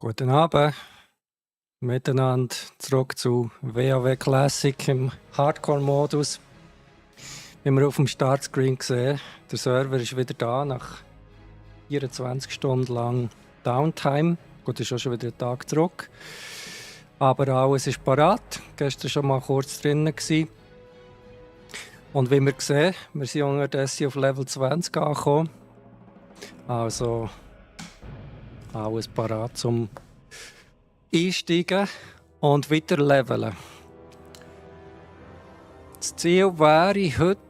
Guten Abend miteinander. Zurück zu WoW Classic im Hardcore-Modus. Wie wir auf dem Startscreen sehen, der Server ist wieder da nach 24 Stunden lang Downtime. Gut, ist auch schon wieder ein Tag zurück. Aber alles ist parat. Gestern schon mal kurz drinnen gewesen. Und wie wir sehen, wir sind unterdessen auf Level 20 angekommen. Also alles parat zum Einsteigen und weiter leveln. Das Ziel wäre heute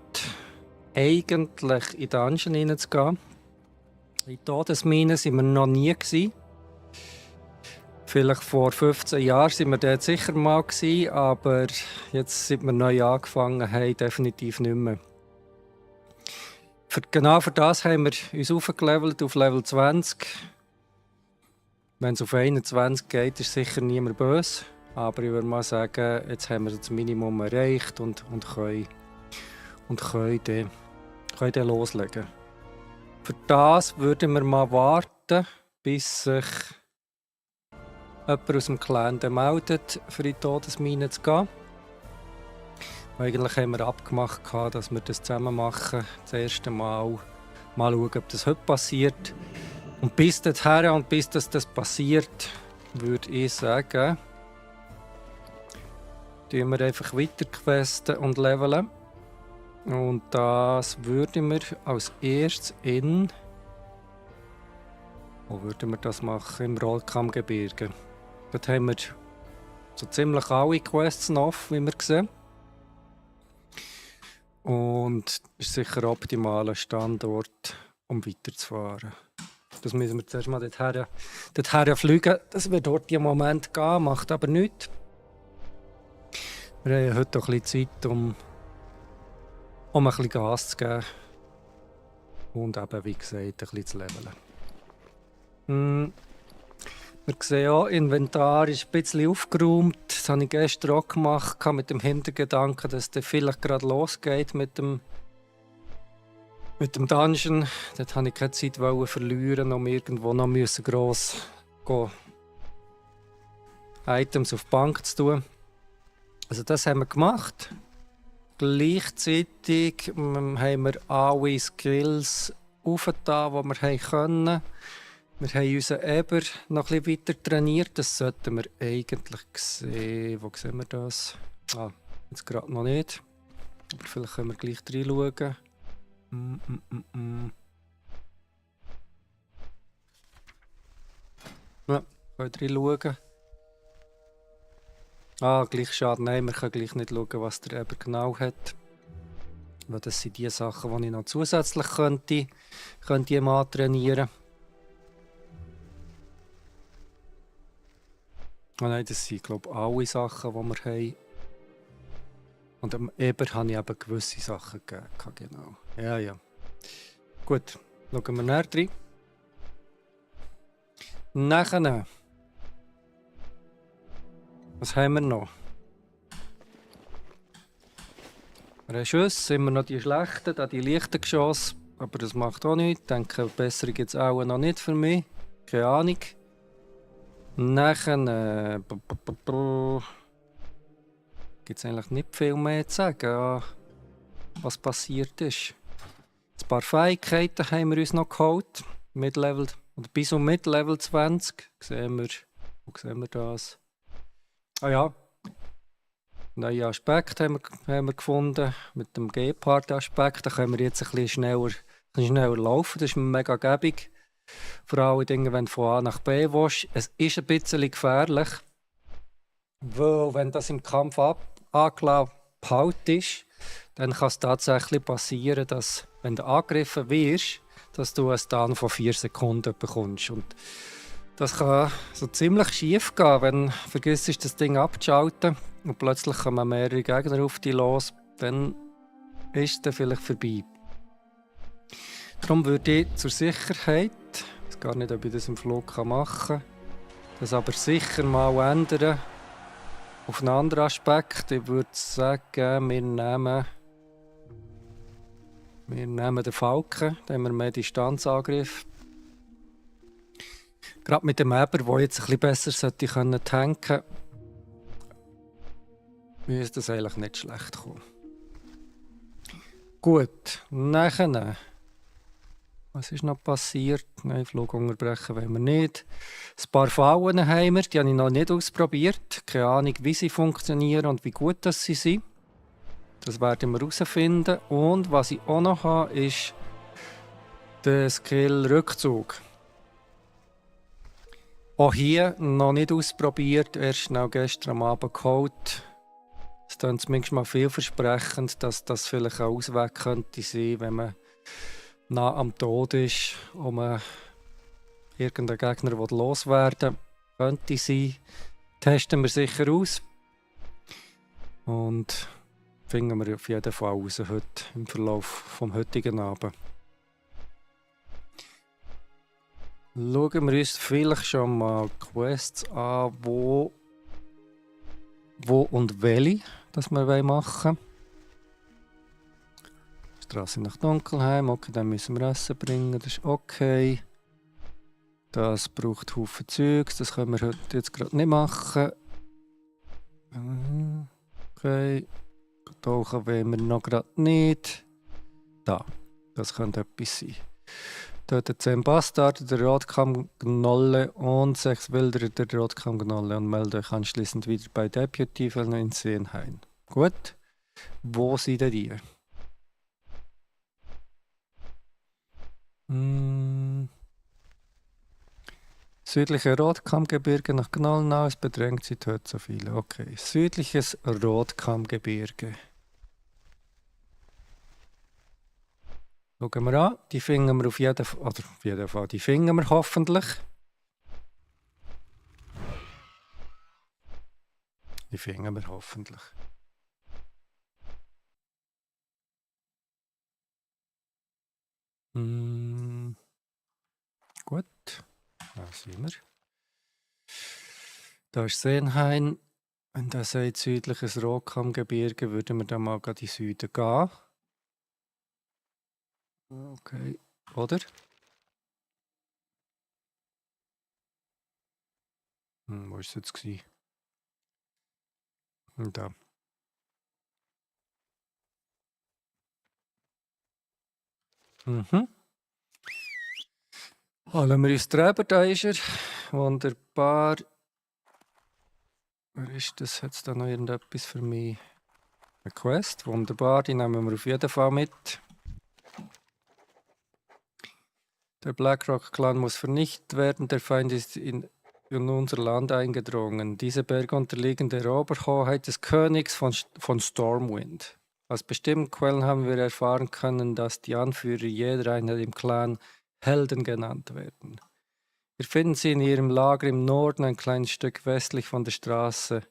eigentlich in Dungeon hineinzugehen. In Todesminen waren wir noch nie gewesen. Vielleicht vor 15 Jahren waren wir dort sicher mal gewesen, aber jetzt, seit wir neu angefangen haben, definitiv nicht mehr. Genau für das haben wir uns aufgelevelt auf Level 20. Wenn es auf 21 geht, ist sicher niemand böse. Aber ich würde mal sagen, jetzt haben wir das Minimum erreicht und können dann loslegen. Für das würden wir mal warten, bis sich jemand aus dem Clan meldet, für in die Todesmine zu gehen. Eigentlich haben wir abgemacht, dass wir das zusammen machen. Das erste Mal schauen, ob das heute passiert. Und bis dorthin und bis das passiert, würde ich sagen, tun wir einfach weiter questen und leveln. Und das würden wir als erstes wo würden wir das machen? Im Rollkammgebirge. Dort haben wir so ziemlich alle Quests noch, wie wir sehen. Und es ist sicher ein optimaler Standort, um weiterzufahren. Das müssen wir zuerst mal dorthin fliegen. Das wird dort im Moment gehen, macht aber nichts. Wir haben heute auch ein bisschen Zeit, um ein bisschen Gas zu geben. Und eben, wie gesagt, ein bisschen zu leveln. Wir sehen auch, das Inventar ist ein bisschen aufgeräumt. Das habe ich gestern auch gemacht, mit dem Hintergedanken, dass es vielleicht gerade losgeht mit dem Dungeon. Dort wollte ich keine Zeit verlieren, um irgendwo noch gross Items auf die Bank zu tun. Also das haben wir gemacht. Gleichzeitig haben wir alle Skills aufgetan, die wir können. Wir haben unseren Eber noch ein bisschen weiter trainiert. Das sollten wir eigentlich sehen. Wo sehen wir das? Jetzt gerade noch nicht. Aber vielleicht können wir gleich reinschauen. Ja, können reinschauen. Gleich schade. Nein, wir können gleich nicht schauen, was der Eber genau hat. Weil das sind die Sachen, die ich noch zusätzlich könnte ihm antrainieren. Nein, das sind, glaube ich, alle Sachen, die wir haben. Und am Eber habe ich eben gewisse Sachen gegeben. Genau. Ja. Gut, schauen wir näher rein. Nachher. Was haben wir noch? Wir haben Schüsse, immer noch die schlechten, die leichten Geschosse. Aber das macht auch nichts. Ich denke, besser gibt es auch noch nicht für mich. Keine Ahnung. Nachher gibt es eigentlich nicht viel mehr zu sagen, was passiert ist. Ein paar Fähigkeiten haben wir uns noch geholt. Bis und mit Level 20. Wo sehen wir das? Ja. Neue Aspekt haben wir gefunden. Mit dem Gepard-Aspekt. Da können wir jetzt ein bisschen schneller laufen. Das ist mega gäbig. Vor allem Dingen, wenn du von A nach B willst. Es ist ein bisschen gefährlich, weil wenn das im Kampf angelassen ist, dann kann es tatsächlich passieren, dass, wenn du angegriffen wirst, dass du einen Stun von 4 Sekunden bekommst. Und das kann so ziemlich schief gehen, wenn du vergisst, das Ding abzuschalten und plötzlich kommen mehrere Gegner auf dich los, dann ist es dann vielleicht vorbei. Darum würde ich zur Sicherheit, ich weiß gar nicht, ob ich das im Flug machen kann, das aber sicher mal ändern auf einen anderen Aspekt. Ich würde sagen, wir nehmen den Falken, dann haben wir mehr Distanzangriff. Gerade mit dem Eber, der jetzt ein bisschen besser sollte können tanken, müsste das eigentlich nicht schlecht kommen. Gut, nachher. Was ist noch passiert? Nein, Flug unterbrechen wollen wir nicht. Ein paar Fallen haben wir, die habe ich noch nicht ausprobiert. Keine Ahnung, wie sie funktionieren und wie gut das sie sind. Das werden wir herausfinden. Und was ich auch noch habe, ist der Skill Rückzug. Auch hier noch nicht ausprobiert, erst schnell gestern am Abend geholt. Es klingt zumindest mal vielversprechend, dass das vielleicht ein Ausweg könnte sein, wenn man nah am Tod ist, um irgendeinen Gegner loswerden will. Könnte sein. Testen wir sicher aus. Und finden wir auf jeden Fall raus heute im Verlauf vom heutigen Abend. Schauen wir uns vielleicht schon mal Quests an, wo und welche das wir machen wollen. Straße nach Dunkelheim, okay, dann müssen wir Essen bringen, das ist okay. Das braucht Haufen Zeugs, das können wir heute jetzt gerade nicht machen. Okay, tauchen wollen wir noch gerade nicht. Da, das könnte etwas sein. Tötet 10 Bastarde, der Rotkamm-Gnolle und 6 Wilderer der Rotkamm-Gnolle und melde euch anschließend wieder bei Deputy in Seenhain. Gut, wo sind denn die? Südliche Rotkammgebirge nach Gnollenau, es bedrängt sie, tötet so viele. Okay, südliches Rotkammgebirge. Schauen wir an, die finden wir auf jeden Fall, die finden wir hoffentlich. Die finden wir hoffentlich. Gut, da sind wir. Da ist Seenhain. Wenn der sagt südliches Rotkammgebirge, würden wir dann mal in den Süden gehen. Okay, oder? Wo war es jetzt? Da. Lassen wir uns treiben, da ist er. Wunderbar. Wer ist das? Hat es da noch irgendetwas für mich? Eine Quest, wunderbar, die nehmen wir auf jeden Fall mit. Der Blackrock-Clan muss vernichtet werden, der Feind ist in unser Land eingedrungen. Diese Berge unterliegen der Oberhoheit des Königs von Stormwind. Aus bestimmten Quellen haben wir erfahren können, dass die Anführer jeder Einheit im Clan Helden genannt werden. Wir finden sie in ihrem Lager im Norden, ein kleines Stück westlich von der Straße,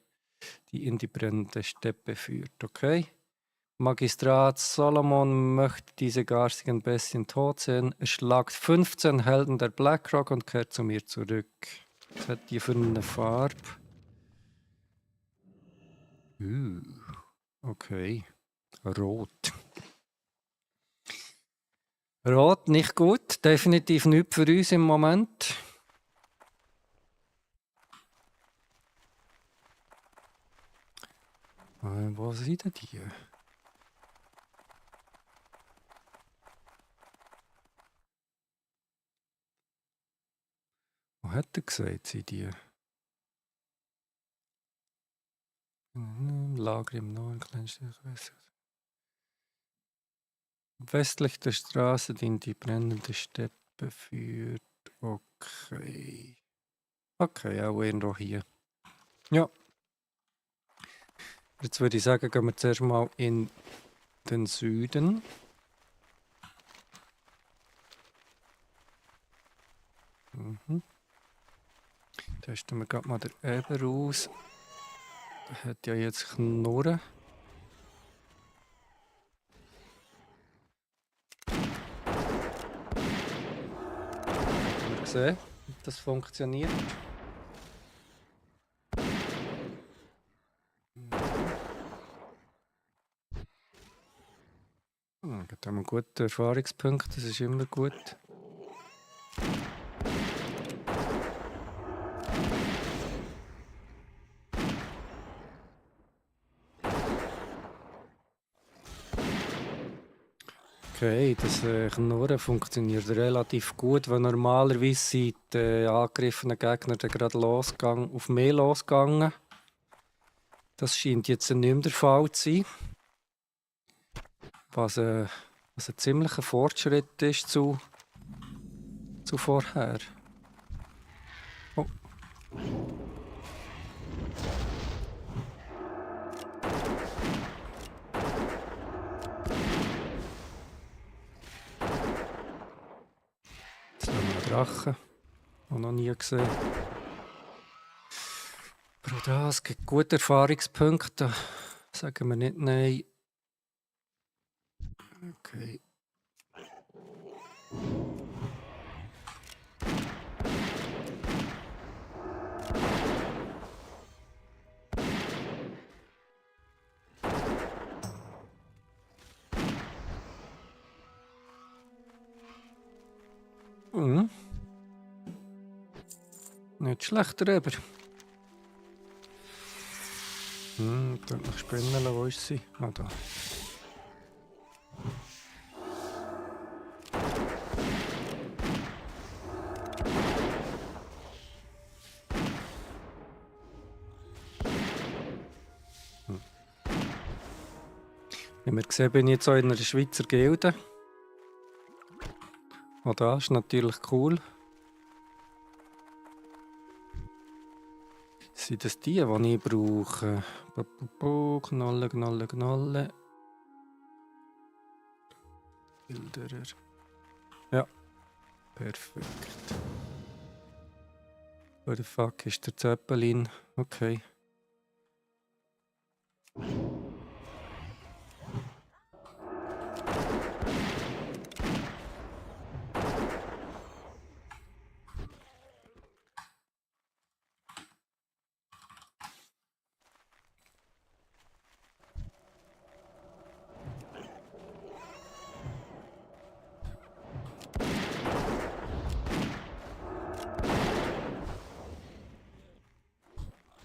die in die brennende Steppe führt. Okay? Magistrat Solomon möchte diese garstigen Bestien tot sehen. Er schlagt 15 Helden der Blackrock und kehrt zu mir zurück. Was hat die für eine Farbe? Okay. Rot. Rot nicht gut. Definitiv nicht für uns im Moment. Wo sind denn die? Wo hat er gesagt, sind die? Lager im Norden, kleinste westlich der Straße, die in die brennende Steppe führt. Okay. Okay, auch irgendwo hier. Ja. Jetzt würde ich sagen, gehen wir zuerst mal in den Süden. Testen wir gerade mal den Eber aus. Der hat ja jetzt Knurren. Wir sehen, ob das funktioniert. Da haben wir gute Erfahrungspunkte, das ist immer gut. Okay, das Knurren funktioniert relativ gut, weil normalerweise sind die angegriffenen Gegner dann gerade auf mich losgegangen. Das scheint jetzt nicht mehr der Fall zu sein, was ein ziemlicher Fortschritt ist zu vorher. Oh. Jetzt haben wir einen Drachen, den noch nie gesehen. Bruder, es gibt gute Erfahrungspunkte, da sagen wir nicht nein. Okay. Mhm. Nicht schlecht drüber. Dort noch Spinnen, wo ist sie? Ah, da. Wie wir sehen, bin ich jetzt auch in einer Schweizer Gilde. Auch das ist natürlich cool. Sind das die ich brauche? Knollen. Wilderer. Ja, perfekt. Where the fuck ist der Zeppelin? Okay.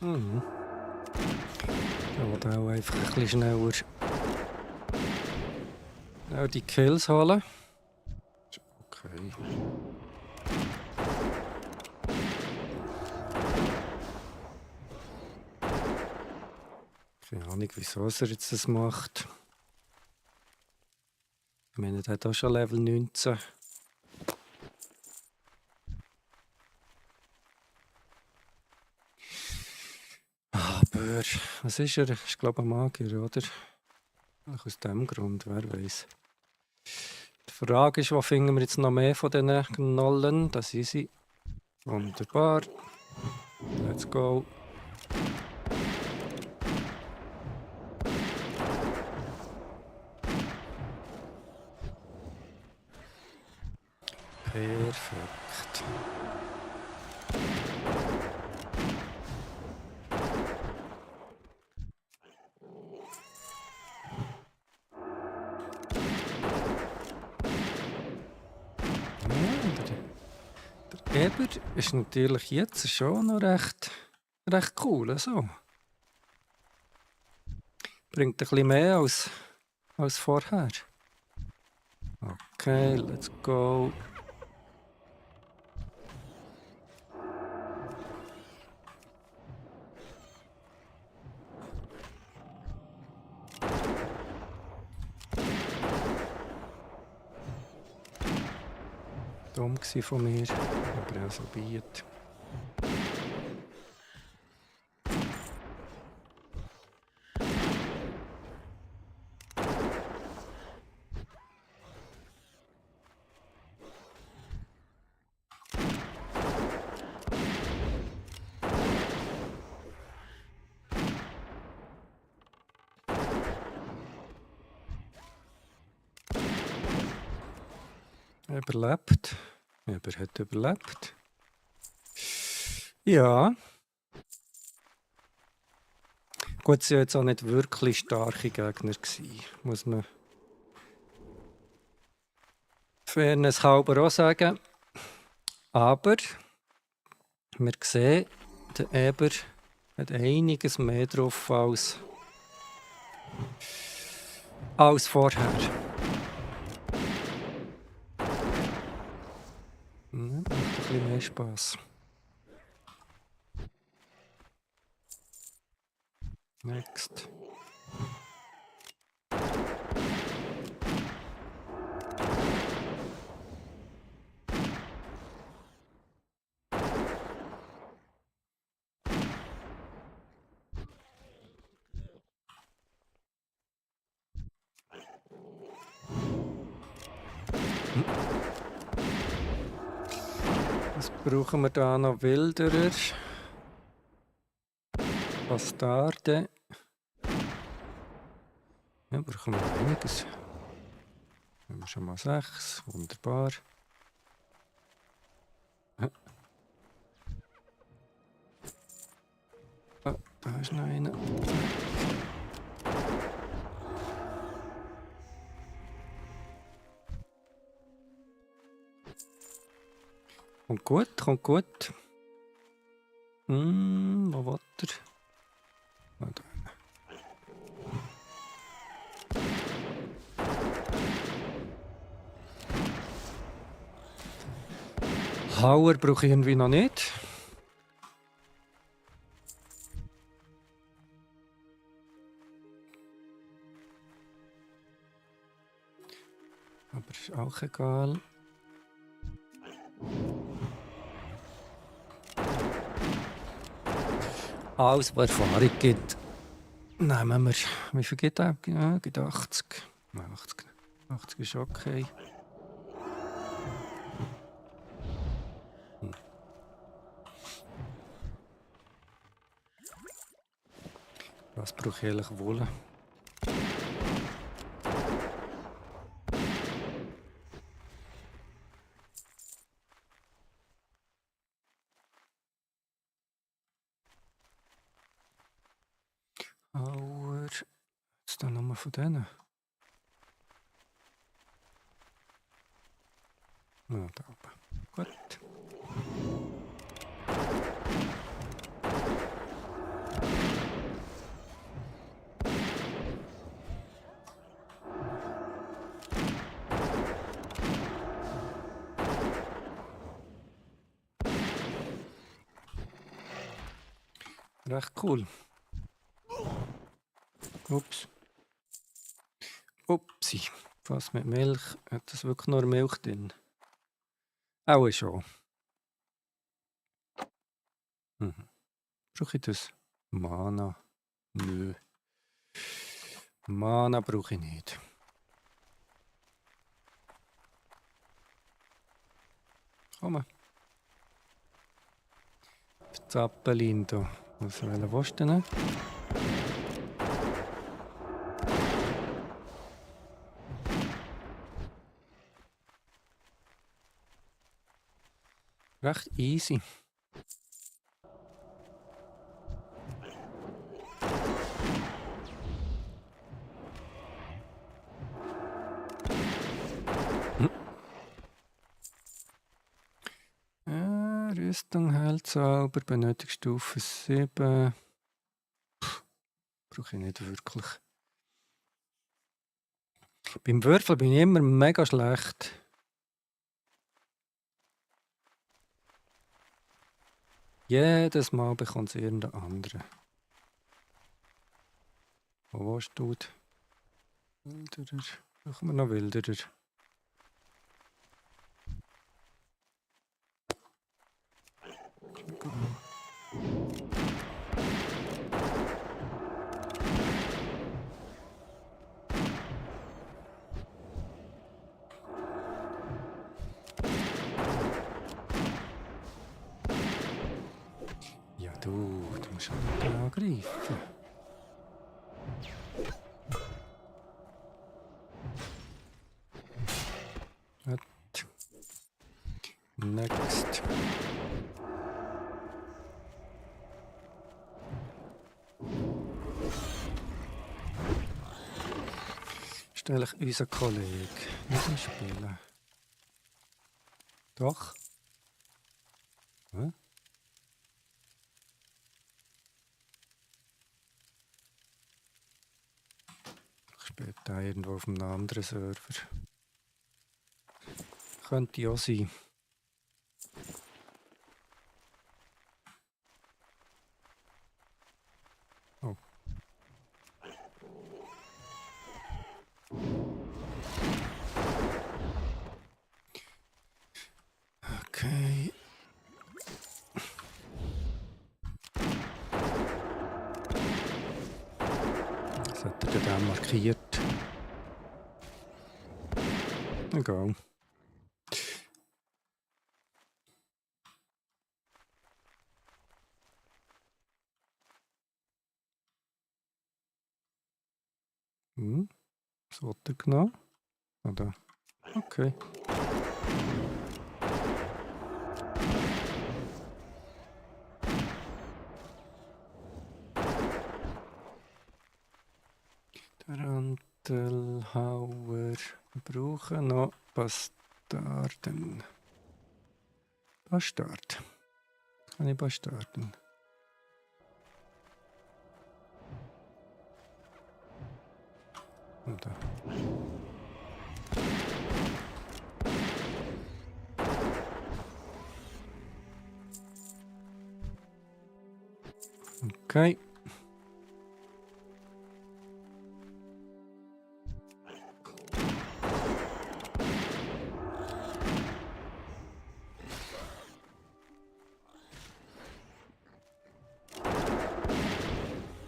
Mhm. Ich will auch einfach ein bisschen schneller die Kills holen. Okay. Keine Ahnung, wieso er jetzt das macht. Ich meine, der hat auch schon Level 19. Aber was ist er? Ich glaube ein Magier, oder? Ach, aus dem Grund, wer weiß. Die Frage ist, wo finden wir jetzt noch mehr von diesen Knollen? Das sind sie. Wunderbar. Let's go. Perfekt. Der Eber ist natürlich jetzt schon noch recht cool. Also. Bringt ein bisschen mehr als vorher. Okay, let's go. Dumm von mir, aber auch so biet. Überlebt. Eber hat überlebt. Ja. Gut, es waren jetzt auch nicht wirklich starke Gegner gewesen, muss man Fairness halber auch sagen. Aber wir sehen, der Eber hat einiges mehr drauf als vorher. Macht ein bisschen mehr Spaß. Next. Was brauchen wir da noch? Wilderer. Bastarde. Ja, brauchen wir einiges. Haben wir schon mal 6. Wunderbar. Ah, da ist noch einer. Kommt gut, kommt gut. Wo will er? Ah, da. Hauer brauche ich irgendwie noch nicht. Aber ist auch egal. Alles, was Erfahrung gibt, nehmen wir. Wie viel gibt er? Ja, gibt 80. 80. 80 ist okay. Was brauche ich eigentlich wohl? Hauer. Jetzt dann nochmal von denen. Ja, da oben. Gut. Recht cool. Ups. Upsi. Was mit Milch? Hat das wirklich nur Milch drin? Auch schon. Brauche ich das? Mana? Nö. Mana brauche ich nicht. Komm. Zappelin da. Was willst du denn? Recht easy. Rüstung hält sauber, benötigt Stufe 7. Brauche ich nicht wirklich. Beim Würfeln bin ich immer mega schlecht. Jedes Mal bekommt es irgendein anderer. Wo steht? Wilderer. Brauchen wir noch Wilderer? Ja, du musst nicht angreifen. Next. Stelle ich unseren Kollegen nicht mehr spielen. Doch. Hm? Ich spiele da irgendwo auf einem anderen Server. Könnte ja sein. Okay. Was hat er denn markiert? Egal. Was hat er genau? Oder? Okay. Der Antelhauer. Wir brauchen noch Bastarden. Bastard. Kann ich Bastarden? Und da. Okay.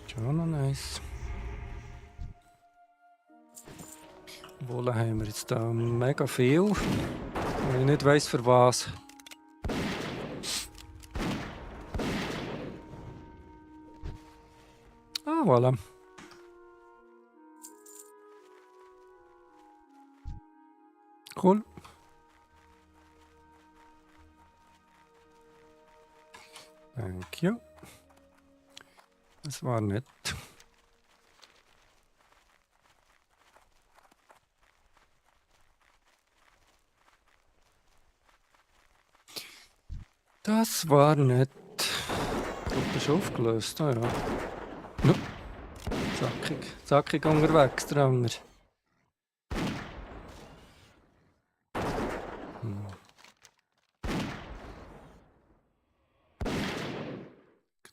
Schon noch nice. Wohl haben wir jetzt da mega viel. Und ich nicht weiss für was. Ah, voilà. Cool. Thank you. Das war nett. Das war nett. Die Gruppe ist aufgelöst, ah ja. No. Zackig unterwegs, der Anger.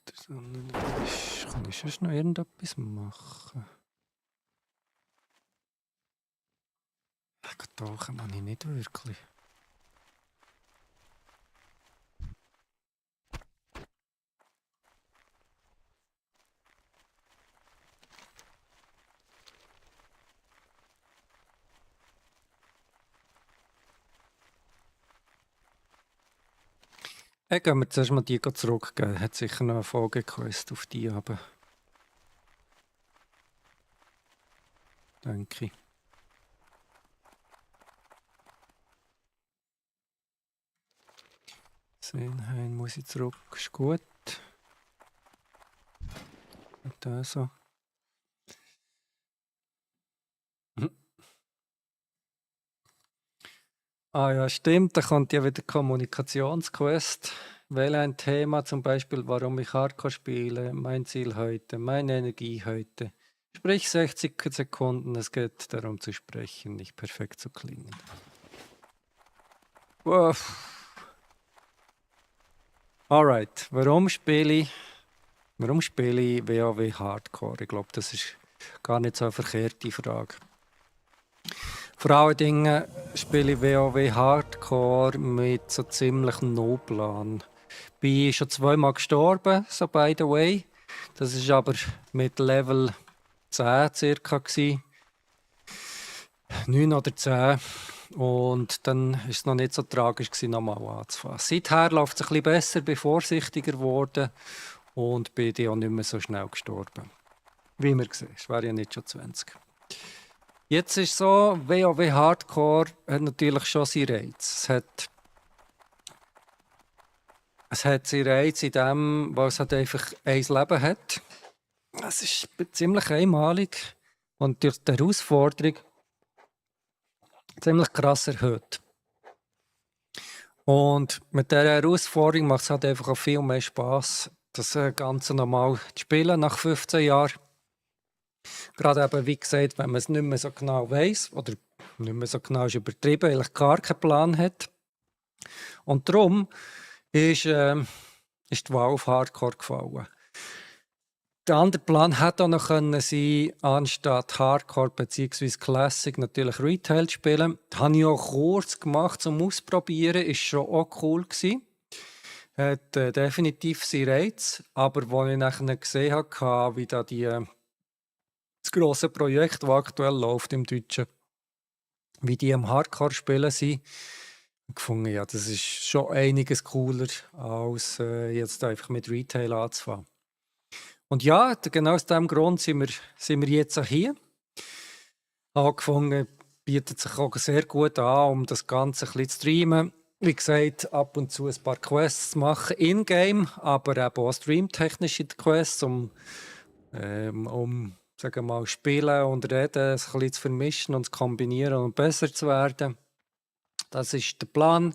Das andere ist, kann ich sonst noch irgendetwas machen? Tauchen kann ich nicht wirklich. Gehen wir zuerst mal die zurückgeben. Hat sicher noch eine Folgequest auf die, aber. Denke ich. Senheim muss ich zurück. Ist gut. Und da so. Ah ja, stimmt. Da kommt ja wieder Kommunikationsquest. Wähle ein Thema, zum Beispiel, warum ich Hardcore spiele, mein Ziel heute, meine Energie heute. Sprich 60 Sekunden, es geht darum zu sprechen, nicht perfekt zu klingen. Wow. Alright, warum spiele ich WoW Hardcore? Ich glaube, das ist gar nicht so eine verkehrte Frage. Vor allen Dingen spiele ich WoW Hardcore mit so ziemlich No-Plan. Bin schon zweimal gestorben, so by the way. Das war aber mit Level 10 circa. 9 oder 10. Und dann war es noch nicht so tragisch, nochmal anzufangen. Seither läuft es ein bisschen besser, bin vorsichtiger geworden und bin dann auch nicht mehr so schnell gestorben. Wie man sieht, ich war ja nicht schon 20. Jetzt ist es so, WoW Hardcore hat natürlich schon seinen Reiz. Es hat seinen Reiz in dem, weil es halt einfach ein Leben hat. Es ist ziemlich einmalig und durch die Herausforderung ziemlich krass erhöht. Und mit dieser Herausforderung macht es halt einfach auch viel mehr Spass, das Ganze nochmal zu spielen nach 15 Jahren. Gerade eben, wie gesagt, wenn man es nicht mehr so genau weiss, oder nicht mehr so genau ist übertrieben, eigentlich gar keinen Plan hat. Und darum ist die Wahl auf Hardcore gefallen. Der andere Plan hätte auch noch können sein, anstatt Hardcore bzw. Classic natürlich Retail zu spielen. Das habe ich auch kurz gemacht zum Ausprobieren, ist schon auch cool gewesen. Hat definitiv seinen Reiz, aber als ich nachher gesehen habe, wie da das grosse Projekt, das aktuell läuft im Deutschen, wie die am Hardcore spielen sind, habe ich gefunden, ja, das ist schon einiges cooler, als jetzt einfach mit Retail anzufangen. Und ja, genau aus diesem Grund sind wir jetzt auch hier. Angefangen bietet sich auch sehr gut an, um das Ganze ein bisschen zu streamen. Wie gesagt, ab und zu ein paar Quests zu machen, in-game, aber eben auch streamtechnische Quests, um sagen wir mal, Spielen und Reden ein bisschen zu vermischen und zu kombinieren und besser zu werden. Das ist der Plan.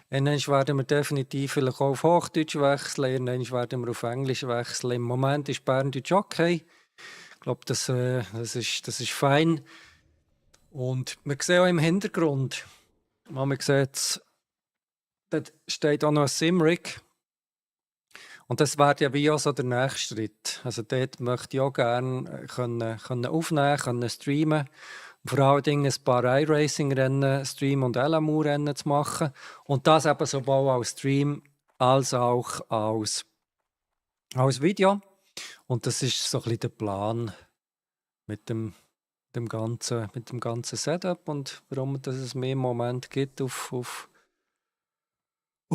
Irgendwann werden wir definitiv vielleicht auch auf Hochdeutsch wechseln, irgendwann werden wir auf Englisch wechseln. Im Moment ist Berndeutsch okay. Ich glaube, das ist fein. Und wir sehen auch im Hintergrund, man sieht, dort steht auch noch ein Simrig. Und das wäre ja wie auch so der nächste Schritt. Also dort möchte ich auch gerne können aufnehmen, können streamen. Und vor allen Dingen ein paar iRacing-Rennen, Stream- und LMU-Rennen zu machen. Und das eben sowohl als Stream als auch als Video. Und das ist so ein bisschen der Plan mit dem ganzen Setup und warum es mehr im Moment gibt auf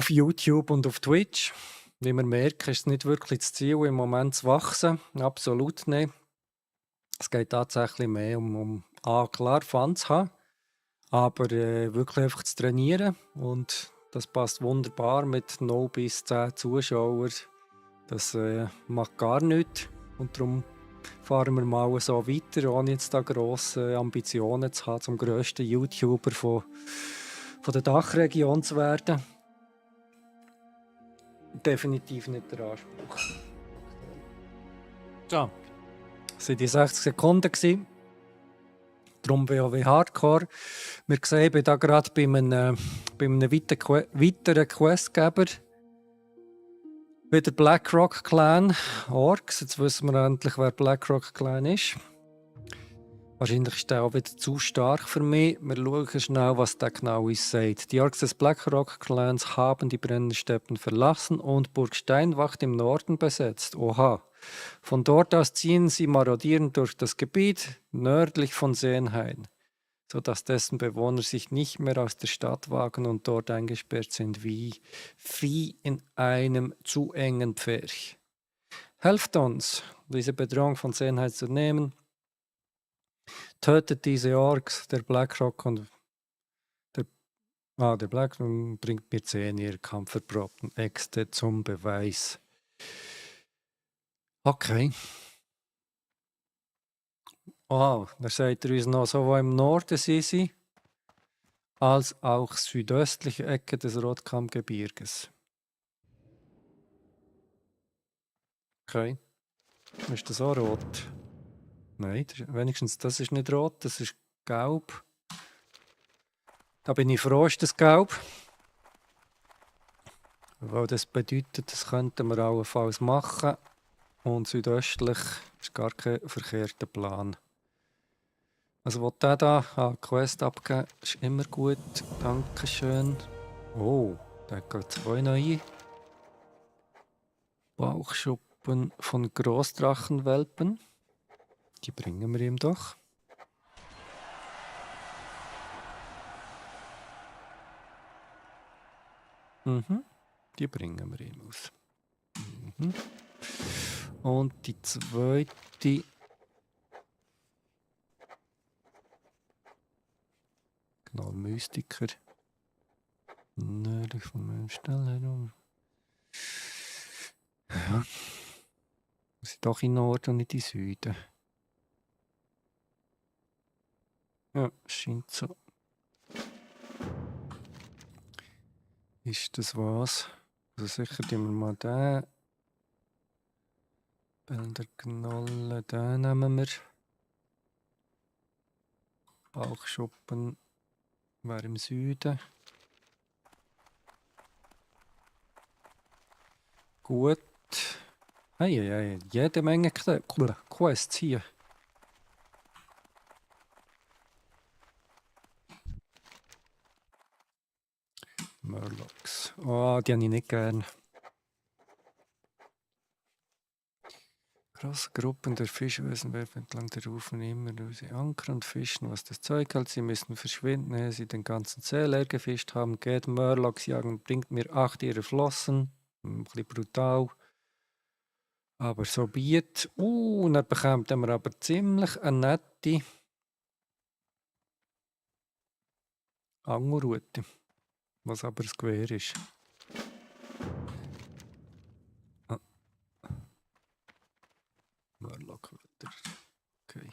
YouTube und auf Twitch. Wie wir merken, ist es nicht wirklich das Ziel, im Moment zu wachsen. Absolut nicht. Es geht tatsächlich mehr um klar Fun zu haben, aber wirklich einfach zu trainieren. Und das passt wunderbar mit 0 bis 10 Zuschauern. Das macht gar nichts. Und darum fahren wir mal so weiter, ohne jetzt da grosse Ambitionen zu haben, zum grössten YouTuber von der Dachregion zu werden. Definitiv nicht der Anspruch. So, das waren die 60 Sekunden gewesen. Darum WoW Hardcore. Wir sehen, ich bin da gerade bei einem weiteren Questgeber. Wieder BlackRock Clan Orks. Jetzt wissen wir endlich, wer BlackRock Clan ist. Wahrscheinlich ist der auch wieder zu stark für mich. Wir schauen schnell, was der genau uns sagt. Die Orks des BlackRock-Clans haben die Brennensteppen verlassen und Burg Steinwacht im Norden besetzt. Oha. Von dort aus ziehen sie marodierend durch das Gebiet nördlich von Seenhain, sodass dessen Bewohner sich nicht mehr aus der Stadt wagen und dort eingesperrt sind wie Vieh in einem zu engen Pferch. Helft uns, diese Bedrohung von Seenhain zu nehmen. Tötet diese Orks, der BlackRock und der BlackRock bringt mir 10 ihrer kampferprobten Äxte zum Beweis. Okay. Oh, da sagt uns noch, sowohl im Norden sind sie, als auch südöstliche Ecke des Rotkammgebirges. Okay. Ist das auch rot? Nein, wenigstens das ist nicht rot, das ist gelb. Da bin ich froh, ist das gelb. Weil das bedeutet, das könnten wir allenfalls machen. Und südöstlich ist gar kein verkehrter Plan. Also, was der da Quest abgeben, ist immer gut. Dankeschön. Oh, da geht 2 neue. Bauchschuppen von Großdrachenwelpen. Die bringen wir ihm doch. Die bringen wir ihm aus. Und die zweite. Genau, Mystiker. Nördlich von meinem Stall herum. Ja. Wir sind doch in Norden und nicht in Süden. Ja, scheint so. Ist das was? Also sicher nehmen wir mal den. Bälderknolle, den nehmen wir. Bauchschuppen wäre im Süden. Gut. Hey, jede Menge Quests hier. Murlocs. Oh, die habe ich nicht gern. Große Gruppen der Fischwesen werfen entlang der Ufer immer sie Anker und fischen, was das Zeug hält. Sie müssen verschwinden, ehe sie den ganzen See leer gefischt haben. Geht Murlocs jagen, bringt mir 8 ihrer Flossen. Ein bisschen brutal. Aber so biet. Und dann bekommt er aber ziemlich eine nette Angelrute. Was aber das Gewehr ist. Ah. Murloc wieder. Okay.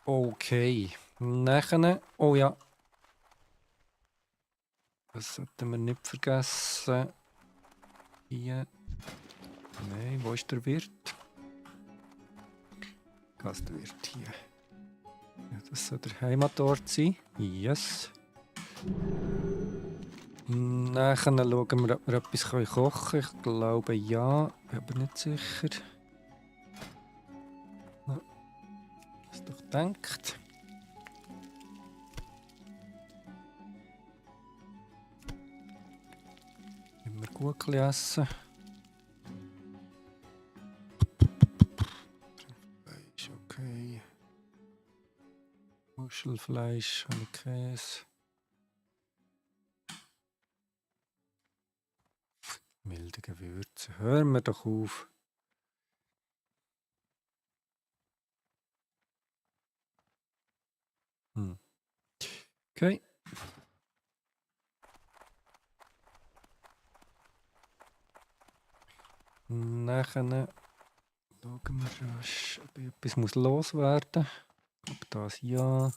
Okay. Nachher. Oh ja. Das sollten wir nicht vergessen. Hier. Nein, wo ist der Wirt? Gastwirt hier. Ja, das soll der Heimatort sein. Yes. Nachher schauen wir, ob wir etwas kochen können. Ich glaube ja, bin aber nicht sicher. Was doch denkt. Immer gut essen. Fleisch, okay. Muschelfleisch, habe ich Käse. Milde Gewürze. Hören wir doch auf. Okay. Nachher schauen wir rasch, ob etwas muss loswerden muss. Ob das ja.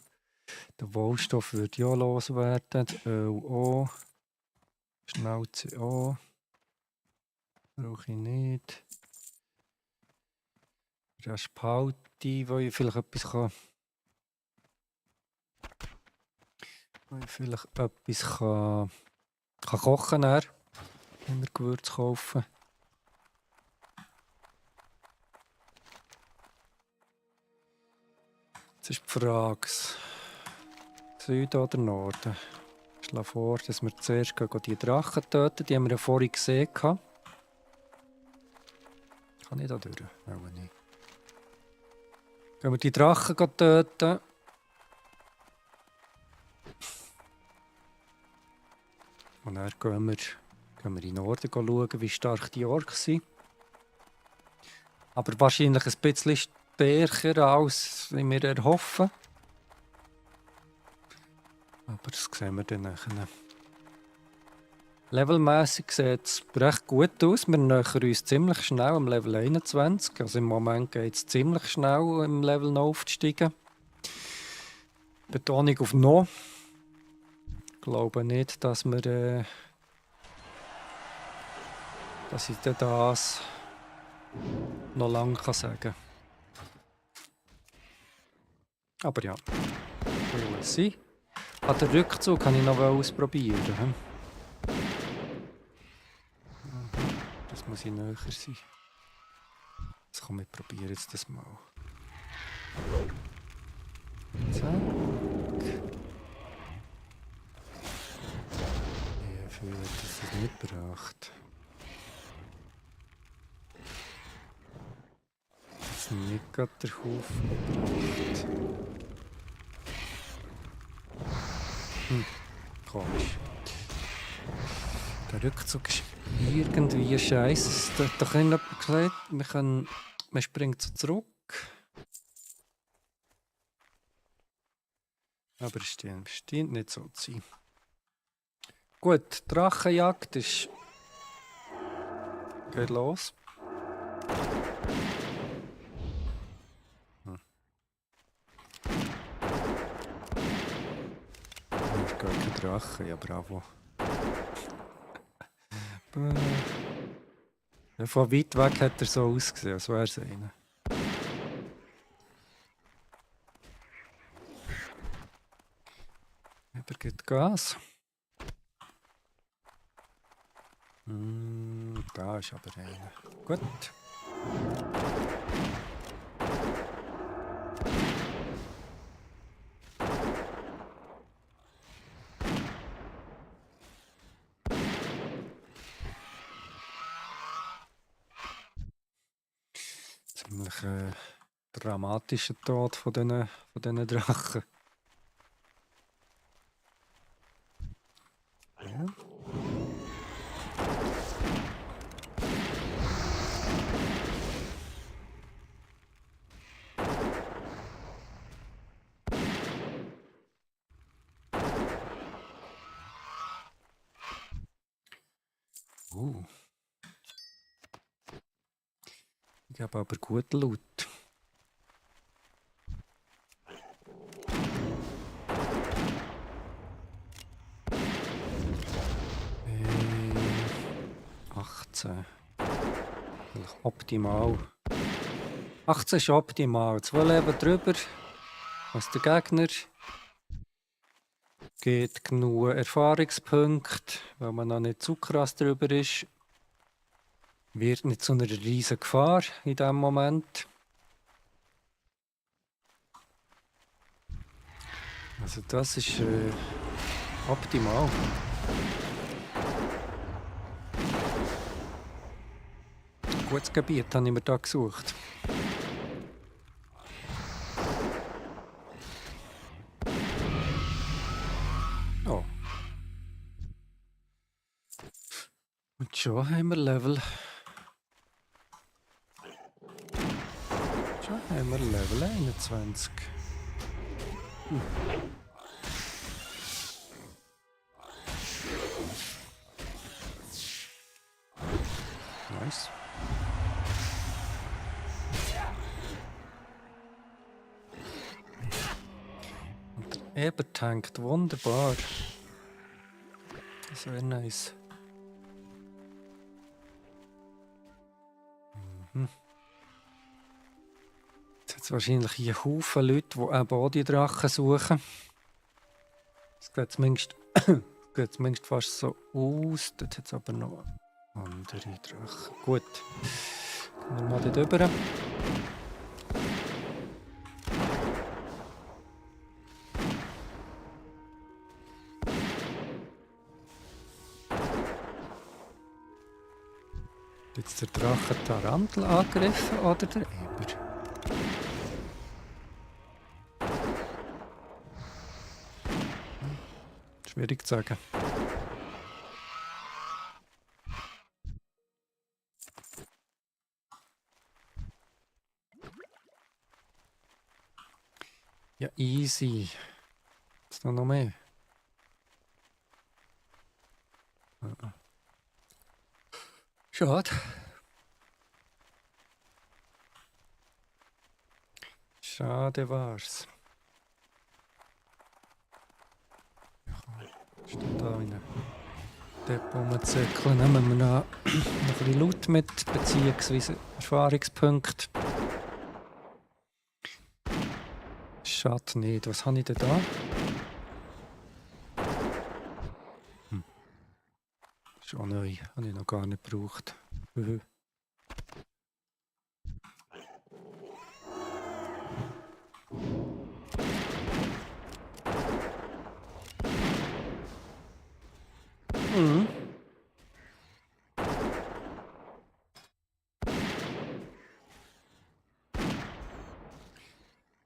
Der Wohlstoff wird ja loswerden. Das Öl auch. Schnauze auch. Brauche ich nicht. Das Palti, wo ich vielleicht etwas kann. Wo ich vielleicht etwas kann kochen kann. Wenn wir Gewürze kaufen. Jetzt ist die Frage. Süden oder Norden? Ich schlage vor, dass wir zuerst die Drachen töten. Die haben wir ja vorhin gesehen. Kann ich da durch? Auch nicht. Gehen wir die Drachen töten. Und dann gehen wir in den Norden schauen, wie stark die Orks sind. Aber wahrscheinlich ein bisschen stärker, als wir erhoffen. Aber das sehen wir dann nachher. Levelmässig sieht es recht gut aus. Wir nähern uns ziemlich schnell am Level 21. Also im Moment geht es ziemlich schnell, im Level noch aufzusteigen. Betonung auf noch. Ich glaube nicht, dass wir dass ich das noch lange sagen kann. Aber ja, will es sein. An den Rückzug kann ich noch ausprobieren. Das muss ich näher sein. Das kann ich probieren jetzt das mal. Zack. Ich fühle, dass es nicht braucht. Dass nicht gerade der Haufen braucht. Komisch. Der Rückzug ist irgendwie scheiße. Es hat doch jemand gesagt, man springt so zurück. Aber es scheint nicht so zu sein. Gut, Drachenjagd ist. Geht los. Das ist gar kein Drache, ja bravo. Ja, von weit weg hat er so ausgesehen, als wäre es einer. Er gibt Gas. Da ist aber einer. Gut. Ziemlich dramatischer Tod von diesen Drachen. Ja. Ich habe aber guten Loot. Äh, 18. Vielleicht optimal. 18 ist optimal. 2 Leben drüber als der Gegner. Geht genug Erfahrungspunkte, weil man noch nicht zu krass drüber ist. Wird nicht zu einer riesen Gefahr in diesem Moment. Also das ist optimal. Gutes Gebiet habe ich mir da gesucht. Oh. Und schon haben wir Level. Schon haben wir Level 21. Nice. Und der Eber tankt wunderbar. Das wäre nice. Jetzt hat es wahrscheinlich hier Haufen Leute, die eben auch die Drachen suchen. Das sieht zumindest fast so aus. Dort hat es aber noch andere Drachen. Gut. Gehen wir mal dort rüber. Jetzt der Drache Tarantel angegriffen oder der Eber? Schwierig zu sagen. Ja, easy. Ist da noch mehr? Schade. Schade war's. Steht da in Depot rumzirkeln. Nehmen wir noch ein bisschen Loot mit, beziehungsweise Erfahrungspunkte. Schade nicht. Was habe ich denn da? Ist auch neu. Habe ich noch gar nicht gebraucht.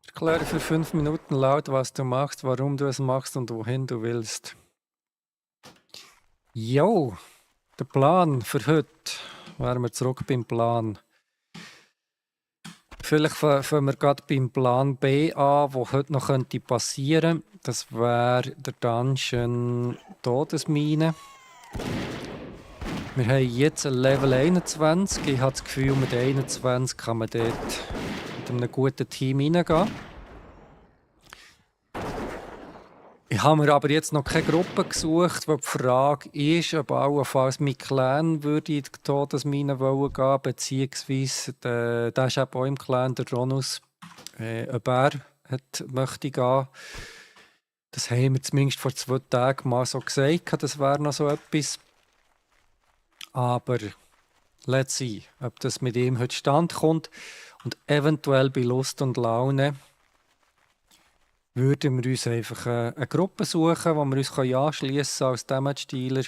Erkläre für 5 Minuten laut, was du machst, warum du es machst und wohin du willst. Jo, der Plan für heute. Wären wir zurück beim Plan. Vielleicht fangen wir gerade beim Plan B an, wo heute noch passieren könnte. Das wäre der Dungeon Todesmine. Wir haben jetzt ein Level 21. Ich habe das Gefühl, mit 21 kann man dort mit einem guten Team reingehen. Ich habe mir aber jetzt noch keine Gruppe gesucht, weil die Frage ist, ob allenfalls mein Clan würde in die Todesmine gehen wollen, beziehungsweise der ist eben auch im Clan, der Ronus, ob er möchte gehen. Das haben wir zumindest vor 2 Tagen mal so gesagt, das wäre noch so etwas. Aber let's see, ob das mit ihm heute stand kommt. Und eventuell bei Lust und Laune würden wir uns einfach eine Gruppe suchen, wo wir uns anschließen können als Damage-Dealer.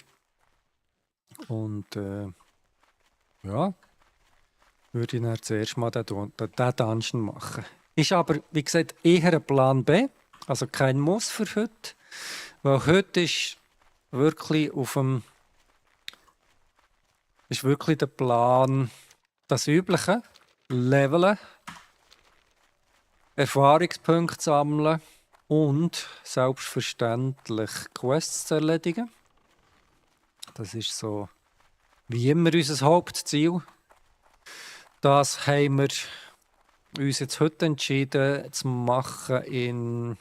Und ja, würde ich dann zuerst mal den Dungeon machen. Ist aber, wie gesagt, eher ein Plan B, also kein Muss für heute. Weil heute ist wirklich ist wirklich der Plan, das Übliche, leveln, Erfahrungspunkte sammeln und selbstverständlich Quests zu erledigen. Das ist so wie immer unser Hauptziel. Das haben wir uns jetzt heute entschieden zu machen in,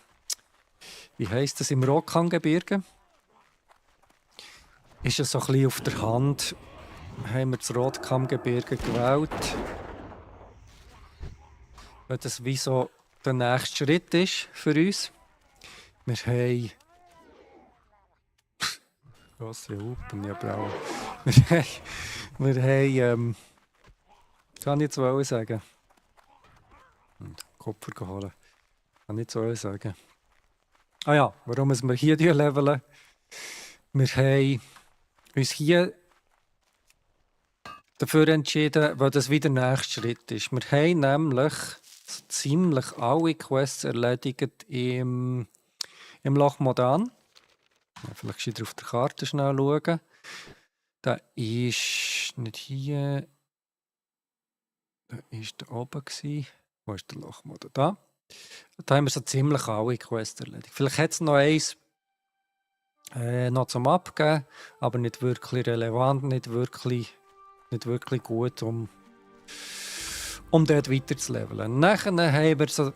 wie heisst das, im Rokan-Gebirge. Ist es so ein bisschen auf der Hand, haben wir das Rotkammgebirge gewählt. Weil das wie so der nächste Schritt ist für uns. Wir haben grosse Hupen, ja bravo. Wir haben kann ich jetzt wollen sagen. Kopfer geholt. Kann ich jetzt wollen sagen. Ah ja, warum müssen wir hier leveln? Wir haben uns hier dafür entschieden, weil das wieder der nächste Schritt ist. Wir haben nämlich so ziemlich alle Quests erledigt im Loch Modan. Ja, vielleicht wieder auf der Karte schnell schauen. Da ist nicht hier. Da war da oben. Wo ist der Loch Modan? Da. Da haben wir so ziemlich alle Quests erledigt. Vielleicht hat es noch eins noch zum Abgeben, aber nicht wirklich relevant, nicht wirklich gut, um dort weiter zu leveln. Nachher haben wir so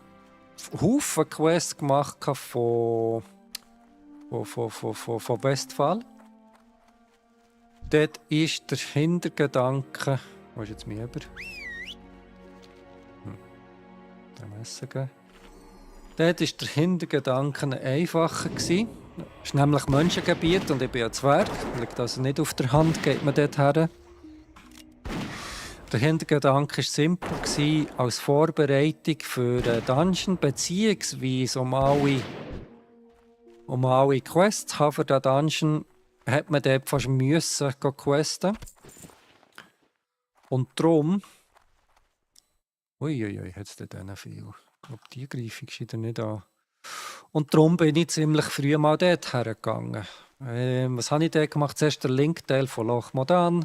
Haufen Quests gemacht von Westphal. Dort ist der Hintergedanke. Wo ist jetzt mein Eber? Der Messer geben. Dort war der Hintergedanke einfacher. Es ist nämlich Menschengebiet und ich bin ja Zwerg. Liegt also nicht auf der Hand, geht man dort her. Der Hintergedanke war simpel als Vorbereitung für einen Dungeon, beziehungsweise um alle Quests zu haben für den Dungeon, hat man dort fast müssen questen. Und darum. Uiuiui, hat es denn viel? Ich glaube, die Greifung scheint nicht an. Und darum bin ich ziemlich früh mal dort hergegangen. Was habe ich dort gemacht? Zuerst der Linkteil von Loch Modan,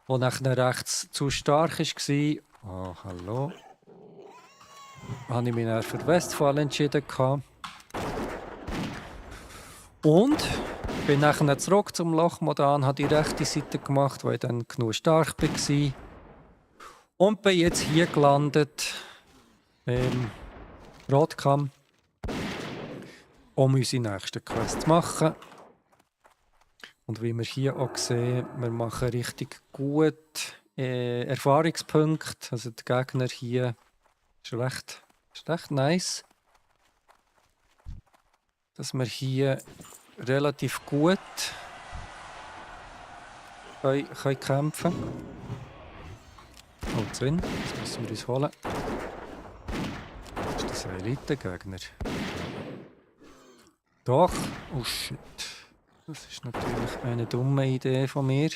der nachher rechts zu stark war. Oh, hallo. Habe ich mich dann für Westphal entschieden. Und bin nachher zurück zum Loch Modan, habe die rechte Seite gemacht, weil ich dann genug stark war. Und bin jetzt hier gelandet im Rotkamm, um unsere nächste Quest zu machen. Und wie wir hier auch sehen, wir machen richtig gut Erfahrungspunkte. Also der Gegner hier ist recht nice, dass wir hier relativ gut können kämpfen können. Oh, drin, das müssen wir uns holen. Ist das ein Elite-Gegner? Doch, oh shit. Das ist natürlich eine dumme Idee von mir.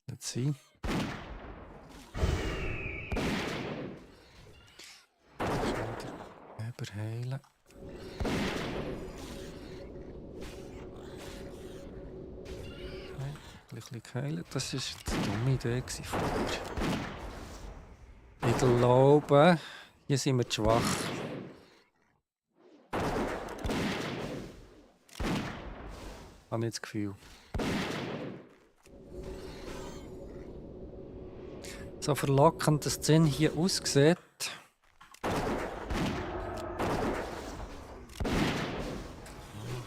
Let's see. Überheilen. Ein bisschen heilen. Das war eine dumme Idee von mir. Ich glaube, hier sind wir zu schwach. Ich habe nicht das Gefühl. So verlockend das Szene hier aussieht.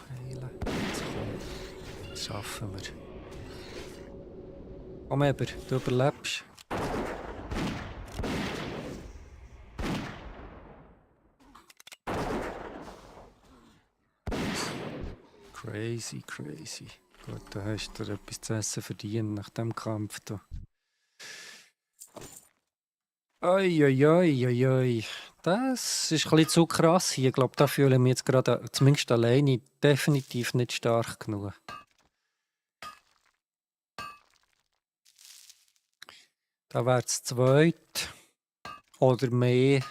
Heilen. Das schaffen wir. Komm Eber, du überlebst. Crazy. Gut, dann hast du dir etwas zu essen verdient nach dem Kampf. Da. Oi. Das ist ein bisschen zu krass hier. Ich glaube, da fühle ich mich jetzt gerade, zumindest alleine, definitiv nicht stark genug. Da wäre es zweit oder mehr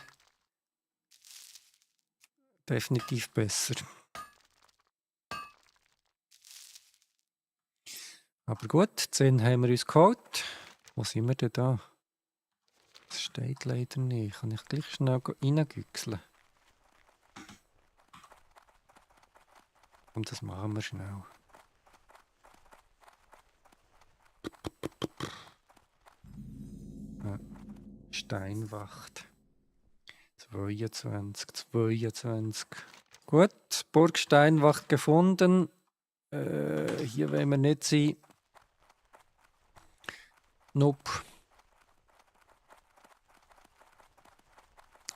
definitiv besser. Aber gut, 10 haben wir uns geholt. Wo sind wir denn da? Das steht leider nicht. Kann ich gleich schnell reingüchseln? Und das machen wir schnell. Ja. Steinwacht. 22. Gut, Burg Steinwacht gefunden. Hier wollen wir nicht sein. Nope.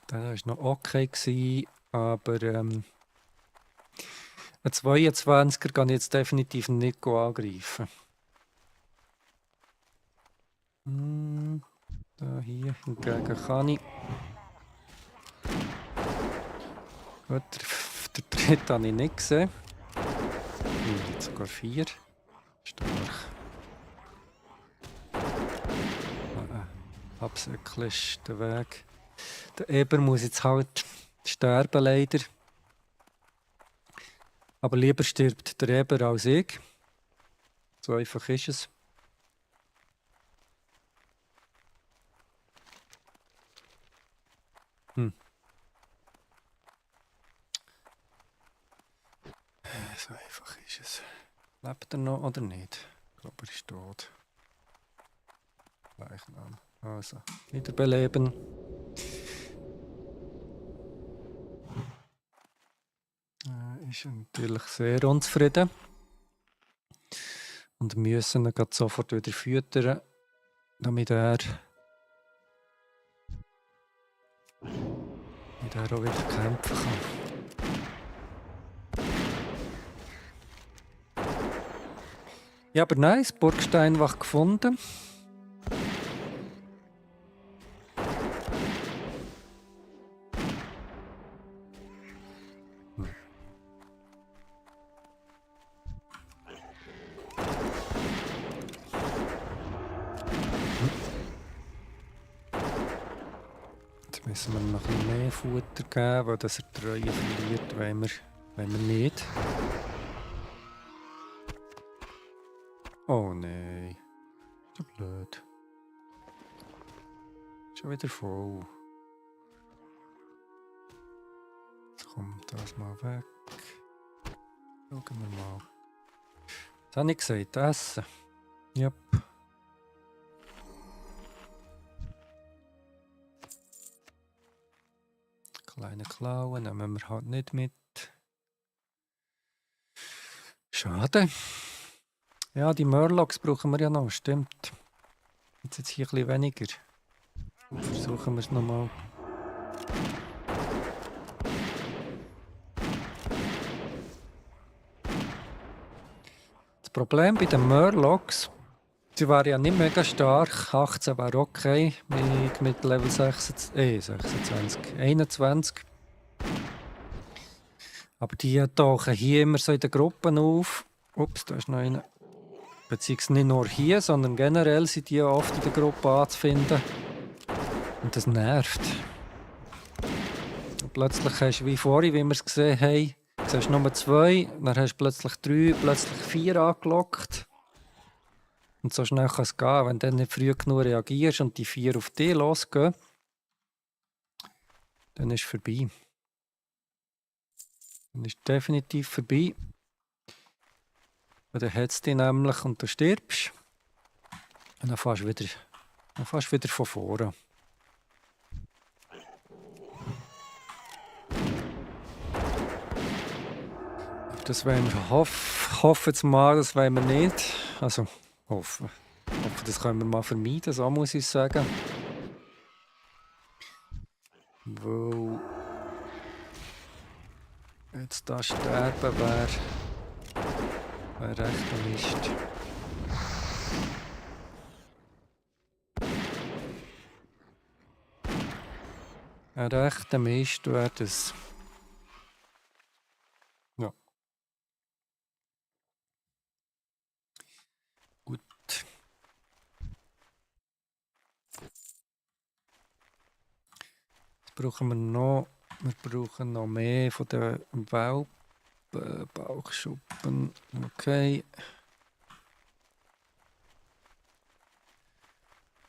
Das war noch okay gewesen, aber ein 22er kann ich jetzt definitiv nicht angreifen. Da hier hingegen kann ich. Gut, der dritte habe ich nicht gesehen. Jetzt sogar 4. Stark. Absäckle ist der Weg. Der Eber muss jetzt halt sterben, leider. Aber lieber stirbt der Eber als ich. So einfach ist es. So einfach ist es. Lebt er noch oder nicht? Ich glaube, er ist tot. Leichnam. Also, wiederbeleben. Ist natürlich sehr unzufrieden. Und müssen ihn sofort wieder füttern, damit er auch wieder kämpfen kann. Ja, aber nice, Burgsteinwach gefunden. Jetzt müssen wir noch ein bisschen mehr Futter geben, weil das er Treue verliert, wenn wir nicht. Oh nein. Das ist blöd. Schon wieder voll. Jetzt kommt das mal weg. Schauen wir mal. Was habe ich gesagt? Essen. Yep. Kleine Klauen nehmen wir halt nicht mit. Schade. Ja, die Murlocs brauchen wir ja noch, stimmt. Jetzt hier ein bisschen weniger. Versuchen wir es nochmal. Das Problem bei den Murlocs, sie waren ja nicht mega stark. 18 wäre okay, mit Level 26, 21. Aber die tauchen hier immer so in den Gruppen auf. Ups, da ist noch einer. Beziehungsweise nicht nur hier, sondern generell sind die oft in der Gruppe anzufinden. Und das nervt. Und plötzlich hast du, wie vorhin, wie wir es gesehen haben, siehst du nur 2, dann hast du plötzlich 3, plötzlich 4 angelockt. Und so schnell kann es gehen, wenn du dann nicht früh genug reagierst und die 4 auf dich losgehen, dann ist es vorbei. Dann ist es definitiv vorbei. Dann hat es dich nämlich und du stirbst. Und dann fährst du wieder von vorne. Das wollen wir hoffen jetzt mal, das wollen wir nicht. Also hoffen, das können wir mal vermeiden, so muss ich sagen. Weil jetzt da sterben wäre Wäre recht ein Mist. Ein rechter Mist wäre das. Ja. Gut. Jetzt brauchen wir noch. Wir brauchen noch mehr von den Bauchschuppen. Okay.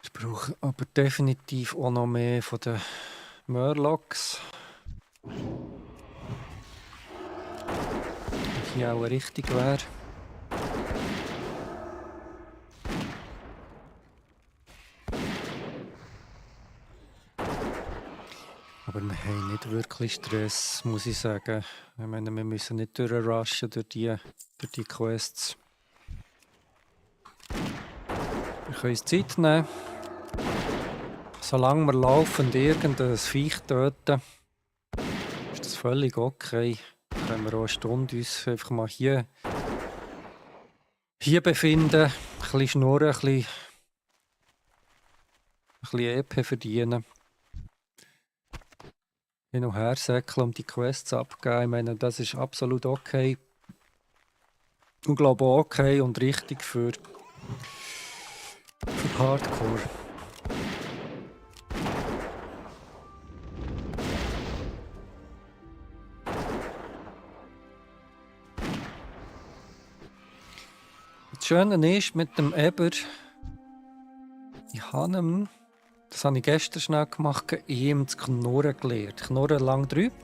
Ich brauche aber definitiv auch noch mehr von den Murlocs. Hier auch richtig wäre. Aber wir haben nicht wirklich Stress, muss ich sagen. Ich meine, wir müssen nicht durchrushen durch die Quests. Wir können uns Zeit nehmen. Solange wir laufend irgendein Viech töten, ist das völlig okay. Dann können wir auch eine Stunde uns einfach mal hier befinden, ein bisschen schnurren, ein bisschen EP verdienen. Hin und her säckeln, um die Quests abzugeben. Ich meine, das ist absolut okay. Ich glaube auch okay und richtig für Hardcore. Das Schöne ist mit dem Eber, ich habe ihm, das habe ich gestern schnell gemacht, ihm das Knurren gelernt. Knurren lang drüber.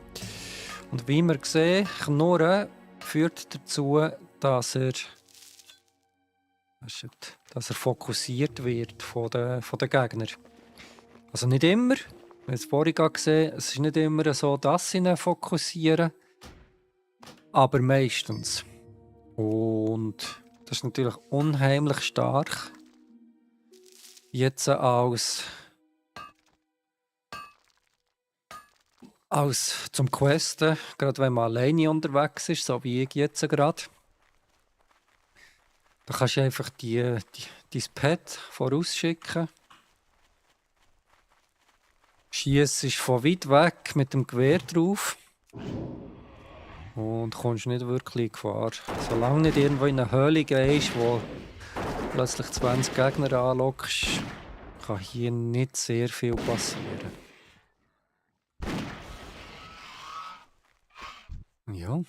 Und wie wir sehen, Knurren führt dazu, dass er fokussiert wird von den Gegnern. Also nicht immer, wir haben es vorhin gesehen, es ist nicht immer so, dass sie ihn fokussieren, aber meistens. Und das ist natürlich unheimlich stark. Jetzt als zum Questen, gerade wenn man alleine unterwegs ist, so wie ich jetzt gerade. Da kannst du einfach dein Pad vorausschicken. Schießt von weit weg mit dem Gewehr drauf. Und kommst nicht wirklich in Gefahr. Solange nicht irgendwo in eine Höhle gehst, wo plötzlich 20 Gegner anlockst, kann hier nicht sehr viel passieren. Ja.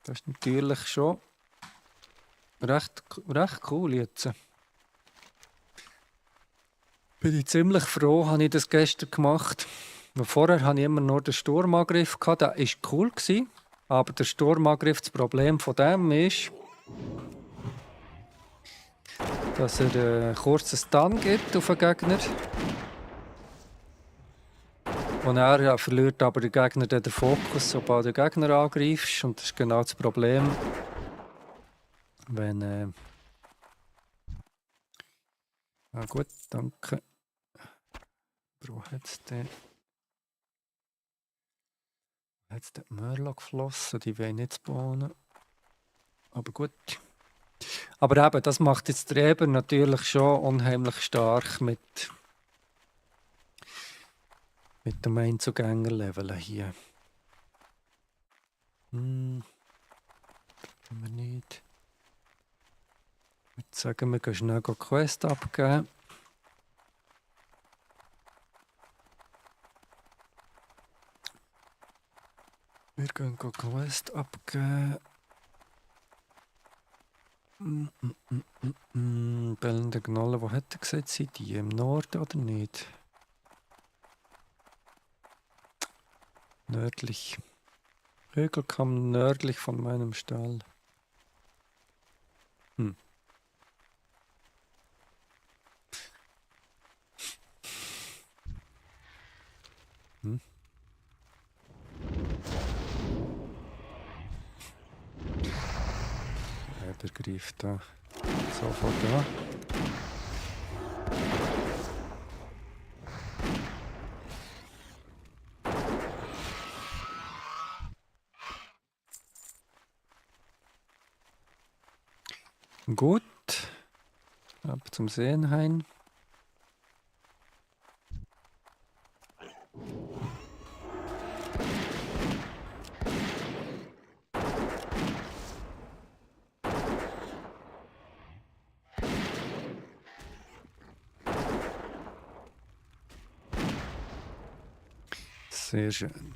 Das ist natürlich schon recht cool jetzt. Bin ich ziemlich froh, habe ich das gestern gemacht. Vorher hatte ich immer nur den Sturmangriff. Der war cool, aber der Sturmangriff, das Problem von dem ist, dass er einen kurzen Stun gibt auf den Gegner. Und er verliert aber der Gegner den Fokus, sobald du den Gegner angreifst. Und das ist genau das Problem, wenn... gut, danke. Wo hat es den Murloc geflossen? Die wollen nicht spawnen. Aber gut. Aber eben, das macht jetzt der Eber natürlich schon unheimlich stark mit dem Einzugänger-Level hier. Wir nicht. Ich würde sagen, wir gehen schnell eine Quest abgeben. Wir gehen eine Quest abgeben. Bellende Gnolle, wo hat er gesagt, sind die? Im Norden oder nicht? Nördlich. Hügelkamm nördlich von meinem Stall. Ja, der greift da sofort an. Gut. Ab zum Seenhain. Sehr schön.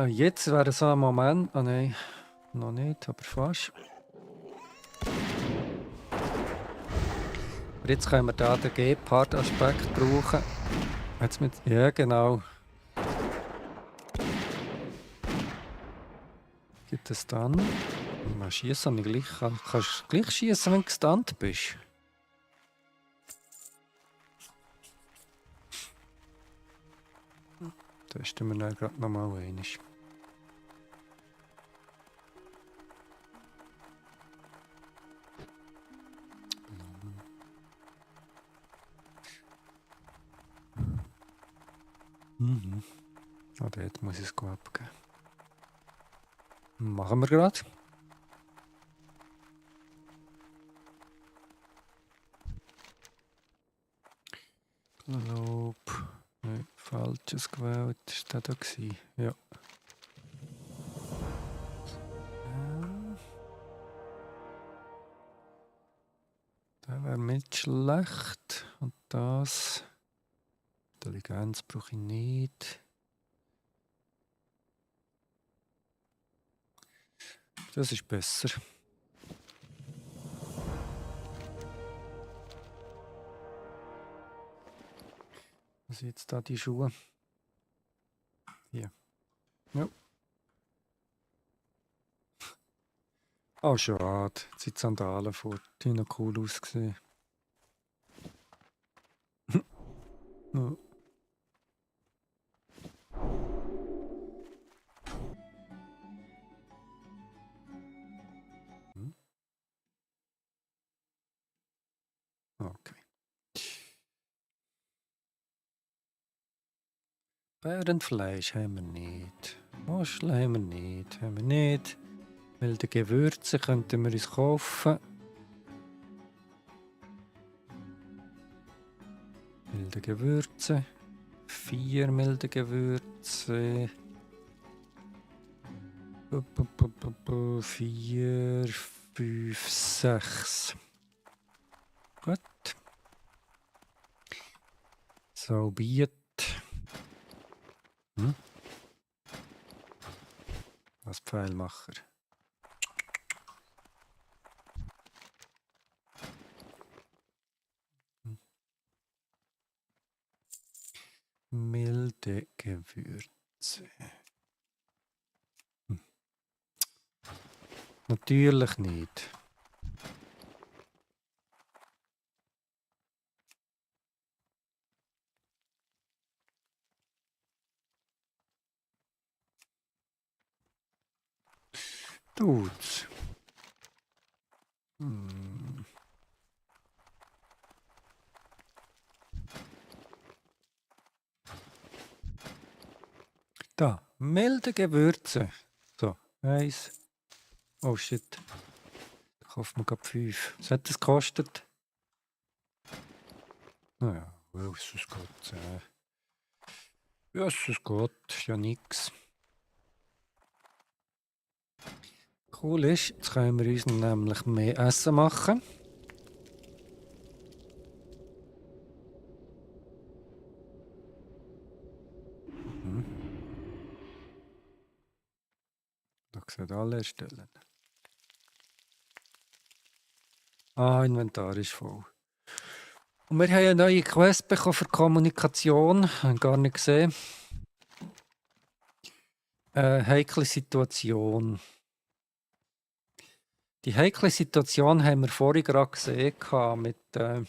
Jetzt wäre so ein Moment. Ah nein, noch nicht, aber fast. Aber jetzt können wir da den Gepard-Aspekt brauchen. Jetzt mit, ja, genau. Gibt es dann? Mal schießen, kannst du gleich schießen, wenn du gestunt bist. Testen wir dann gerade nochmal einmal. Mhm. Ah, dort muss ich es abgeben. Machen wir gerade. Lob. Nein, falsches gewählt. Ist der da gewesen? Ja. Der wäre nicht schlecht. Und das. Intelligenz brauche ich nicht. Das ist besser. Was sind jetzt da die Schuhe? Hier. Ja. Oh, schade. Jetzt sind die Sandalen vor. Die haben noch cool ausgesehen. Ja. Okay. Bärenfleisch haben wir nicht. Muscheln haben wir nicht. Haben wir nicht. Milde Gewürze könnten wir uns kaufen. Milde Gewürze. 4 milde Gewürze. 4, 5, 6. Gut. So, Biet. Was Pfeilmacher. Milde Gewürze. Natürlich nicht. Tut's. Da, milde Gewürze. So, 1. Oh shit. Da kauft man gerade 5. Was hat das gekostet? Naja, Jesus Gott. Jesus Gott, ja nix. Cool ist, jetzt können wir uns nämlich mehr Essen machen. Da sieht alle erstellen. Ah, Inventar ist voll. Und wir haben eine neue Quest bekommen für Kommunikation. Haben gar nicht gesehen. Heikle Situation. Die heikle Situation haben wir vorhin gerade gesehen mit diesen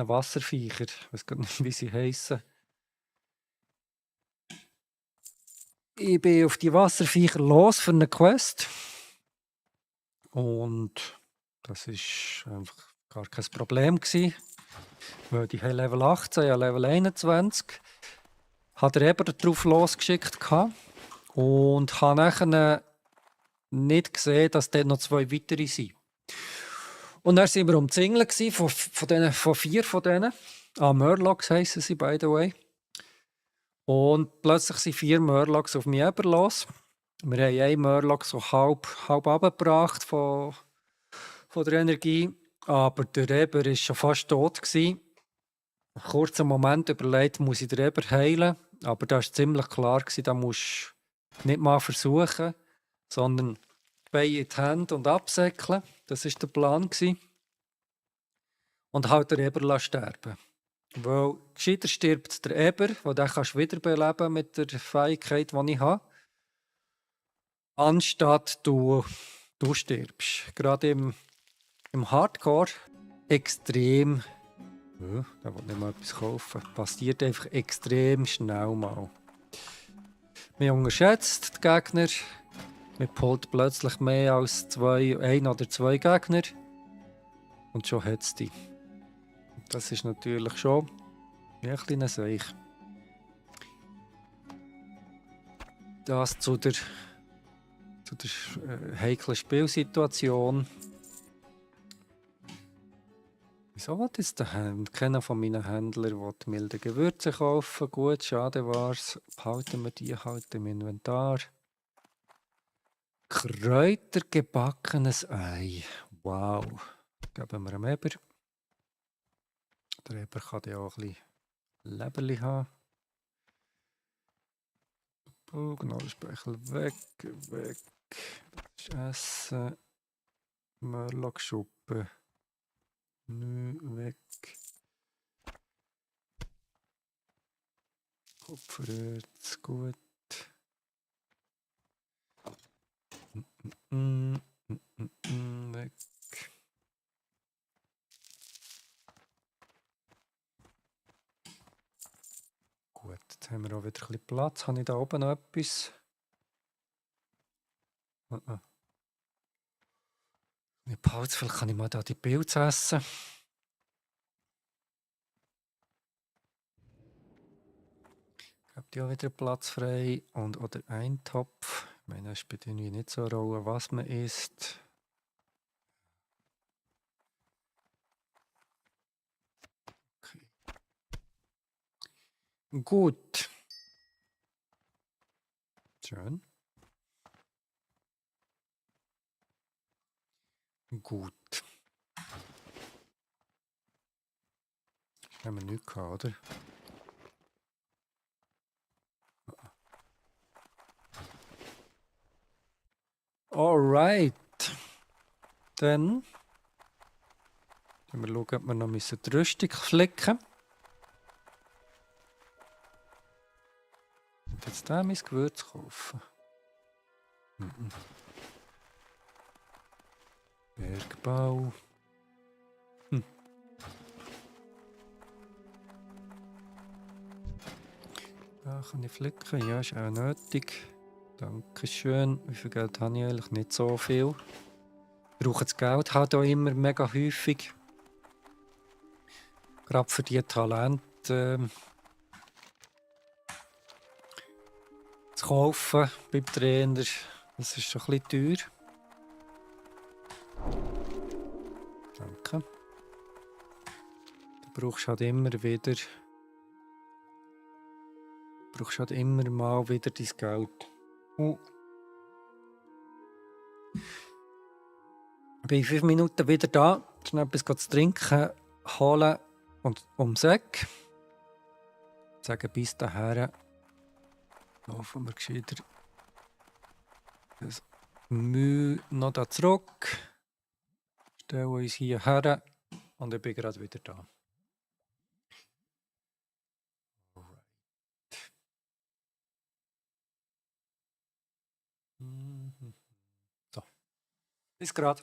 Wasserviechern. Ich weiß gar nicht, wie sie heißen. Ich bin auf die Wasserviecher los für eine Quest. Und das ist einfach gar kein Problem gewesen. Weil die haben Level 18, ja Level 21. Hat er eben darauf losgeschickt gehabt und habe nachher nicht gesehen, dass dort noch 2 weitere sind. Und dann waren wir umzingelt von 4 von denen. Murlocs heissen sie, by the way. Und plötzlich sind 4 Murlocs auf mich los. Wir haben einen Murloc so halb abgebracht von der Energie. Aber der Eber war schon fast tot. Einen kurzen Moment überlegt, muss ich den Eber heilen. Aber da war ziemlich klar, da musst du nicht mal versuchen, sondern die Beine in die Hände und absäckeln. Das war der Plan. Und halt den Eber sterben. Weil gescheiter stirbt der Eber, den kannst du wiederbeleben mit der Fähigkeit, die ich habe, anstatt du stirbst. Gerade im Hardcore extrem. Da will nicht mal etwas kaufen. Passiert einfach extrem schnell mal. Man unterschätzt die Gegner. Man pullt plötzlich mehr als 1 oder 2 Gegner. Und schon hat es die. Das ist natürlich schon ein kleiner Seich. Das zu der heiklen Spielsituation. Wieso will jetzt keiner von meinen Händlern milde Gewürze kaufen? Gut, schade war's. Behalten wir die halt im Inventar. Kräutergebackenes Ei. Wow. Geben wir einem Eber. Der Eber kann ja auch ein bisschen Leberli haben. Oh, genau, Speichel weg. Das ist Essen. Murloc-Schuppen. Nö, weg. Kupfererz, gut. Weg. Gut, jetzt haben wir auch wieder ein bisschen Platz. Habe ich da oben noch etwas? Mit Pause, vielleicht kann ich mal da die Pilze essen. Ich habe die auch wieder Platz frei. Oder ein Topf. Ich meine, es spielt irgendwie nicht so eine Rolle, was man isst. Okay. Gut. Schön. Gut. Haben wir nichts gehabt, oder? Alright. Dann schauen wir, ob wir noch die Rüstung flicken müssen. Und jetzt da mein Gewürz kaufen. Bergbau. Da kann ich flicken, ja, ist auch nötig. Dankeschön. Wie viel Geld habe ich eigentlich? Nicht so viel. Ich brauche das Geld halt auch immer mega häufig. Gerade für die Talente zu kaufen beim Trainer. Das ist schon ein bisschen teuer. Danke. Du brauchst halt immer wieder. Du brauchst halt immer mal wieder dein Geld. Ich bin in 5 Minuten wieder da. Schnell etwas zu trinken holen und umsäcken. Sagen bis dahin. Laufen wir gescheiter das Mühe noch da zurück. Stellen uns hier her und ich bin gerade wieder da. So, bis gerade.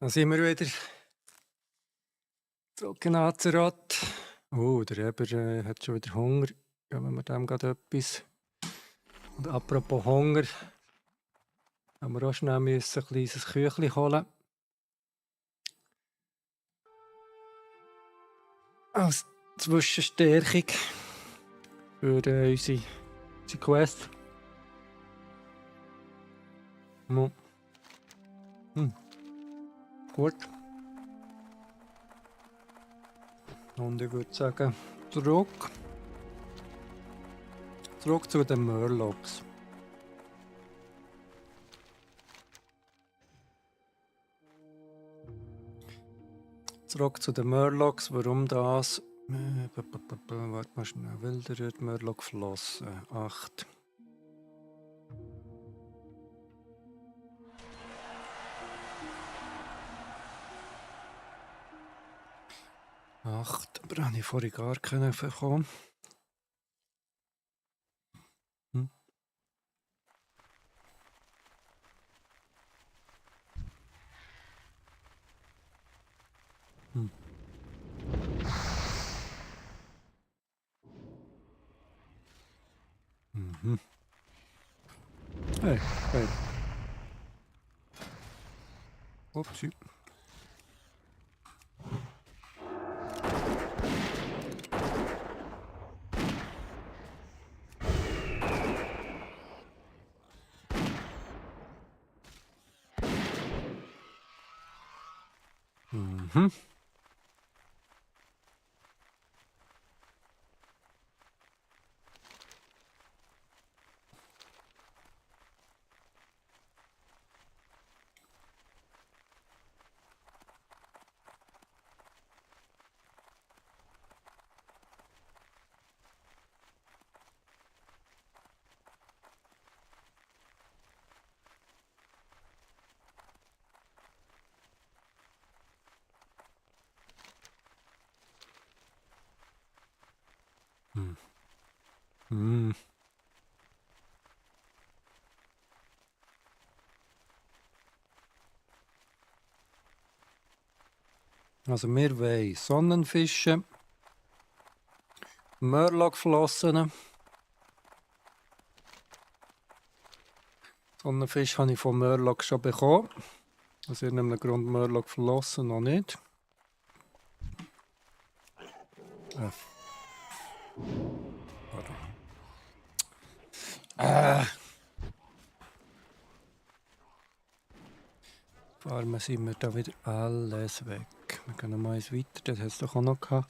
Da sind wir wieder zurück in Azeroth. Oh, der Eber hat schon wieder Hunger. Geben wir dem gerade etwas. Und apropos Hunger, haben wir auch schnell müssen ein kleines Küchlein holen. Als Zwischenstärkung für unsere Quest. No. Gut. Und ich würde sagen, zurück zu den Murlocs. Zurück zu den Murlocs. Warum das? Warte mal schnell. Wilderer Murloc Flossen. 8. Aber habe ich vorhin gar keinen bekommen. Hey. Upsi. Also wir wollen Sonnenfische, Murloc-Flossen. Sonnenfisch habe ich von Murloc schon bekommen. Aus irgendeinem Grund Murloc-Flossen noch nicht. Farmen sind wir da wieder alles weg. Wir gehen noch mal eins weiter, das hat es doch auch noch gehabt.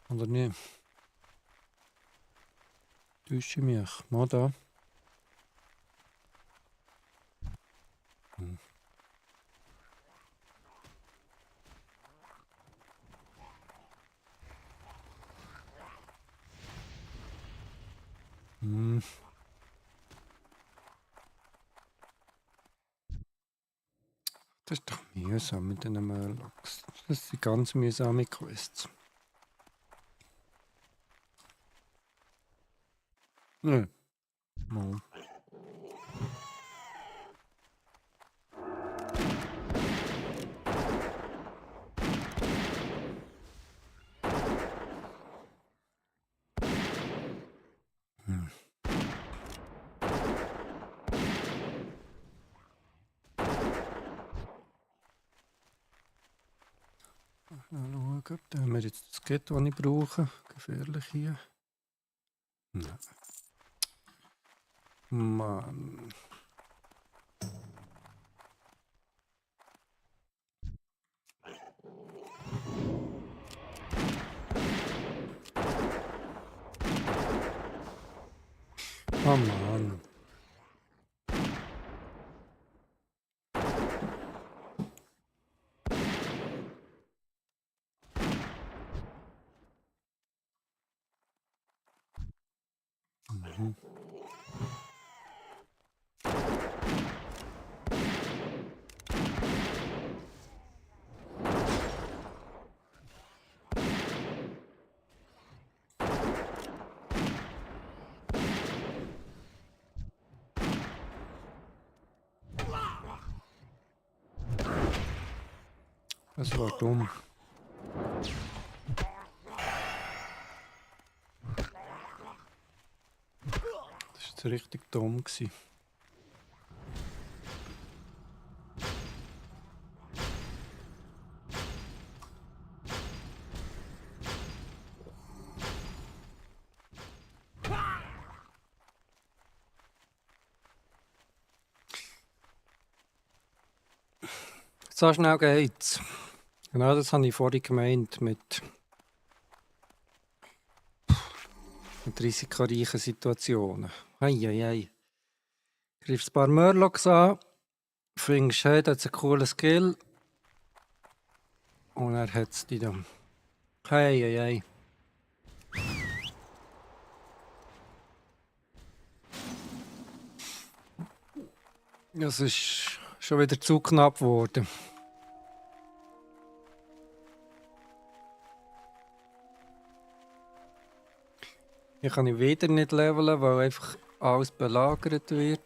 Oder nicht? Täusche ich mich. Mal da. Das ist doch mühsam mit den Murlocs. Das sind ganz mühsame Quests. Nö. No. Schauen, da haben wir jetzt das Kit, das ich brauche. Gefährlich hier. Nein. Mann. Oh Mann. Das war dumm. Das war richtig dumm gewesen. So schnell geht's. Genau das habe ich vorhin gemeint mit risikoreichen Situationen. Eieiei. Greifst ein paar Murlocs an, findest, hey, das ist ein cooler Skill. Und er hat es dich dann. Eieiei. Es ist schon wieder zu knapp geworden. Hier kann ich wieder nicht leveln, weil einfach alles belagert wird.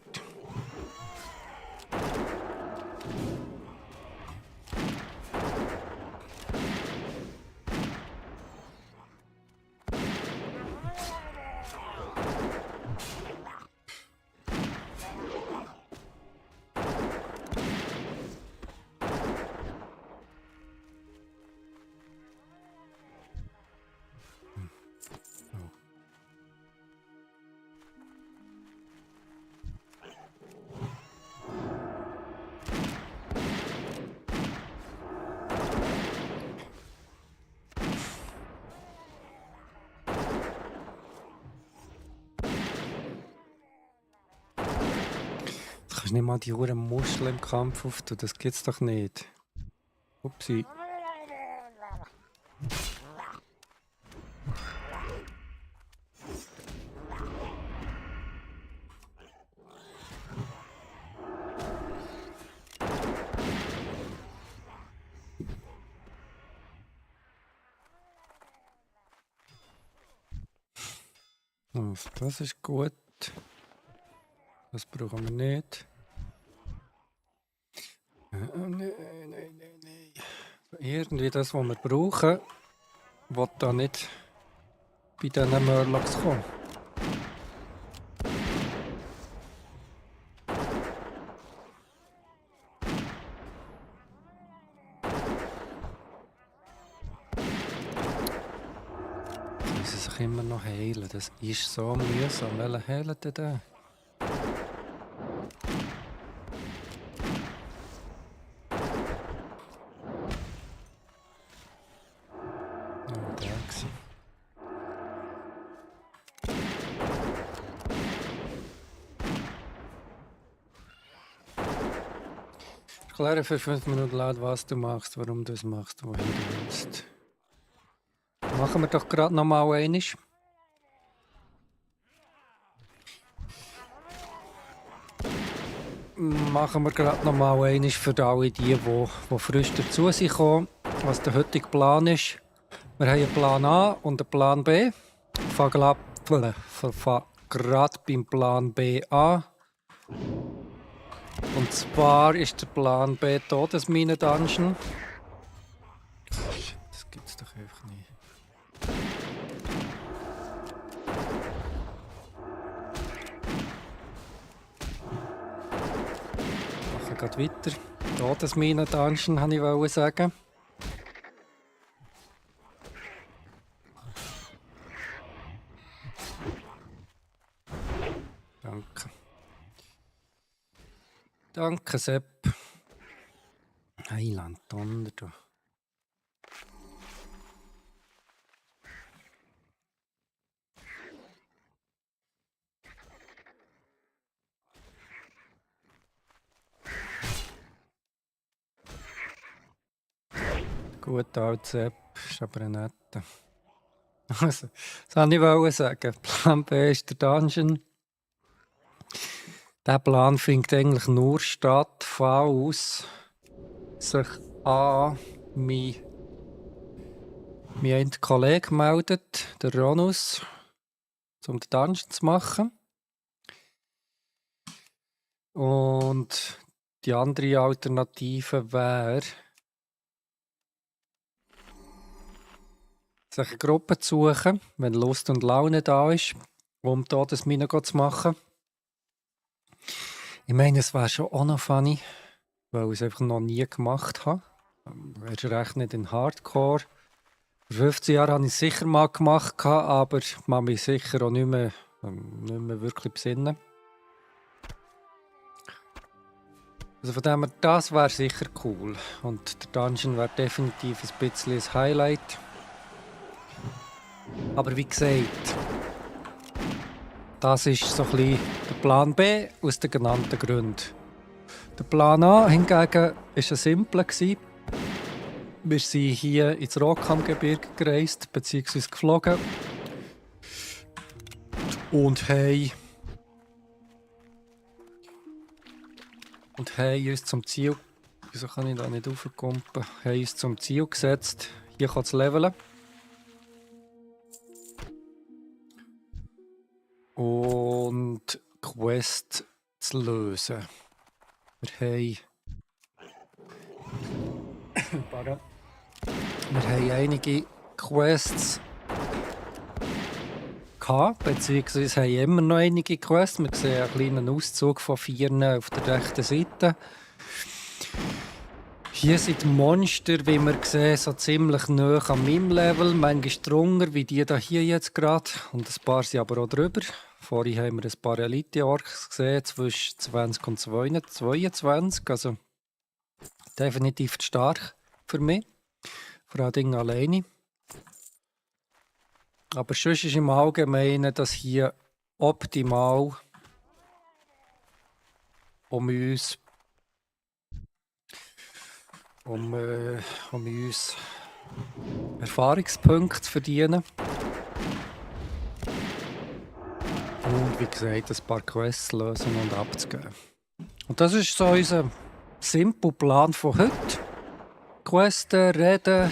Du kannst nicht mal die Huren Muschel im Kampf auftun, das gibt's doch nicht. Upsi. Also, das ist gut. Das brauchen wir nicht. Nein. Irgendwie das, was wir brauchen, will da nicht bei diesen Murlocs kommen. Sie müssen sich immer noch heilen. Das ist so mühsam. Welchen heilen denn den? Oh, der gewesen. Erkläre für 5 Minuten laut, was du machst, warum du es machst, wohin du willst. Machen wir doch gerade noch mal einmal. Machen wir gerade noch mal einmal für alle die frisch dazu sind gekommen, was der heutige Plan ist. Wir haben einen Plan A und einen Plan B. Ich fange gerade beim Plan B an. Und zwar ist der Plan B Todesminen-Dungeon. Das gibt's doch einfach nicht. Machen wir gerade weiter. Todesminen-Dungeon, wollte ich sagen. Danke. Danke, Sepp. Heiland, Donner, du. Gut, alt Sepp, ist aber ein netter. Also, das wollte ich sagen. Plan B ist der Dungeon. Der Plan findet eigentlich nur statt, falls sich A, mein ein Kollege meldet, der Ronus, um den Dungeon zu machen. Und die andere Alternative wäre, sich eine Gruppe zu suchen, wenn Lust und Laune da ist, um Todesmine zu machen. Ich meine, es wäre schon auch noch funny, weil ich es einfach noch nie gemacht habe. Erst recht nicht in Hardcore. Vor 15 Jahren habe ich es sicher mal gemacht, aber ich kann mich sicher auch nicht mehr wirklich besinnen. Also von dem her, das wäre sicher cool. Und der Dungeon wäre definitiv ein bisschen ein Highlight. Aber wie gesagt, das ist so ein bisschen der Plan B aus den genannten Gründen. Der Plan A hingegen war ein simpler. Wir sind hier ins Rockhamgebirge gereist, bzw. geflogen. Und haben uns zum Ziel, wieso kann ich da nicht raufkumpen, haben uns zum Ziel gesetzt, hier zu leveln. Und Quest zu lösen. Wir haben einige Quests gehabt, beziehungsweise haben immer noch einige Quests. Wir sehen einen kleinen Auszug von 4 auf der rechten Seite. Hier sind die Monster, wie wir sehen, so ziemlich nahe an meinem Level. Manchmal drunter, wie die hier jetzt gerade. Und ein paar sind aber auch drüber. Vorhin haben wir ein paar Elite-Orks gesehen, zwischen 20 und 22. Also definitiv stark für mich. Vor allem alleine. Aber sonst ist im Allgemeinen das hier optimal, um uns Erfahrungspunkte zu verdienen. Und wie gesagt, ein paar Quests zu lösen und abzugeben. Und das ist so unser simpler Plan von heute. Questen, reden,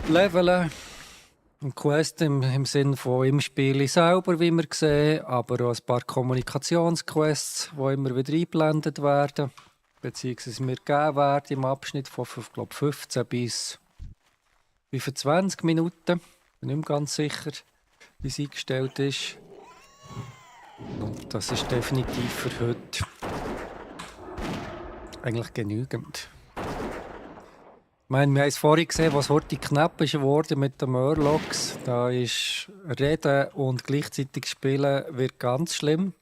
leveln. Und Quest im Sinne von im Spiel selber, wie wir sehen, aber auch ein paar Kommunikationsquests, die immer wieder eingeblendet werden, beziehungsweise mir gegeben werden im Abschnitt von, ich glaube, 15 bis 25 Minuten. Ich bin nicht mehr ganz sicher, wie es eingestellt ist. Und das ist definitiv für heute eigentlich genügend. Ich meine, wir haben es vorhin gesehen, was heute knapp ist geworden mit den Murlocs. Da ist Reden und gleichzeitig Spielen wird ganz schlimm.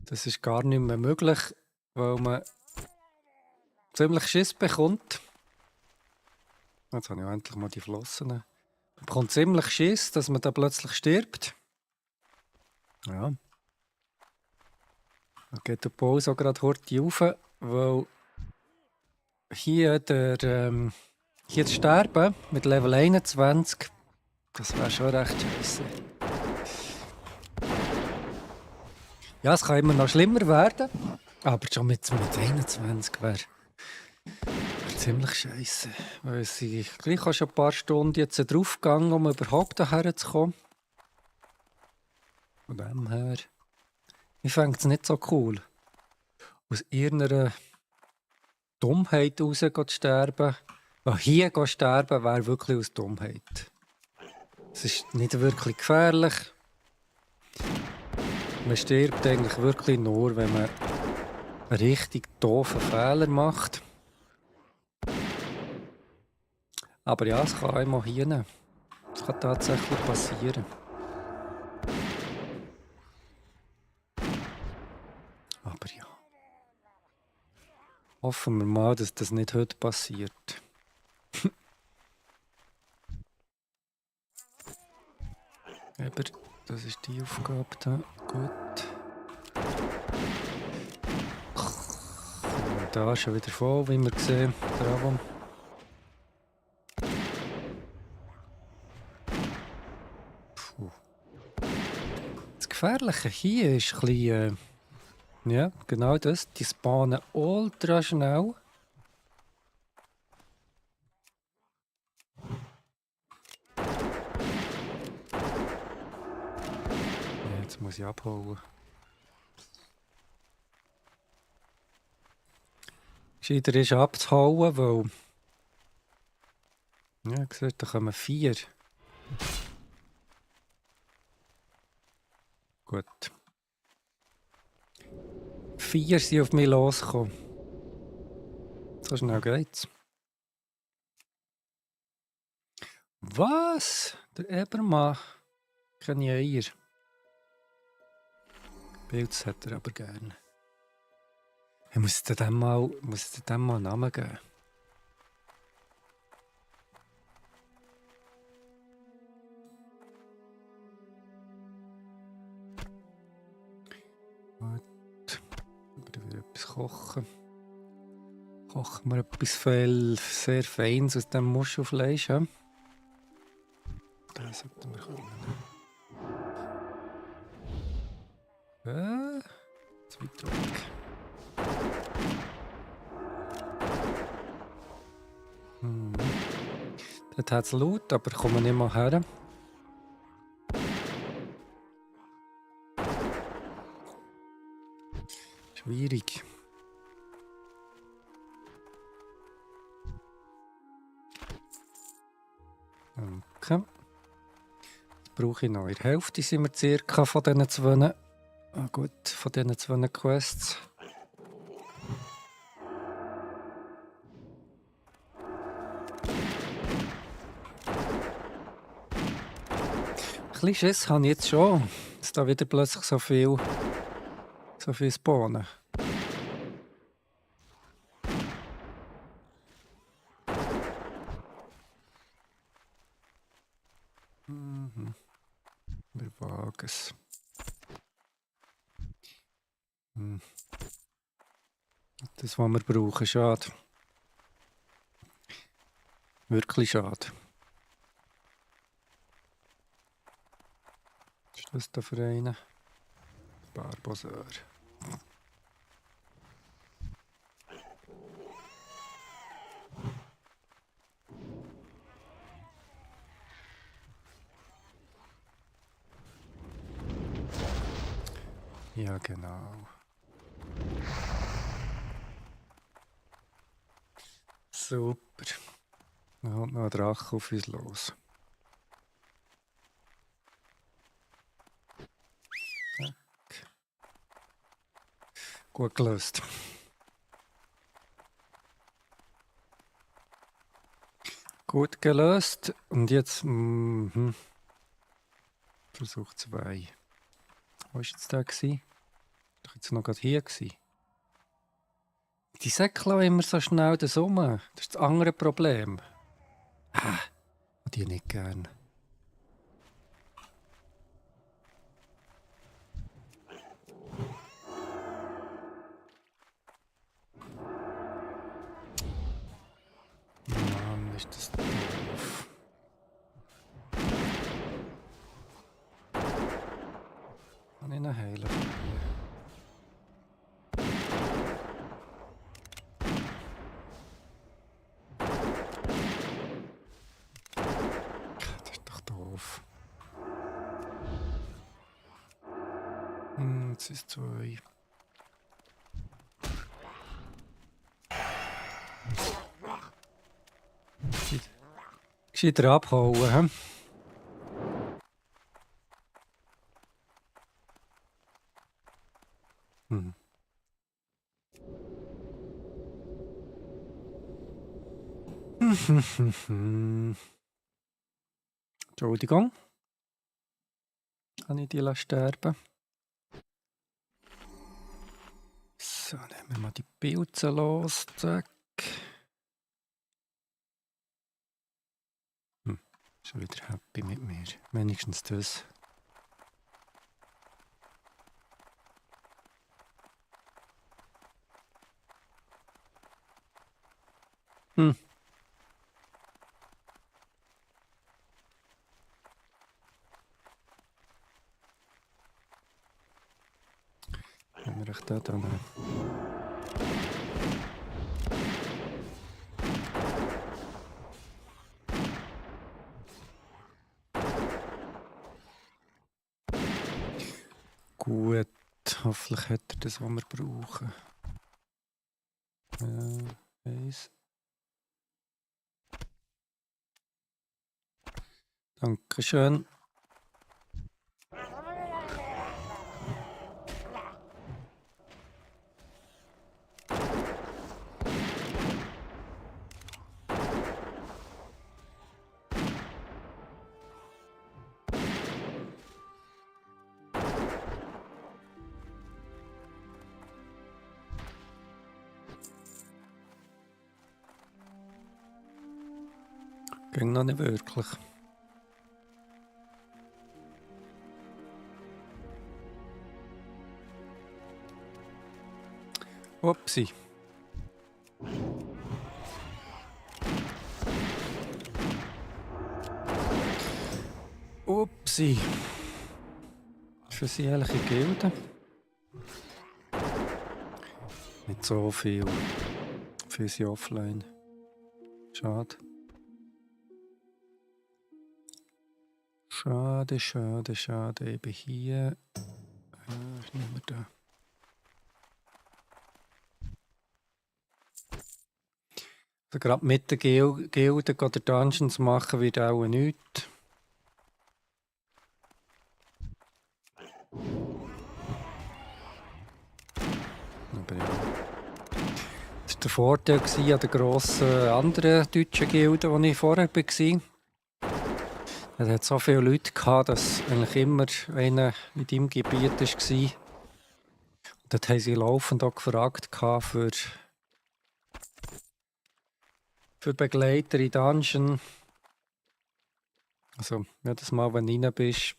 Das ist gar nicht mehr möglich, weil man ziemlich Schiss bekommt. Jetzt habe ich endlich mal die Flossen. Man bekommt ziemlich Schiss, dass man da plötzlich stirbt. Ja. Da geht der Bau so gerade heute rauf, weil hier zu sterben mit Level 21, das wäre schon recht scheiße. Ja, es kann immer noch schlimmer werden, aber schon mit 21 wäre ziemlich scheiße. Weil es sind gleich auch schon ein paar Stunden jetzt draufgegangen, um überhaupt daher zu kommen. Von dem her, ich fände es nicht so cool. Aus irgendeiner Dummheit raus zu sterben. Weil hier sterben wäre wirklich aus Dummheit. Es ist nicht wirklich gefährlich. Man stirbt eigentlich wirklich nur, wenn man einen richtig doofen Fehler macht. Aber ja, es kann einmal hier. Das kann tatsächlich passieren. Aber ja. Hoffen wir mal, dass das nicht heute passiert. Aber das ist die Aufgabe da. Gut. Und da ist schon wieder voll, wie wir sehen. Bravo. Puh. Das Gefährliche hier ist ein bisschen, ja, genau das. Die spawnen ultra schnell. Ja, jetzt muss ich abhauen. Gescheiter ist abzuhauen, weil Ja, gesagt, da kommen 4. Gut. 4 sind auf mich losgekommen. So schnell geht's. Was? Der Ebermann? Keine Eier. Pilz hat er aber gern. Ich muss dem mal einen Namen geben. Gut. Wieder etwas kochen. Kochen wir etwas sehr Feines aus dem Muschelfleisch. Ja? Das sollten wir können. Zu weit weg. Dort hat es laut, aber kommen wir nicht mal her. Schwierig. Okay. Jetzt brauche ich noch. In der Hälfte sind wir circa von diesen 2. Ah, gut, von diesen 2 Quests. Ein bisschen Schiss habe ich jetzt schon, dass da wieder plötzlich so viel spawnen. Wir wagen es. Das, was wir brauchen, schade. Wirklich schade. Was ist das da für einen? Barboseur. Ja, genau. Super. Dann kommt noch ein Drache auf uns los. Zack. Gut gelöst. Gut gelöst. Und jetzt Versuch 2. Wo war jetzt der? Doch jetzt noch gerade hier gewesen. Die säckeln immer so schnell das rum. Das ist das andere Problem. Die nicht gern. Mann, ist das doof. Kann ich ihn heilen? Das ist doch doof. Jetzt ist 2. Gescheiter abhauen, hä? Entschuldigung. Kann ich die sterben? So, nehmen wir mal die Pilze los. Zack. Schon wieder happy mit mir. Wenigstens das. Haben wir echt da dran? Gut, hoffentlich hat er das, was wir brauchen. 1. Dankeschön. Ging noch nicht wirklich. Upsi. Upsi. Für sie ehrliche Gilde. Nicht so viel. Für sie offline. Schade. Schade, schade, schade. Eben hier. Ist nicht mehr da. Also gerade mit der Gilde oder Dungeons machen wird auch nichts. Aber ja. Das war der Vorteil an der grossen anderen deutschen Gilde, die ich vorher war. Es hat so viele Leute gehabt, dass eigentlich immer einer in deinem Gebiet war. Und dort haben sie laufend auch gefragt für Begleiter in Dungeon. Also, jedes Mal, wenn du rein bist,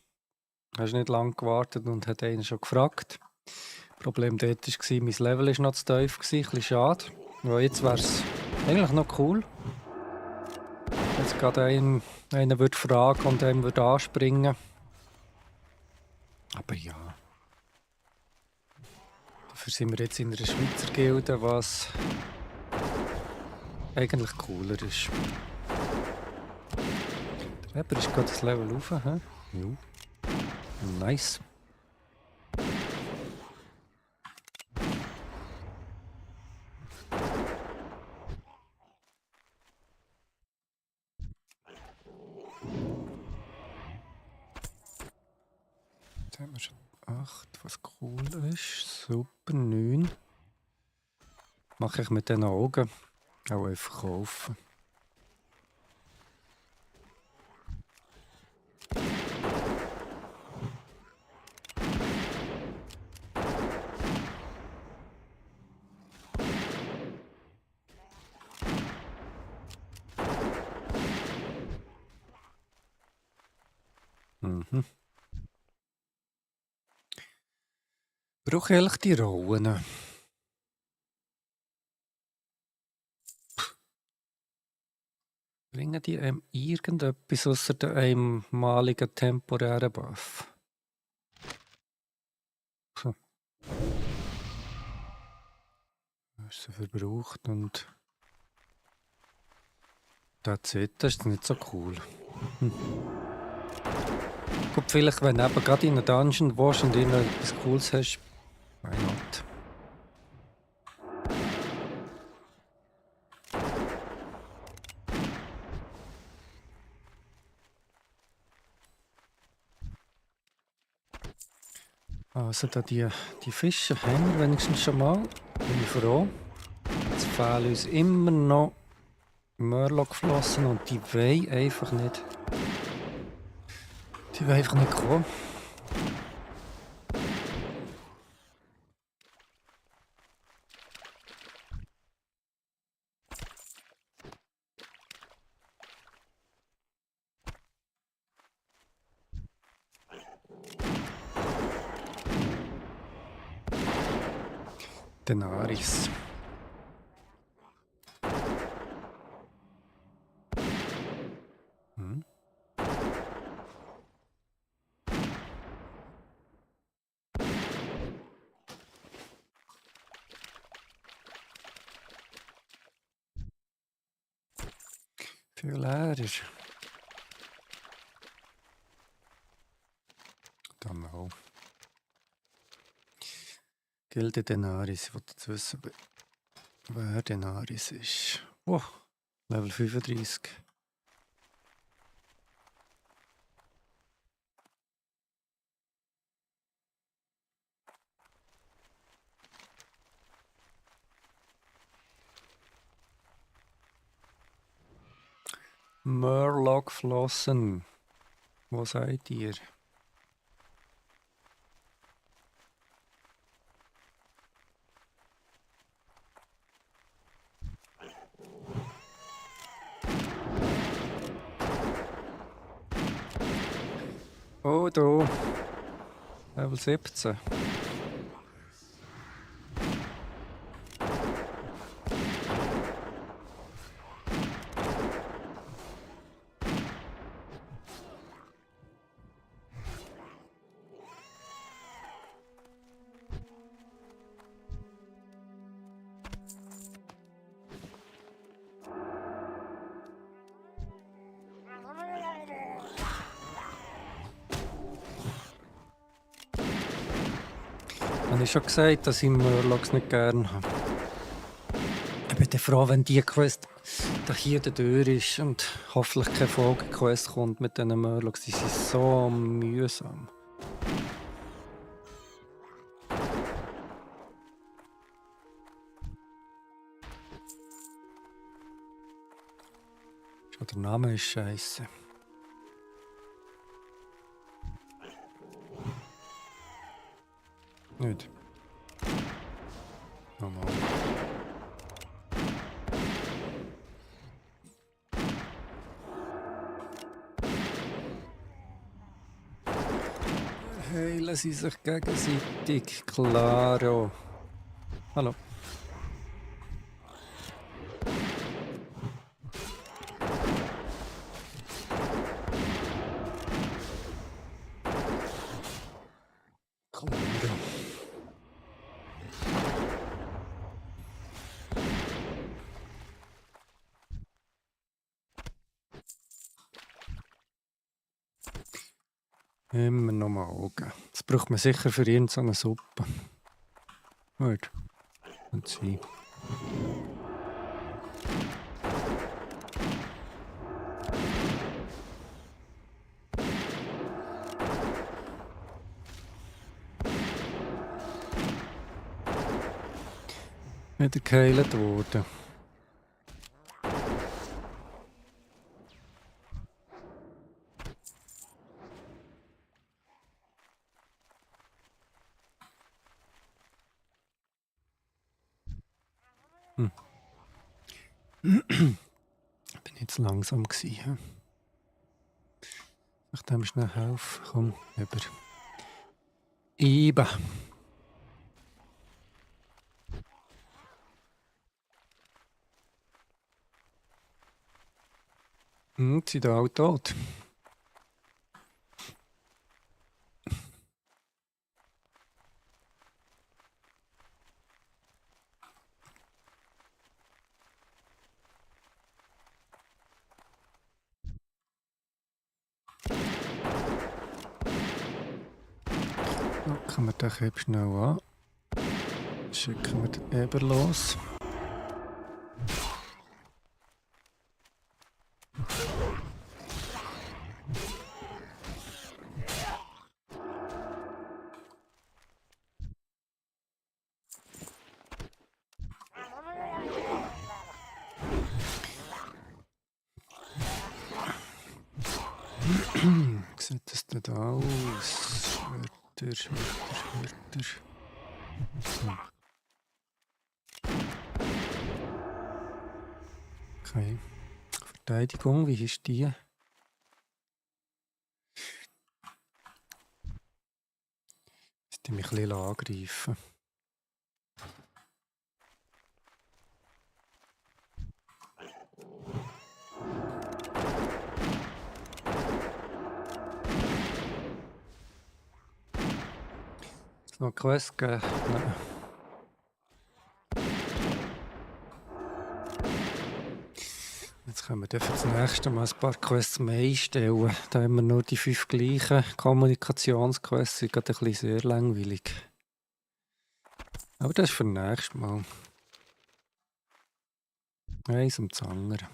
hast du nicht lange gewartet und hat einen schon gefragt. Das Problem dort war, mein Level war noch zu tief, ein bisschen schade. Weil jetzt wäre es eigentlich noch cool. Jetzt gerade einer würde fragen und einem würde anspringen. Aber ja. Dafür sind wir jetzt in einer Schweizer Gilde, was eigentlich cooler ist. Der Weber ist gerade das Level rauf, hä? Jo. Nice. Jetzt haben wir schon 8, was cool ist. Super, 9. Mache ich mit den Augen auch einfach kaufen. Mhm. Brauche ich eigentlich die Rollen? Bringen die einem irgendetwas außer der einmaligen temporären Buff? Hm. Hast sie verbraucht und das ist nicht so cool. Gut, vielleicht, wenn du eben gerade in einer Dungeon warst und etwas Cooles hast, why not? Also da die Fische haben wir wenigstens schon mal. Bin ich froh. Jetzt fehlen uns immer noch Murloc-Flossen und die wollen einfach nicht. Die wollen einfach nicht kommen. Denaris. Hm. Viel leerer. Dann auch. Gilde Denaris. Ich wollte jetzt wissen, wer Denaris ist. Oh, Level 35. Murloc-Flossen. Wo seid ihr? Oh, da. Level 17. Habe ich schon gesagt, dass ich Murlocs nicht gerne habe. Ich bin dann froh, wenn die Quest da hier der Tür ist und hoffentlich keine Folgequest kommt mit diesen Murlocs. Die sind so mühsam. Schon der Name ist scheiße. Nicht. Nochmal. Heilen sie sich gegenseitig. Klaro. Hallo. Klaro. Immer noch mal Augen. Das braucht man sicher für irgendeine Suppe. Gut. Und sie. Wieder geheilt worden. Bin jetzt langsam gewesen. Nachdem schnell helfen. Komm, über. Eben. Sie sind alle tot. Locken wir den Keb schnell an. Schicken wir den Eber los. Wie sieht das denn da aus? Schwerter. Okay. Verteidigung, wie ist die? Die mich ein bisschen angreifen. Noch Quest geben? Nein. Jetzt können wir dann für das nächste Mal ein paar Quests mehr einstellen. Da haben wir nur die 5 gleichen Kommunikationsquests. Die sind gerade ein bisschen sehr langweilig. Aber das ist für das nächste Mal. Eins um das andere.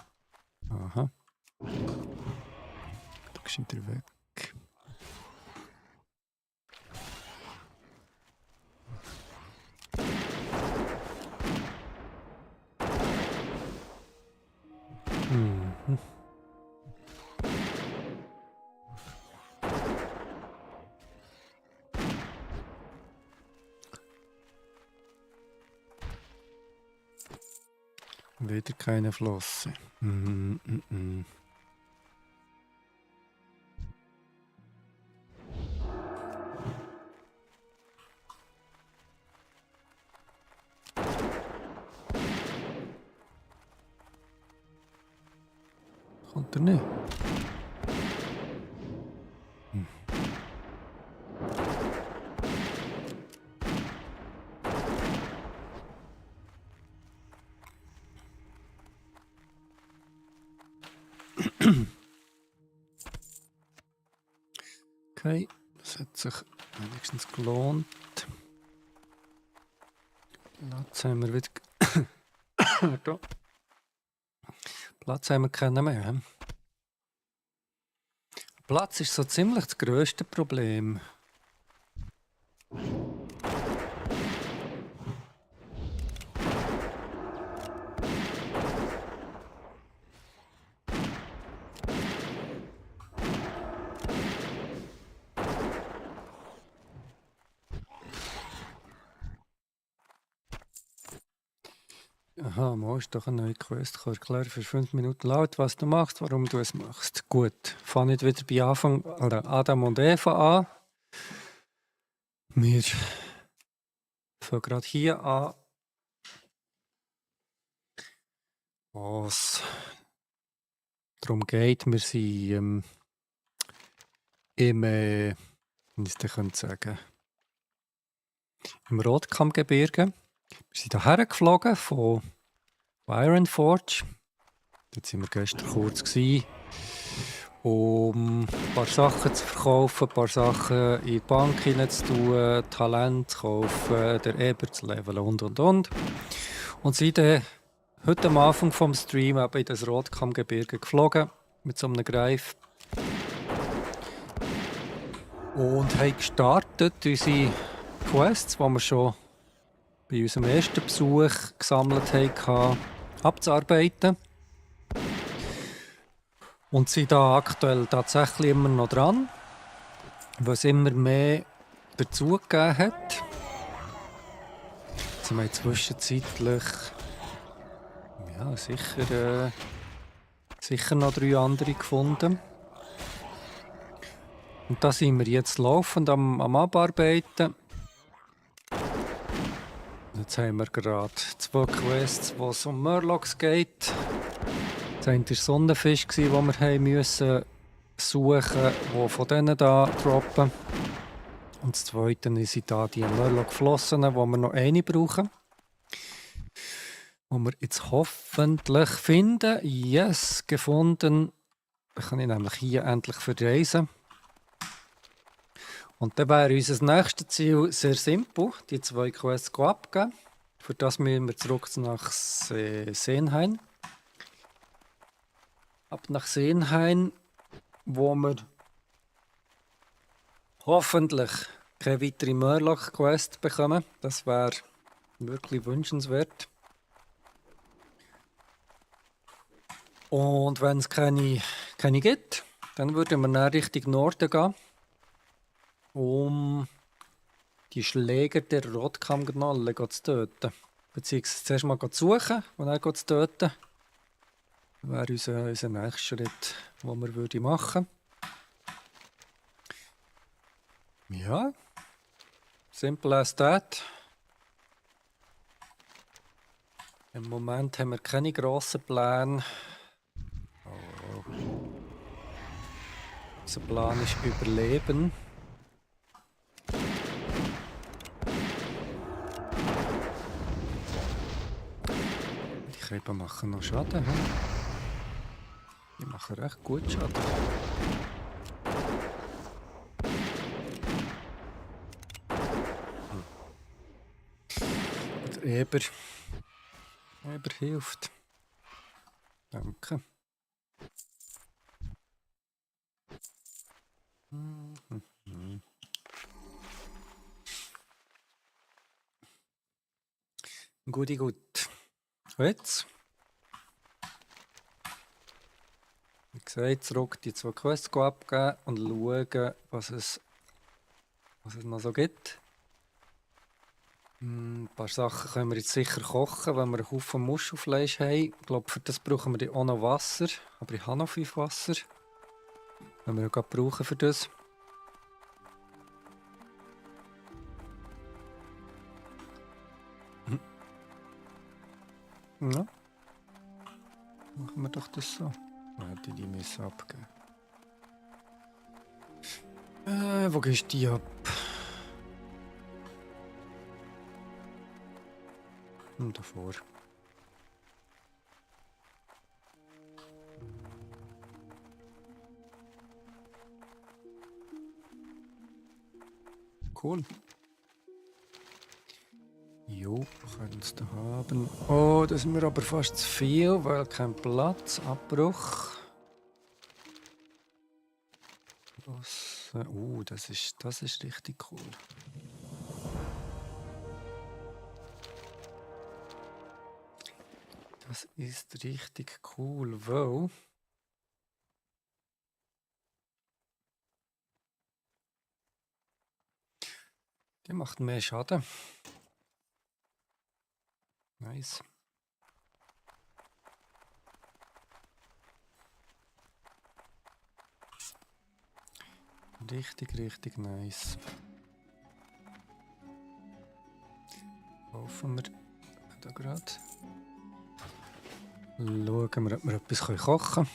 Aha. Da ist wieder weg. Wieder keine Flosse. Mm, mm, mm. Kommt er nicht? Hm. Okay, das hat sich wenigstens gelohnt. Platz haben wir wieder. Da. Platz haben wir keinen mehr. He? Platz ist so ziemlich das grösste Problem. Aha, mal ist doch eine neue Quest. Ich kann erklären für 5 Minuten laut, was du machst, warum du es machst. Gut, fange ich wieder bei Anfang oder Adam und Eva an. Wir fangen gerade hier an. Was darum geht, wir sind im, wie ich es sagen, im Rotkammgebirge. Wir sind hierher geflogen von Ironforge. Dort waren wir gestern kurz gewesen, um ein paar Sachen zu verkaufen, ein paar Sachen in die Bank hineinzutun, Talent zu kaufen, den Eber zu leveln und. Und sind dann heute am Anfang vom Stream eben in das Rotkammgebirge geflogen mit so einem Greif. Und haben gestartet unsere Quests, die wir schon bei unserem ersten Besuch gesammelt haben, abzuarbeiten. Und sind da aktuell tatsächlich immer noch dran, was immer mehr dazugegeben hat. Jetzt haben wir zwischenzeitlich ja, sicher noch 3 andere gefunden. Und da sind wir jetzt laufend am Abarbeiten. Jetzt haben wir gerade 2 Quests, wo es um Murlocs geht. Das eine war Sonnenfisch, den wir haben müssen suchen, die von denen da droppen. Und das zweite sind da die Murloc-Flossen, wo wir noch eine brauchen. Die wir jetzt hoffentlich finden. Yes, gefunden. Dann kann ich nämlich hier endlich verreisen. Und dann wäre unser nächstes Ziel sehr simpel, die 2 Quests abgeben. Für das müssen wir zurück nach Senheim. Ab nach Senheim, wo wir hoffentlich keine weitere Murloc-Quest bekommen. Das wäre wirklich wünschenswert. Und wenn es keine gibt, dann würden wir dann Richtung Norden gehen, um die Schläger der Rotkammgnolle zu töten. Beziehungsweise zuerst mal zu suchen und dann zu töten. Das wäre unser nächster Schritt, den wir machen würden. Ja, simple as that. Im Moment haben wir keine grossen Pläne. Oh. Unser Plan ist Überleben. Die Kreben machen noch Schaden. He? Die machen recht gut Schaden. Der Eber hilft. Danke. Gut. Jetzt. Wie gesagt, zurück die 2 Quests abgeben und schauen, was es noch so gibt. Ein paar Sachen können wir jetzt sicher kochen, wenn wir einen Haufen Muschelfleisch haben. Ich glaube, für das brauchen wir dann auch noch Wasser. Aber ich habe noch 5 Wasser. Wenn wir ja gerade brauchen für das. Ja, machen wir doch das so. Dann hätte ich die müssen abgeben. Wo gehst du die ab? Davor. Cool. Jo, können es da haben. Oh, das ist mir aber fast zu viel, weil kein Platz. Abbruch. Was? Das ist richtig cool. Das ist richtig cool, weil die macht mehr Schaden. Nice. Richtig nice. Kaufen wir da gerade. Schauen wir, ob wir etwas kochen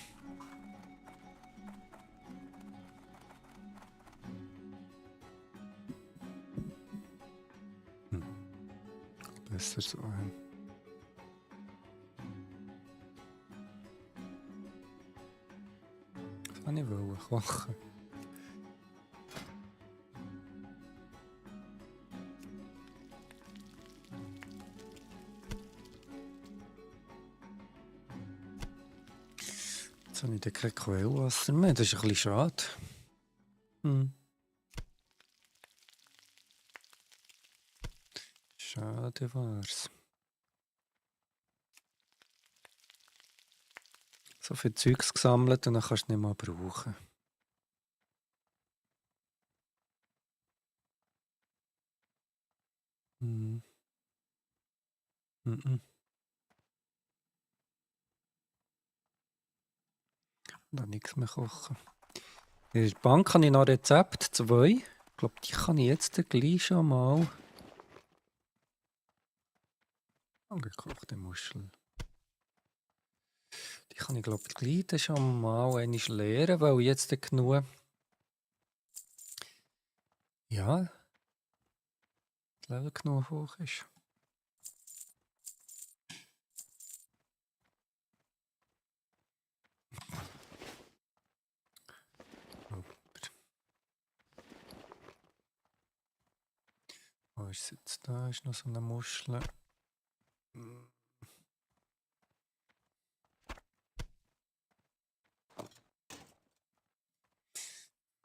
können. Besser so. Das kann ich wollen kochen. Jetzt habe ich dann kein Quellwasser mehr. Das ist ein bisschen schade. Schade war's. So viel Zeugs gesammelt und dann kannst du nicht mehr brauchen. Da nichts mehr kochen. In der Bank habe ich noch Rezept 2. Ich glaube, die kann ich jetzt gleich schon mal. Angekochte Muschel. Die kann ich glaube ich gleich schon mal einmal leeren, weil jetzt genug. Ja. Das Level genug hoch ist. Wo ist es jetzt? Da ist noch so eine Muschel.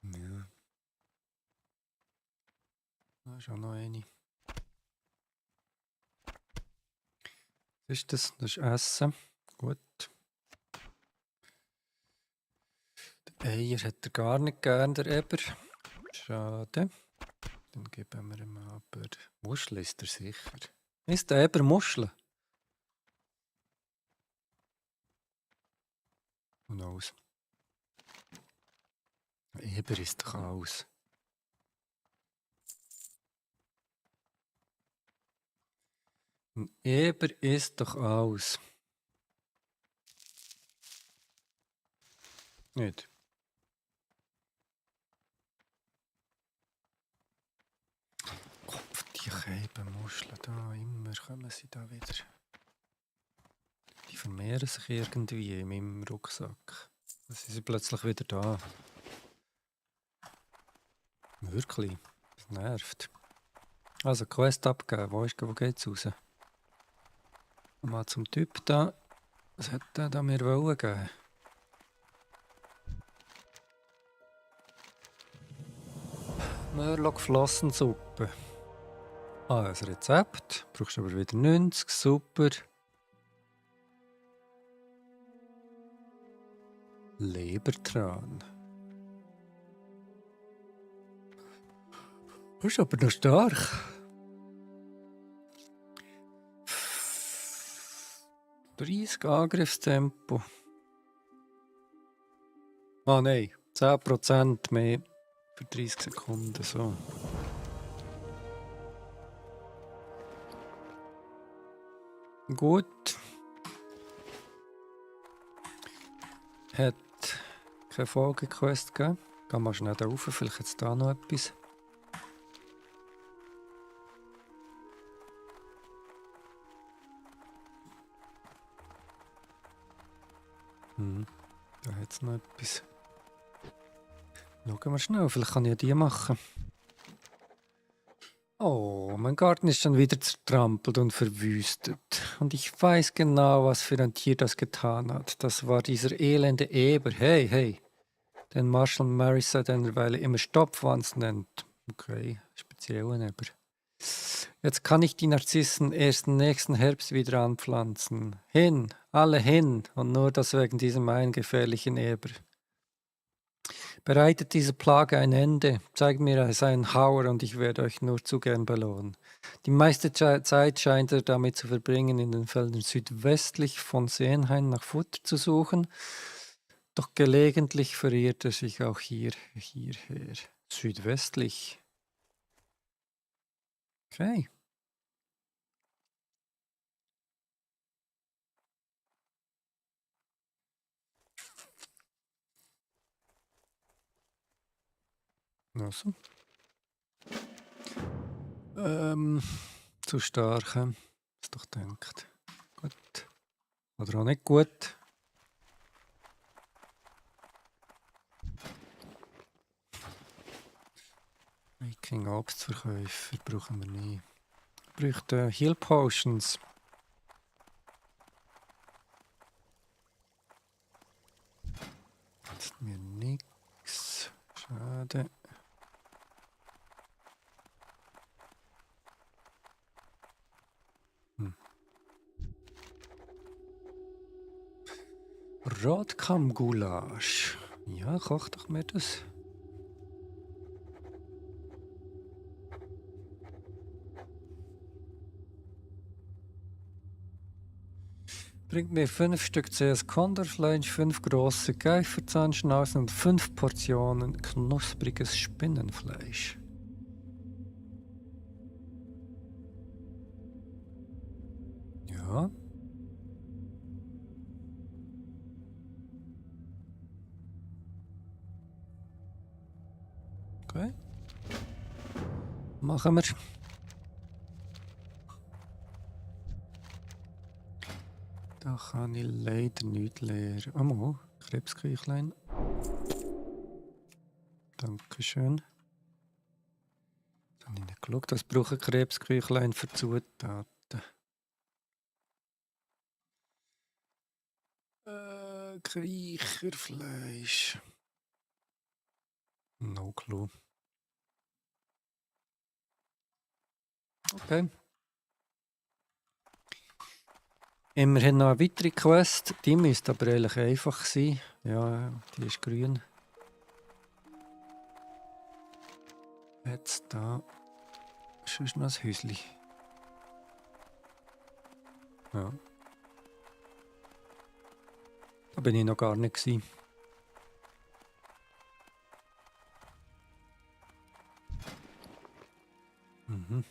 Ja. Da ist auch noch eine. Was ist das? Das ist Essen. Gut. Die Eier hat er gar nicht gern, der Eber. Schade. Dann geben wir ihm aber... Muschel ist er sicher. Ist der Eber Muschel? Who knows? Eber ist doch alles. Ein Eber ist doch alles. Nicht? Kopf, die Käbenmuscheln da, immer kommen sie da wieder. Die vermehren sich irgendwie in meinem Rucksack. Dann sind sie plötzlich wieder da. Wirklich. Das nervt. Also Quest abgeben. Wo geht's raus? Mal zum Typ da. Was hat der da mir wollen geben? Mörlock Flossensuppe. Ah, ein Rezept. Brauchst aber wieder 90. Super. Lebertran. Das ist aber noch stark. 30 Angriffstempo. Ah nein, 10% mehr für 30 Sekunden. So. Gut. Hat keine Folgequest gegeben. Gehen wir schnell da rauf, vielleicht jetzt da noch etwas. Da hat es noch etwas. Schauen wir schnell, vielleicht kann ich ja die machen. Oh, mein Garten ist schon wieder zertrampelt und verwüstet. Und ich weiß genau, was für ein Tier das getan hat. Das war dieser elende Eber. Hey, hey. Den Marshall Marissa eine Weile immer Stopfwanz nennt. Okay, speziell ein Eber. Jetzt kann ich die Narzissen erst nächsten Herbst wieder anpflanzen. Hin, alle hin. Und nur das wegen diesem einen gefährlichen Eber. Bereitet dieser Plage ein Ende, zeigt mir seinen Hauer und ich werde euch nur zu gern belohnen. Die meiste Zeit scheint er damit zu verbringen, in den Feldern südwestlich von Seenhain nach Futter zu suchen, doch gelegentlich verirrt er sich auch hierher. Südwestlich. Okay. Also. Zu stark, was doch denkt. Gut. Oder auch nicht gut. Viking Obstverkäufer brauchen wir nie. Wir bräuchten Heal Potions. Das ist mir nix. Schade. Rotkamm-Gulasch. Ja, koch doch mir das. Bringt mir 5 Stück CS Kondorfleisch, 5 große Geiferzahnschnauzen und 5 Portionen knuspriges Spinnenfleisch. Ja. Okay. Machen wir. Da kann ich leider nicht leer. Oh, mal, Krebsküchlein. Dankeschön. Da habe ich nicht geschaut, was brauche ich Krebsküchlein für Zutaten. Kriecherfleisch. No clue. Okay. Immerhin noch eine weitere Quest. Die müsste aber eigentlich einfach sein. Ja, die ist grün. Jetzt da. Sonst noch ein Häuschen. Ja. Da bin ich noch gar nicht gewesen. Mhm.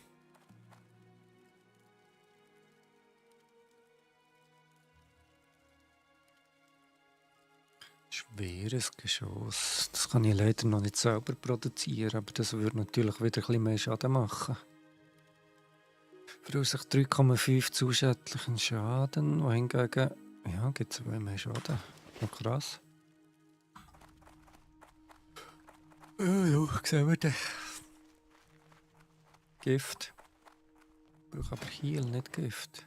Schweres Geschoss. Das kann ich leider noch nicht selber produzieren, aber das würde natürlich wieder ein bisschen mehr Schaden machen. Verursacht 3,5 zusätzlichen Schaden, wohingegen, ja, gibt es mehr Schaden. Noch krass. Ja, sehen wir den. Gift. Ich brauche aber Heal, nicht Gift.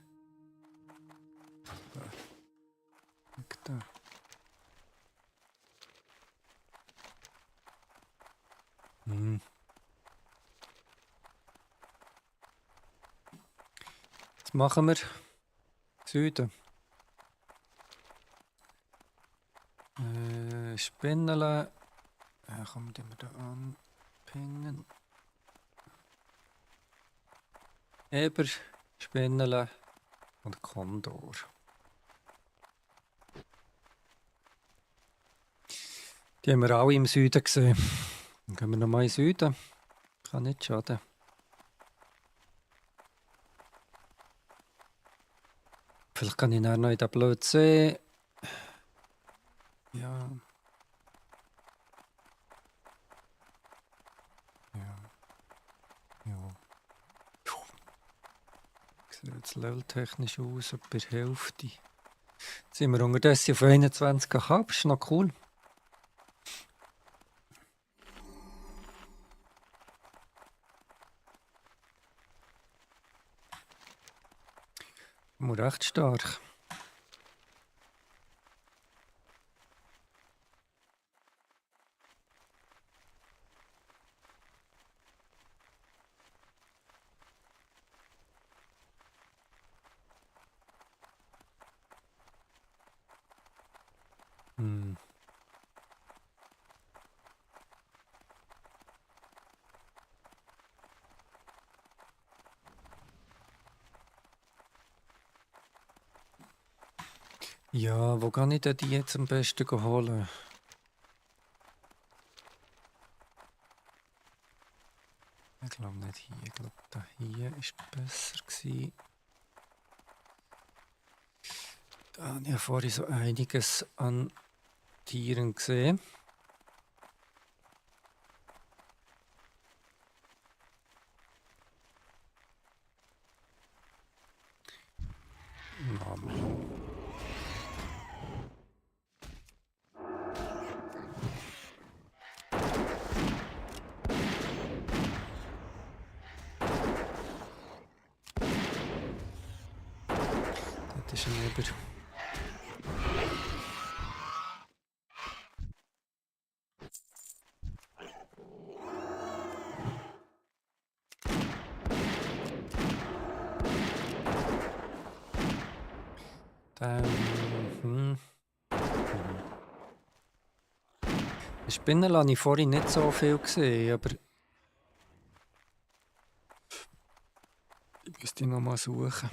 Da. Hm. Was machen wir? Süden. Spinnele. Ja, kommen wir da anpingen. Eber, Spinnele und Kondor. Die haben wir alle im Süden gesehen. Dann gehen wir nochmal in den Süden. Kann nicht schaden. Vielleicht kann ich dann noch in den blöden See. Ja. Ja. Ja. Sieht jetzt leveltechnisch aus, etwa die Hälfte. Jetzt sind wir unterdessen auf 21,5, ist noch cool. Mal recht stark. Hm. Ja, wo kann ich denn die jetzt am besten holen? Ich glaube nicht hier. Ich glaube, da hier war besser gewesen. Da habe ich ja vorhin so einiges an Tieren gesehen. Mann. Das ist ein Eber. Spinnen habe ich vorhin nicht so viel gesehen, aber ich müsste noch mal suchen.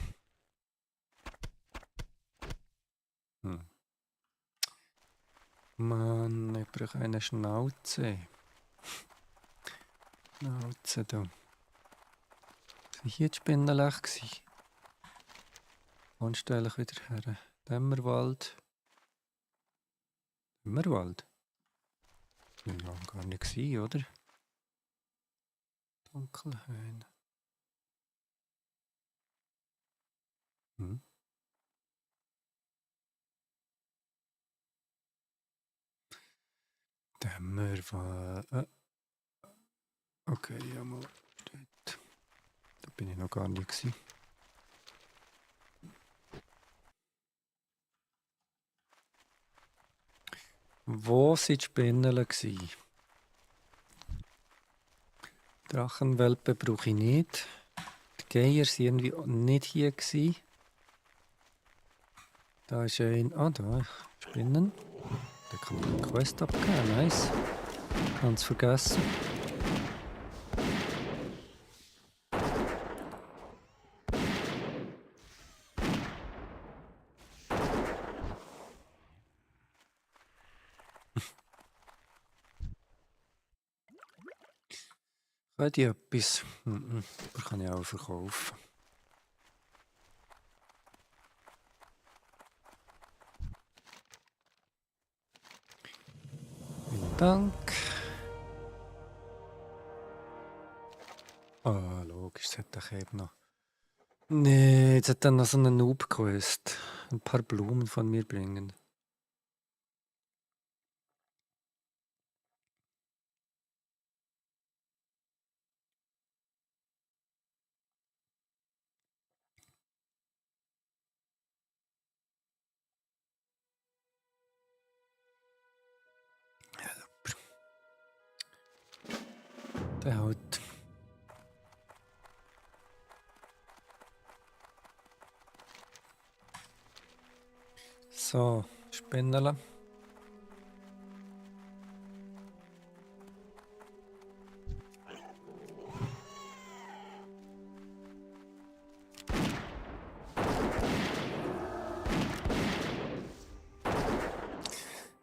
Mann, ich brauche eine Schnauze. Schnauze da. Sind hier die Spinnenlech gewesen? Wann stelle ich wieder her? Dämmerwald. Dämmerwald? Ja, gar nicht gewesen, oder? Dunkelhain. Dämmerwald. Okay, ja mal. Dort. Da bin ich noch gar nicht gewesen. Wo waren die Spinnen? Drachenwelpen brauche ich nicht. Die Geier waren irgendwie nicht hier gewesen. Da ist ein... Ah, da. Spinnen. Da kann ich eine Quest abgeben. Nice. Ganz vergessen. Hat die etwas? Aber kann ich auch verkaufen. Vielen Dank. Ah, logisch, das hat doch eben noch. Nee, jetzt hat er noch so eine Noob-Quest. Ein paar Blumen von mir bringen. Der halt. So, Spinnele.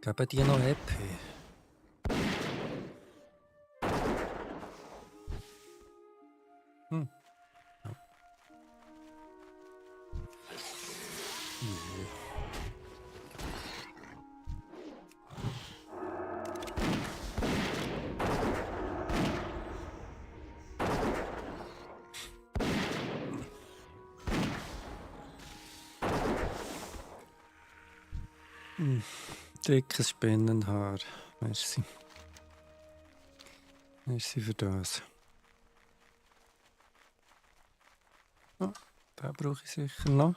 Geben die noch EP? Hm. Ja. Dickes Spinnenhaar. Merci. Merci für das. Oh, den brauche ich sicher noch.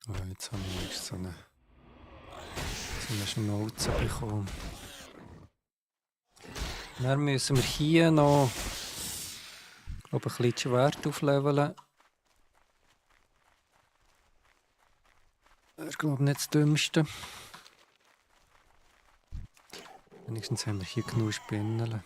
Oh, jetzt habe ich erst so eine Schnauze bekommen. Dann müssen wir hier noch ein bisschen das Schwert aufleveln. Das ist, glaube ich, nicht das Dümmste. Wenigstens haben wir hier genug Spinnen.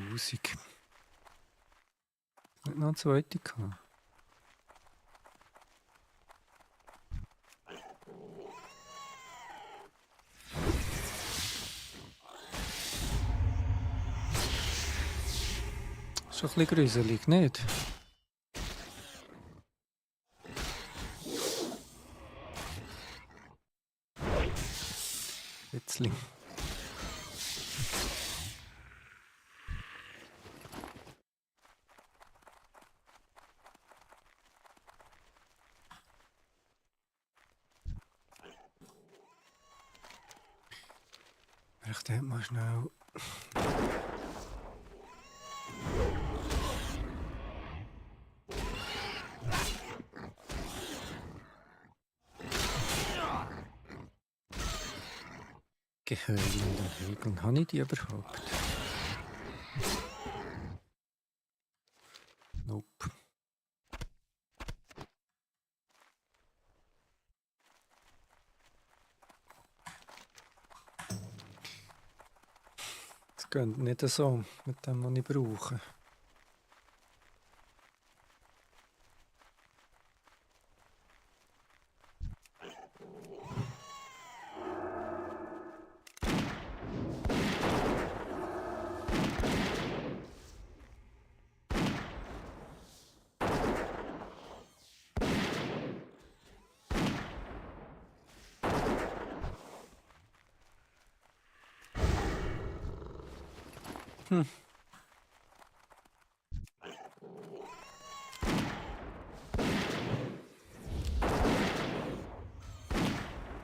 Grusig. Nicht noch eine zweite gehabt. Schon ein bisschen gruselig, nicht? Bisschen. Ich denke mal schnell. Gehörenden Regeln. Habe ich die überhaupt? Nope. Es geht nicht so mit dem, was ich brauche.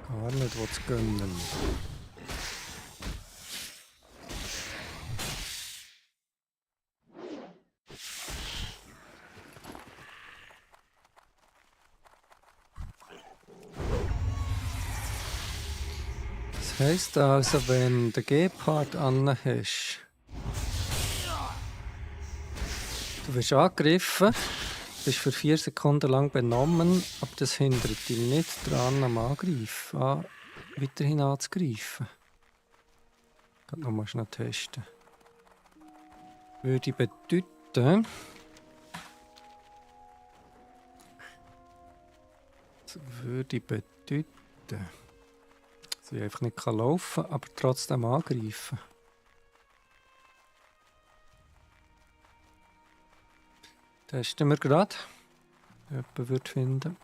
Gar nicht was gönnen. Das heisst also, wenn du den Gepard anhast, du wirst angegriffen, bist für 4 Sekunden lang benommen, aber das hindert dich nicht daran, am Angreifen, weiterhin anzugreifen. Ich kann nochmal schnell testen. Würde bedeuten, dass ich einfach nicht laufen kann, aber trotzdem angreifen. Testen wir gerade. Jemand würde finden.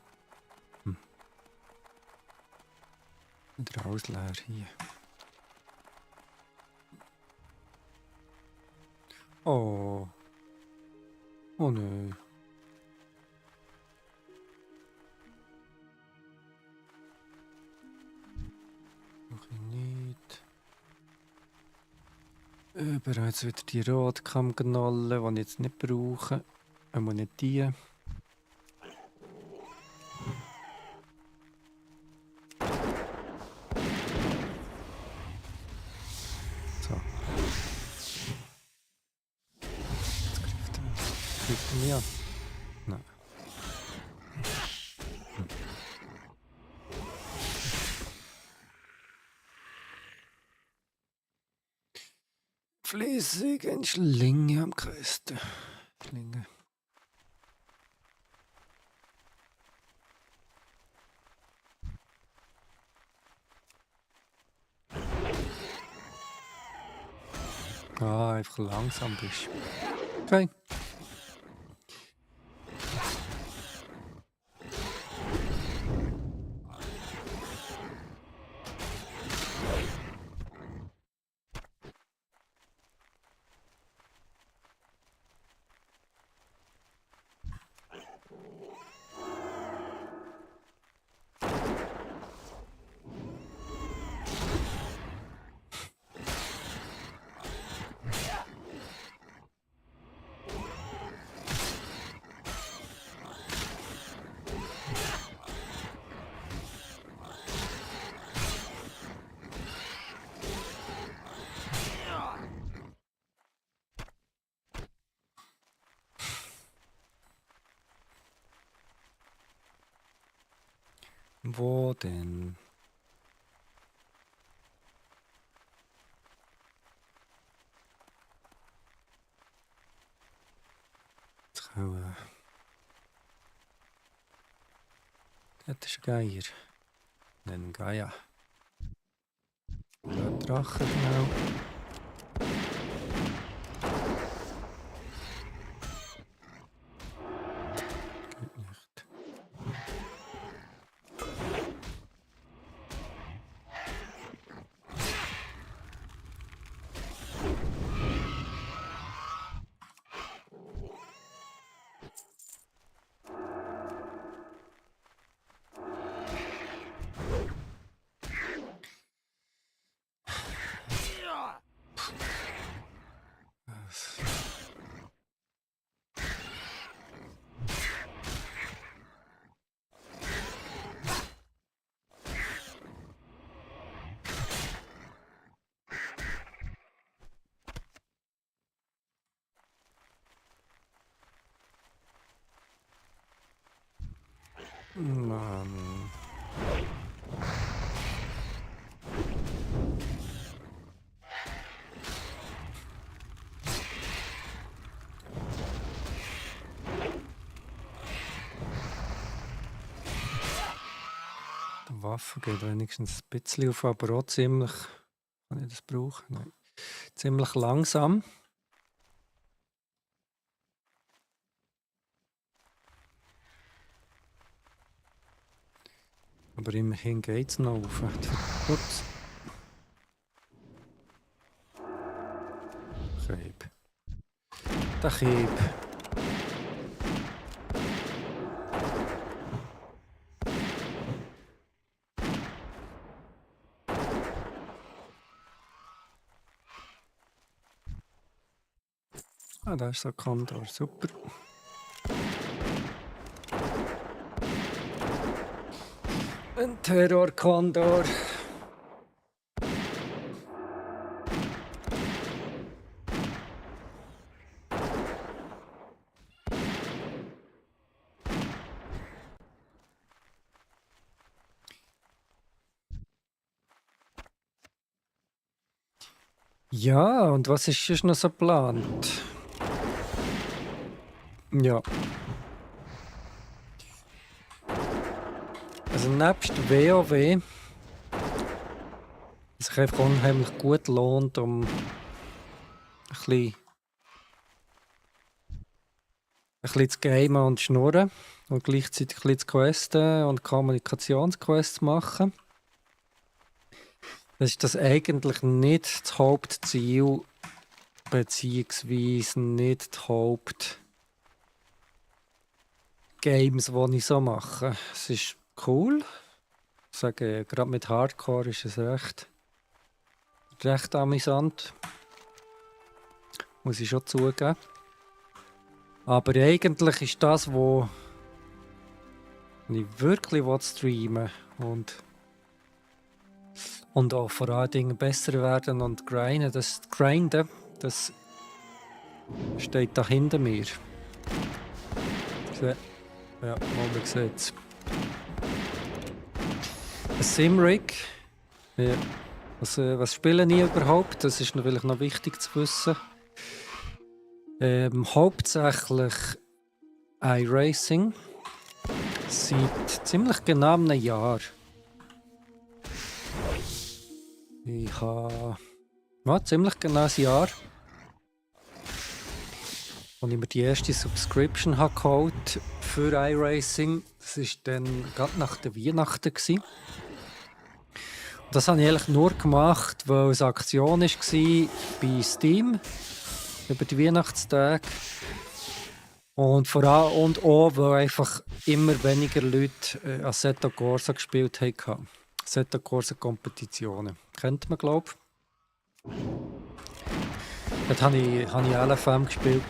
Wieder alles leer hier. Oh. Oh nö. Mach ich nicht. Bereits wieder die Rotkammknolle, die ich jetzt nicht brauche. Aber nicht die. So. Jetzt greift er mich an. Nein. Flüssig, eine Schlinge am größten. Schlinge. Ah, einfach langsam bist. Okay. Wo denn? Trauen. Das ist ein Geier. Nennen Gaia. Ja, Drache genau. Geht nicht. Was? Mann. Die Waffe geht wenigstens ein bisschen auf, aber auch ziemlich. Kann ich das brauchen? Nein. Ziemlich langsam. Aber immerhin geht es noch auf. Ups. Keib. Der Keib. Ah, da ist so ein Kondor. Super. Ein Terror-Kondor. Ja, und was ist sonst noch so geplant? Ja. Also nebst WoW, es sich einfach unheimlich gut lohnt, um ein bisschen zu gamen und schnurren und gleichzeitig ein bisschen zu questen und Kommunikationsquests machen. Das ist das eigentlich nicht das Hauptziel, beziehungsweise nicht die Hauptsache, Games, die ich so mache. Es ist cool. Ich sage, gerade mit Hardcore ist es recht amüsant. Muss ich schon zugeben. Aber eigentlich ist das, wo ich wirklich streamen will und auch vor allen Dingen besser werden und grinden, das steht da hinter mir. Ja, man sieht es. Ein Simrig. Ja. Was spiele ich überhaupt? Das ist natürlich noch wichtig zu wissen. Hauptsächlich iRacing. Seit ziemlich genau einem Jahr. Ich habe ziemlich genau ein Jahr, als ich mir die erste Subscription geholt für iRacing. Das war dann gerade nach der Weihnachten. Und das habe ich eigentlich nur gemacht, weil es eine Aktion war bei Steam über die Weihnachtstage. Und vor allem und auch, weil einfach immer weniger Leute Assetto Corsa gespielt haben. Assetto Corsa Kompetitionen. Kennt man, glaube ich. Dort habe ich LFM gespielt.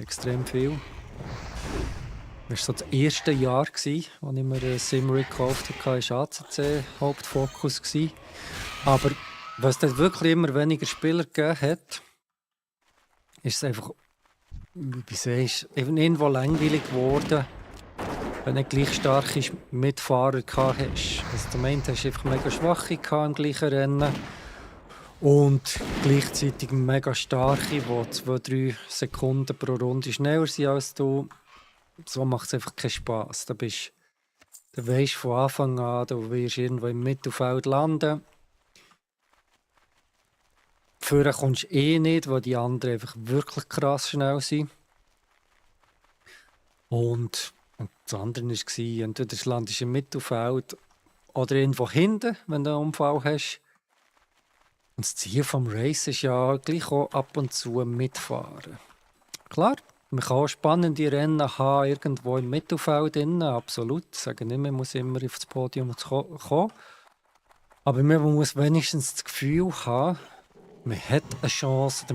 Extrem viel. Das war so das erste Jahr, als ich mir einen Simrig gekauft habe, war ACC Hauptfokus. Aber was es wirklich immer weniger Spieler gegeben hat, ist es einfach, wie sagst du, irgendwo langweilig geworden, wenn du gleich starke Mitfahrer hast. Also zum einen hast du einfach mega schwache im gleichen Rennen und gleichzeitig mega starke, die 2-3 Sekunden pro Runde schneller sind als du. So macht es einfach keinen Spass. Du weisst von Anfang an, du wirst irgendwo im Mittelfeld landen. Vorher kommst du nicht, weil die anderen einfach wirklich krass schnell sind. Und das andere war, entweder du landest im Mittelfeld oder irgendwo hinten, wenn du einen Unfall hast. Und das Ziel des Race ist ja gleich auch ab und zu mitfahren. Klar, man kann auch spannende Rennen haben, irgendwo im Mittelfeld drin, absolut. Ich sage nicht, man muss immer auf das Podium kommen. Aber man muss wenigstens das Gefühl haben, man hat eine Chance,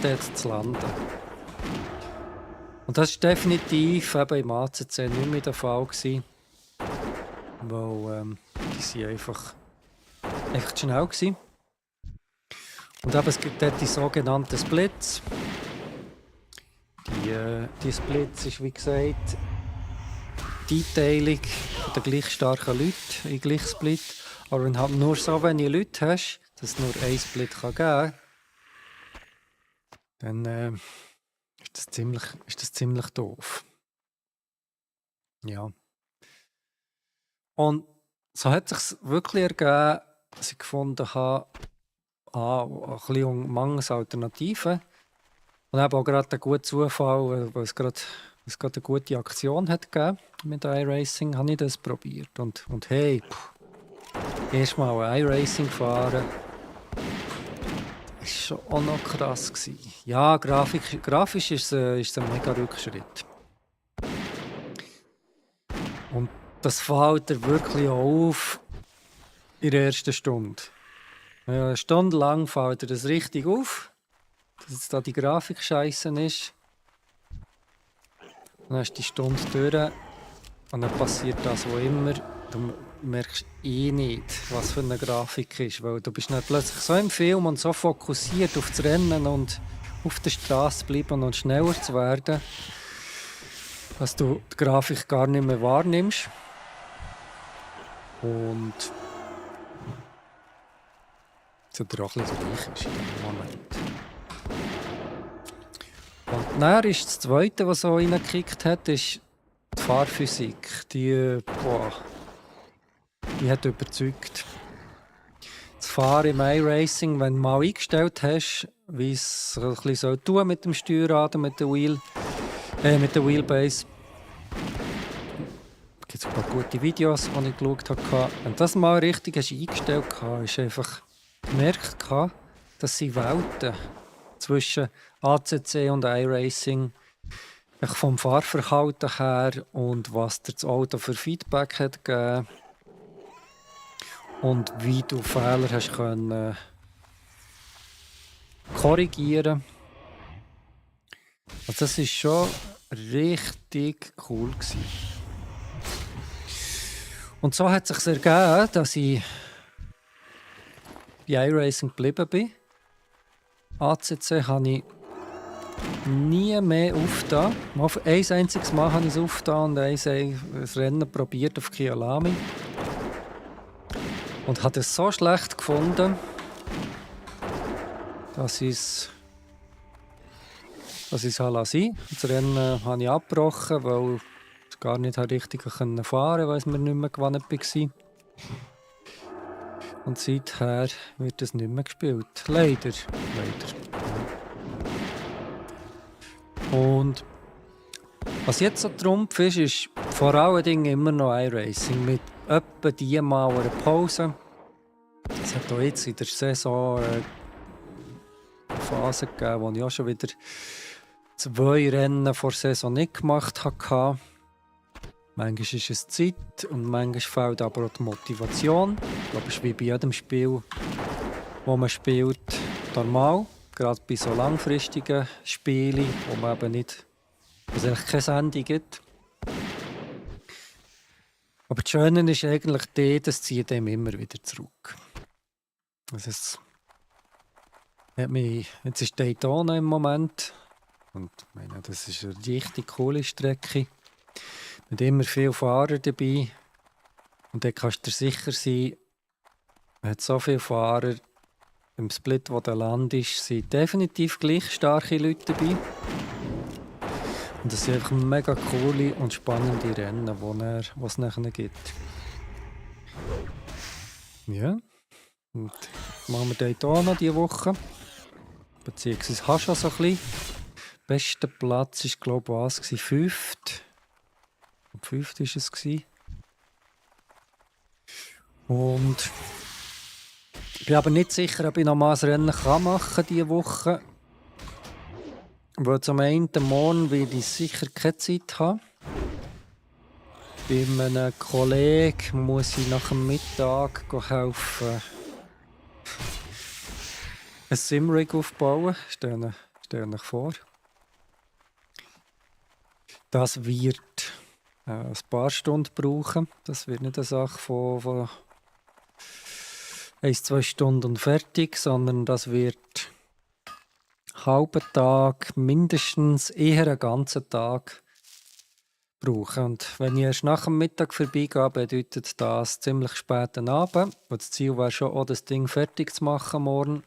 dort zu landen. Und das war definitiv eben im ACC nicht mehr der Fall gewesen, weil die waren einfach schnell gewesen. Und eben, es gibt dort die sogenannten Splits. Die Splits ist, wie gesagt, die Einteilung der gleich starken Leute in gleich Split. Aber wenn du halt nur so wenige Leute hast, dass es nur ein Split geben kann, dann ist das ziemlich doof. Ja. Und so hat es sich wirklich ergeben, dass ich gefunden habe, ein bisschen mangels Alternativen. Und eben auch gerade ein guter Zufall, weil es gerade eine gute Aktion hat gegeben mit iRacing, habe ich das probiert. Und hey, erstmal iRacing fahren, das war schon auch noch krass gewesen. Ja, grafisch ist es ein mega Rückschritt. Und das fällt dir wirklich auf in der ersten Stunde. Ja, eine Stunde lang fällt dir das richtig auf, dass jetzt da die Grafik scheiße ist. Dann hast du die Stunde durch und dann passiert das, wo immer. Du merkst nicht, was für eine Grafik ist, weil du bist nicht plötzlich so im Film und so fokussiert auf das Rennen und auf der Straße bleiben und schneller zu werden, dass du die Grafik gar nicht mehr wahrnimmst. Und es hat auch ein bisschen gleich ist in diesem Moment. Und dann ist das Zweite, was so reingekickt hat, ist die Fahrphysik. Die hat überzeugt. Das Fahren im iRacing, wenn du mal eingestellt hast, wie es ein bisschen tun mit dem Steuerrad, mit der Wheelbase. Es gibt ein paar gute Videos, die ich geschaut habe. Wenn du das mal richtig eingestellt hast, hast du einfach gemerkt, dass sie Welten zwischen ACC und iRacing vom Fahrverhalten her und was dir das Auto für Feedback hat gegeben und wie du Fehler hast können korrigieren. Also das ist schon richtig cool gewesen. Und so hat es sich ergeben, dass ich bei iRacing geblieben bin. ACC habe ich nie mehr aufgetan. Ein einziges Mal habe ich es aufgetan und ein Rennen probiert auf Kyalami. Und habe es so schlecht gefunden, dass ich es sein. Das Rennen habe ich abgebrochen, weil ich gar nicht richtig fahren konnte, weil es mir nicht mehr gewonnen war. Und seither wird es nicht mehr gespielt. Leider. Und was jetzt so Trumpf ist, ist vor allen Dingen immer noch iRacing. Mit etwa die Mal einer Pause. Es hat auch jetzt in der Saison eine Phase gegeben, wo ich auch schon wieder 2 Rennen vor der Saison nicht gemacht habe. Manchmal ist es Zeit und manchmal fehlt aber auch die Motivation. Ich glaube, es ist wie bei jedem Spiel, das man spielt, normal. Gerade bei so langfristigen Spielen, wo man eben nicht, wo es eigentlich keine Sendung gibt. Aber das Schöne ist eigentlich, das zieht dem immer wieder zurück. Also jetzt ist Daytona im Moment. Und ich meine, das ist eine richtig coole Strecke. Mit immer viele Fahrer dabei. Und dann kannst du dir sicher sein, man hat so viele Fahrer im Split, wo der Land ist, sind definitiv gleich starke Leute dabei. Und das sind einfach mega coole und spannende Rennen, die es nachher gibt. Ja. Und machen wir Daytona diese Woche. Beziehungsweise hast du schon so ein bisschen. Der beste Platz war, glaube ich, was? 5. 5 war es. Und ich bin aber nicht sicher, ob ich noch mal ein Rennen machen kann diese Woche. Weil zum einen Morgen werde ich sicher keine Zeit haben. Bei einem Kollegen muss ich nach dem Mittag helfen, ein Simrig aufbauen. Stell euch vor. Das wird ein paar Stunden brauchen. Das wird nicht eine Sache von 1-2 Stunden und fertig, sondern das wird einen halben Tag, mindestens eher einen ganzen Tag brauchen. Und wenn ich erst nach dem Mittag vorbeigehe, bedeutet das ziemlich späten Abend. Und das Ziel wäre schon, auch das Ding fertig zu machen morgen.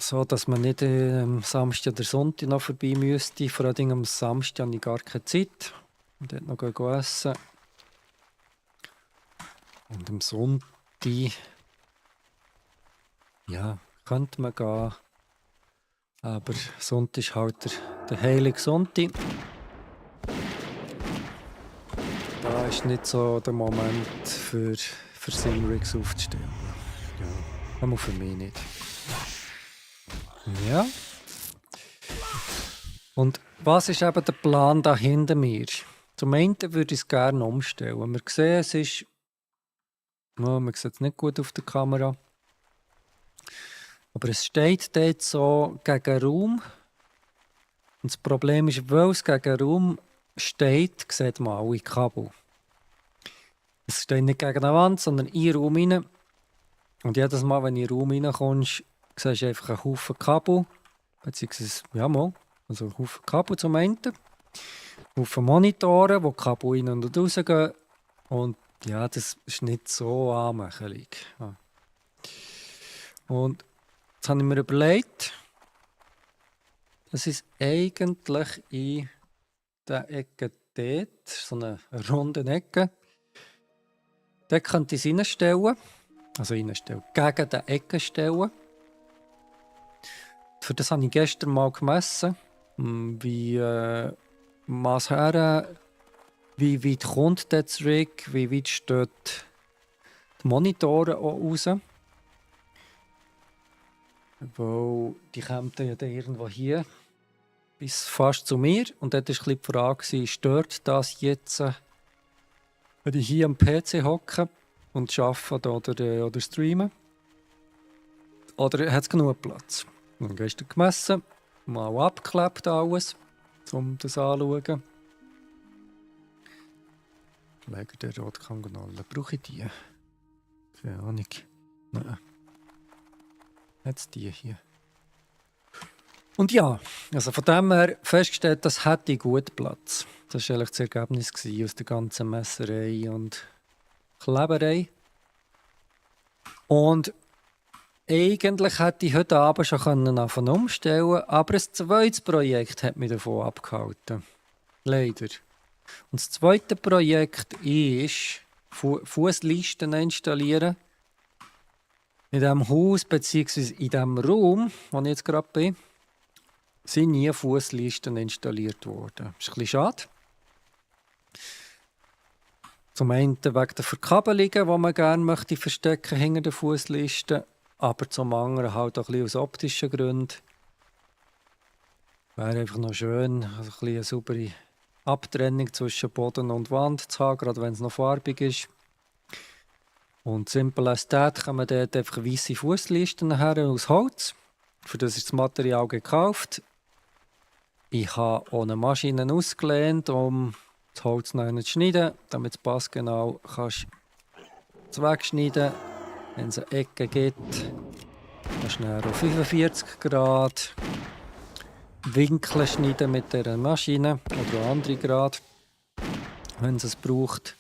So, dass man nicht am Samstag oder Sonntag noch vorbei müsste. Vor allem am Samstag habe ich gar keine Zeit. Und dort noch essen. Und am Sonntag, ja, könnte man gehen. Aber Sonntag ist halt der heilige Sonntag. Da ist nicht so der Moment für Simrigs aufzustellen. Ja, aber für mich nicht. Ja. Und was ist eben der Plan da hinter mir? Zum einen würde ich es gerne umstellen. Wir sehen, es ist. Oh, man sieht es nicht gut auf der Kamera. Aber es steht dort so gegen Raum. Und das Problem ist, weil es gegen Raum steht, sieht man alle Kabel. Es steht nicht gegen eine Wand, sondern in den Raum rein. Und jedes Mal, wenn du in den Raum reinkommst, siehst du einfach einen Haufen Kabel. Beziehungsweise, ja mal, also einen Haufen Kabel zum einen. Einen Haufen Monitoren, wo die Kabel rein und raus gehen. Und ja, das ist nicht so anmächelig. Ja. Und jetzt habe ich mir überlegt, das ist eigentlich in der Ecke dort, so eine runde Ecke. Dort könnte ich es reinstellen. Also reinstellen, gegen die Ecke stellen. Für das habe ich gestern mal gemessen, wie was her, wie weit kommt der Rig, wie weit steht die Monitore auch raus. Weil die kämen ja dann irgendwo hier bis fast zu mir. Und dort war ein bisschen die Frage, stört das jetzt, wenn ich hier am PC hocke und arbeite oder streame? Oder hat es genug Platz? Dann gehst du gemessen, mal abgeklebt alles, um das anzuschauen. Pfleger der Rotkangonale. Brauche ich die? Keine Ahnung. Nein. Jetzt die hier. Und ja, also von dem her festgestellt, das hätte gut Platz. Das war eigentlich das Ergebnis aus der ganzen Messerei und Kleberei. Und eigentlich hätte ich heute Abend schon anfangen umstellen, aber ein zweites Projekt hat mich davon abgehalten. Leider. Und das zweite Projekt ist Fußlisten installieren. In diesem Haus bzw. in diesem Raum, wo ich jetzt gerade bin, sind nie Fußlisten installiert worden. Das ist ein bisschen schade. Zum einen wegen der Verkabelungen, die man gerne möchte verstecken hinter den Fußlisten, aber zum anderen halt auch ein bisschen aus optischen Gründen. Wäre einfach noch schön, also ein bisschen eine saubere Abtrennung zwischen Boden und Wand zu haben, gerade wenn es noch farbig ist. Und simpel als das kann man dort einfach weisse Fußlisten her aus Holz. Für das ist das Material gekauft. Ich habe auch eine Maschine ausgelehnt, um das Holz noch zu schneiden, damit es passgenau kannst wegschneiden. Wenn es eine Ecke gibt, kannst du auf 45 Grad Winkel schneiden mit dieser Maschine oder auch andere Grad, wenn es braucht.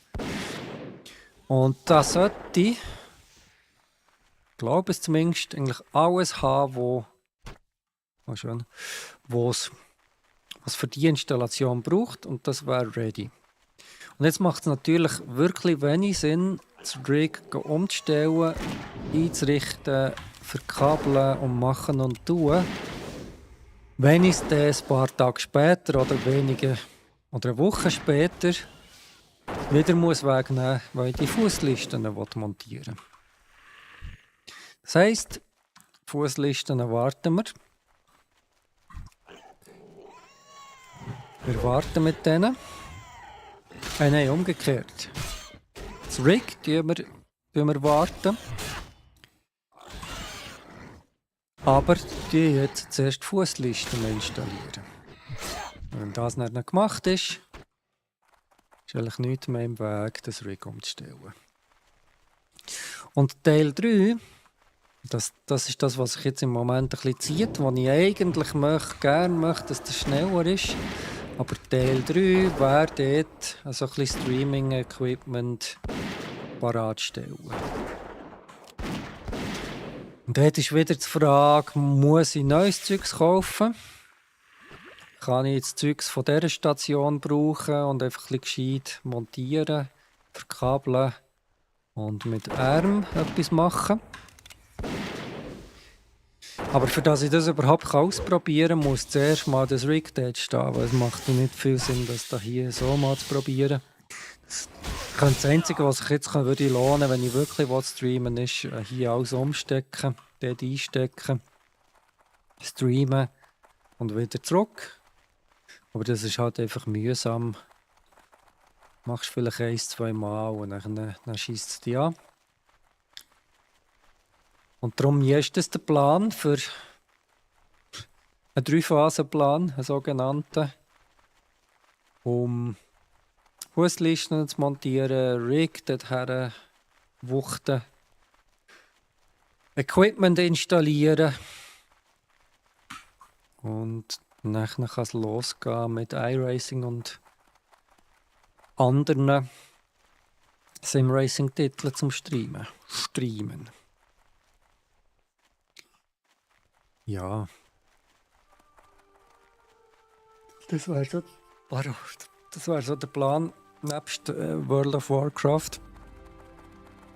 Und das sollte, ich glaube es zumindest, eigentlich alles haben, was für die Installation braucht, und das wäre ready. Und jetzt macht es natürlich wirklich wenig Sinn, das Rig umzustellen, einzurichten, verkabeln und machen und tun, wenn ich es dann ein paar Tage später oder wenige oder eine Woche später wieder muss wegnehmen muss, weil ich die Fußlisten montieren will. Das heisst, Fußlisten warten wir. Wir warten mit denen. Nein, umgekehrt. Das Rig tun wir warten. Aber die jetzt zuerst Fußlisten installieren. Wenn das nicht gemacht ist, ist eigentlich nichts mehr im Weg, das Rig umzustellen. Und Teil 3, das ist das, was sich jetzt im Moment ein bisschen zieht, was ich eigentlich gerne möchte, dass das schneller ist. Aber Teil 3 wäre dort also ein bisschen Streaming-Equipment bereitstellen. Und dort ist wieder die Frage, muss ich neues Zeugs kaufen? Kann ich jetzt Zeugs von dieser Station brauchen und einfach ein bisschen gescheit montieren, verkabeln und mit Arm etwas machen? Aber für das ich das überhaupt ausprobieren kann, muss zuerst mal das Rig dort stehen, weil es macht nicht viel Sinn, das da hier so mal zu probieren. Das Einzige, was ich jetzt würde lohnen, wenn ich wirklich streamen will, ist hier alles umstecken, dort einstecken, streamen und wieder zurück. Aber das ist halt einfach mühsam. Machst vielleicht 1-2 Mal und dann schießt es dich an. Und darum ist das der Plan für einen 3-Phasen-Plan, einen sogenannten, um Fußlisten zu montieren, Rig dorthin wuchten, Equipment installieren und dann kann es losgehen mit iRacing und anderen Sim-Racing-Titeln zum Streamen. Ja. Das wäre so der Plan nebst World of Warcraft.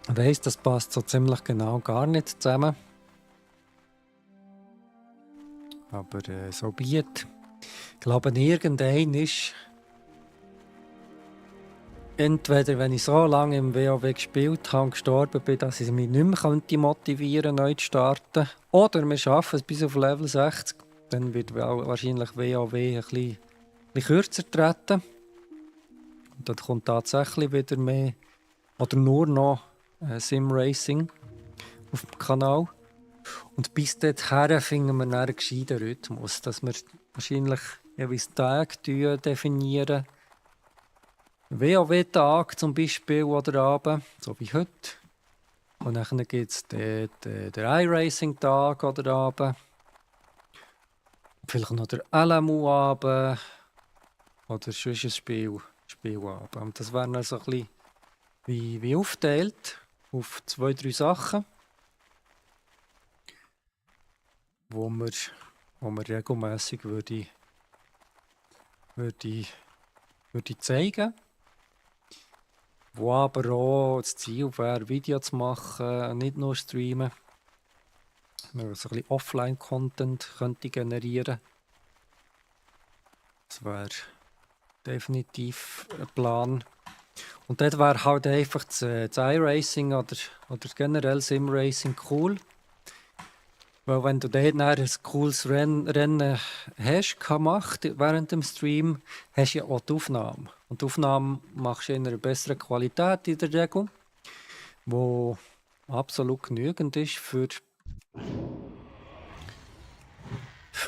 Ich weiss, das passt so ziemlich genau gar nicht zusammen. Aber so be it. Ich glaube, irgendein ist entweder, wenn ich so lange im WoW gespielt habe und gestorben bin, dass ich mich nicht mehr motivieren könnte, neu zu starten. Oder wir schaffen es bis auf Level 60. Dann wird wahrscheinlich WoW ein bisschen kürzer treten. Und dann kommt tatsächlich wieder mehr oder nur noch Sim-Racing auf dem Kanal. Und bis dorthin finden wir einen gescheiten Rhythmus, dass wir wahrscheinlich jeweils Tage definieren. WoW-Tag zum Beispiel oder Abend, so wie heute. Und dann gibt es den iRacing-Tag oder Abend. Vielleicht noch der LMU-Abend. Oder sonst ein Spielabend. Und das wäre dann so ein bisschen wie aufgeteilt auf 2, 3 Sachen, wo wir regelmässig würde zeigen. Wo aber auch das Ziel wäre, Video zu machen, nicht nur streamen. Man so ein bisschen Offline-Content könnte generieren. Das wäre definitiv ein Plan. Und dort wäre halt einfach das iRacing oder generell Sim-Racing cool. Weil wenn du dort ein cooles Rennen hast gemacht während dem Stream, hast du ja auch die Aufnahme. Und die Aufnahme machst du in einer besseren Qualität in der Regel, die absolut genügend ist für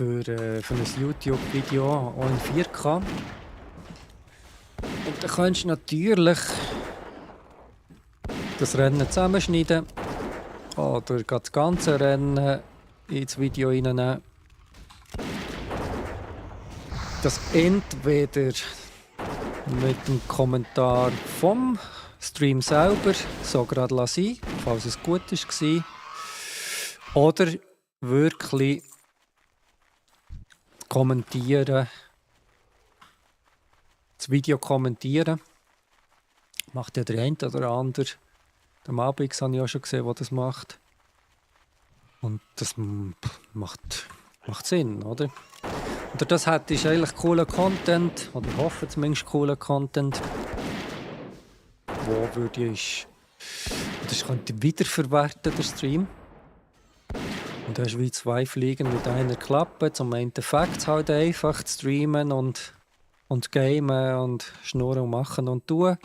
ein YouTube-Video auch in 4K. Und dann kannst du natürlich das Rennen zusammenschneiden oder das ganze Rennen ins Video reinnehmen. Das entweder mit dem Kommentar vom Stream selber so gerade lassen, falls es gut war, oder wirklich kommentieren, das Video kommentieren. Macht ja der eine oder andere. Der Mabix habe ich auch schon gesehen, der das macht. Und das macht Sinn, oder? Und das hättest du eigentlich coolen Content, oder ich hoffe zumindest coolen Content, wo würde ich das könnte wiederverwerten, der Stream. Und du hast wie 2 Fliegen mit einer Klappe. Zum Endeffekt halt einfach zu streamen und gamen und schnurren und machen und tun.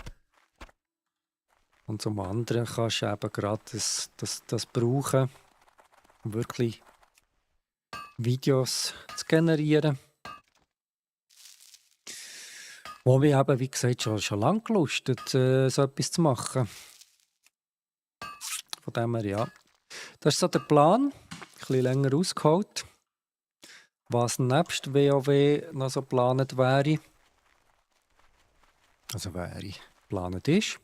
Und zum anderen kannst du eben gerade das brauchen, um wirklich Videos zu generieren. Wo mich eben, wie gesagt, schon lange gelustet, so etwas zu machen. Von dem her, ja. Das ist so der Plan. Ein bisschen länger ausgeholt. Was nebst WoW noch so geplant wäre. Also geplant ist.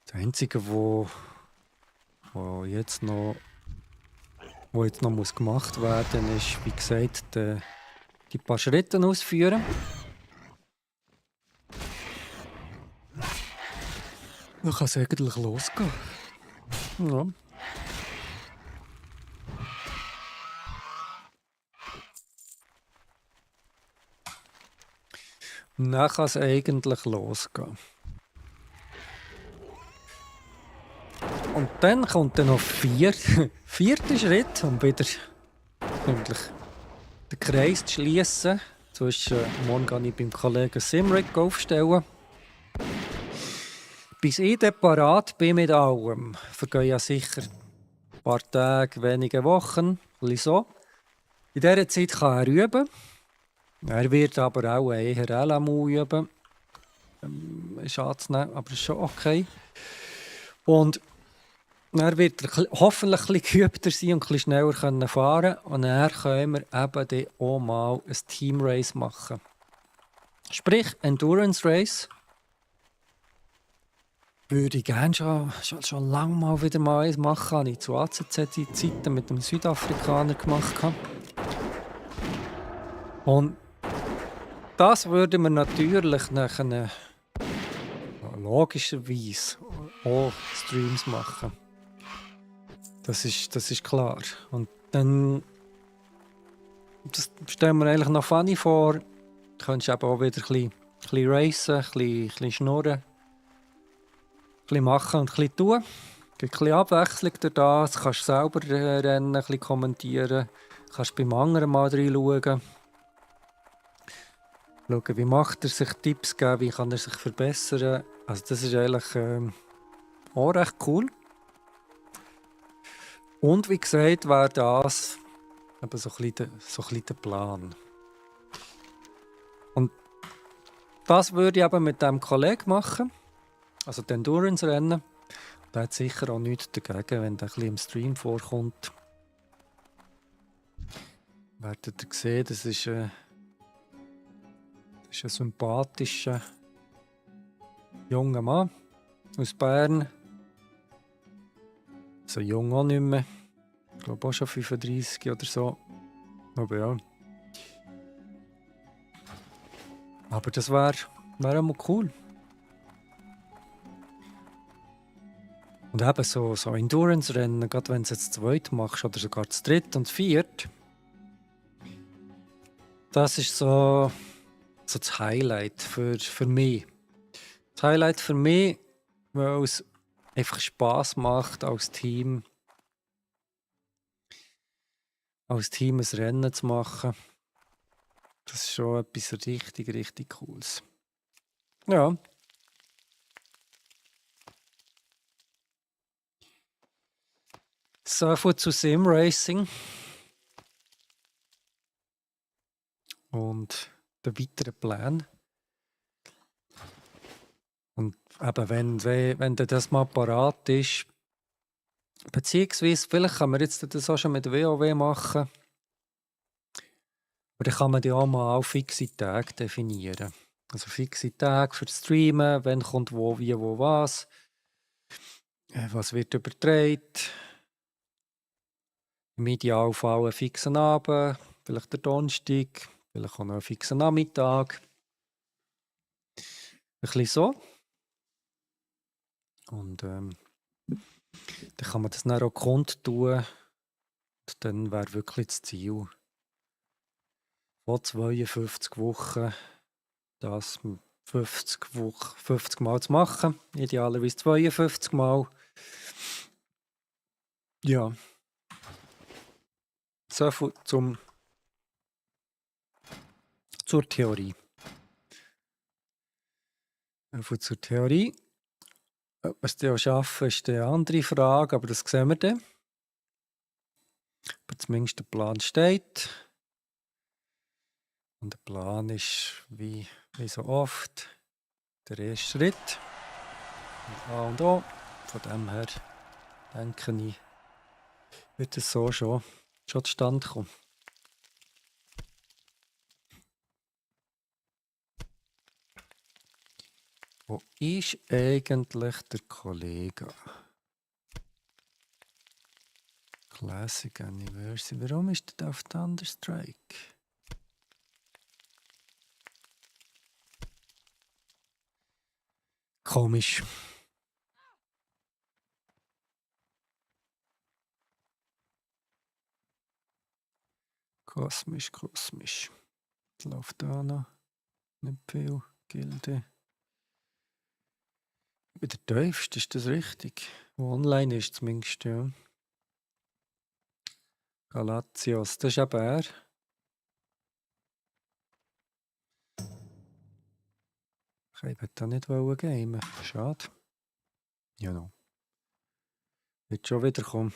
Das Einzige, wo jetzt noch muss gemacht werden, ist, wie gesagt, die paar Schritte ausführen. Dann kann es eigentlich losgehen. Ja. Dann kann es eigentlich losgehen. Und dann kommt dann noch vierter Schritt, um wieder eigentlich den Kreis zu schließen. Morgen gehe ich beim Kollegen Simrick aufstellen. Bis ich dann parat bin mit allem, vergehen ja sicher ein paar Tage, wenige Wochen, ein so. In dieser Zeit kann er üben. Er wird aber auch eher LMU üben. Ist anzunehmen, aber ist schon okay. Und er wird hoffentlich ein bisschen geübter sein und ein bisschen schneller fahren können. Und dann können wir eben auch mal ein Team-Race machen. Sprich, Endurance Race. Würde ich gerne schon lange mal wieder mal eins machen. Habe ich zu ACZ-Zeiten mit einem Südafrikaner gemacht. Und das würden wir natürlich nachher logischerweise auch Streams machen. Das ist klar. Und dann das stellen wir eigentlich noch funny vor. Du könntest eben auch wieder ein bisschen bisschen racen, bisschen schnurren, ein bisschen machen und ein bisschen tun. Gibt ein bisschen Abwechslung durch das. Du kannst selber Rennen ein bisschen kommentieren. Du kannst beim anderen mal reinschauen. Schauen, wie macht er sich, Tipps geben, wie kann er sich verbessern. Also das ist eigentlich auch recht cool. Und wie gesagt, wäre das eben so ein bisschen der Plan. Und das würde ich eben mit diesem Kollegen machen. Also die Endurance-Rennen. Der hat sicher auch nichts dagegen, wenn der ein bisschen im Stream vorkommt. Werdet ihr sehen, das ist ein sympathischer junger Mann aus Bern. So jung auch nicht mehr. Ich glaube auch schon 35 oder so. Aber ja. Aber das wäre auch cool. Und eben so Endurance-Rennen, gerade wenn du es jetzt zu zweit machst oder sogar zu dritt und viert, das ist so das Highlight für mich. Das Highlight für mich, weil es einfach Spass macht, als Team ein Rennen zu machen. Das ist schon etwas richtig, richtig Cooles. Ja. So viel zu Sim-Racing. Und der weiteren Plan. Und eben, wenn das mal parat ist, beziehungsweise vielleicht kann man jetzt das auch schon mit WoW machen. Oder kann man ja auch mal fixe Tage definieren. Also fixe Tage für das Streamen, wann kommt wo, wie, wo, was. Was wird übertragen. Im Idealfall einen fixen Abend, vielleicht der Donnerstag, vielleicht auch noch einen fixen Nachmittag. Ein bisschen so. Und dann kann man das dann auch kundtun. Und dann wäre wirklich das Ziel, von 52 Wochen das 50 Mal zu machen. Idealerweise 52 Mal. Ja. So viel zur Theorie. So viel zur Theorie. Ob wir es dann auch schaffen, ist eine andere Frage, aber das sehen wir dann. Aber zumindest der Plan steht. Und der Plan ist, wie so oft, der erste Schritt. Und A und O. Von dem her denke ich, wird es so schon zustande kommen. Wo ist eigentlich der Kollege? Classic Anniversary. Warum ist der auf Thunderstrike? Komisch. Kosmisch. Es läuft da noch nicht viel. Gilde. Bei der tiefste, ist das richtig? Wo online ist zumindest, ja. Galatios, das ist eben er. Ich wollte da nicht gamen. Schade. Ja, no. Wird schon wieder kommen.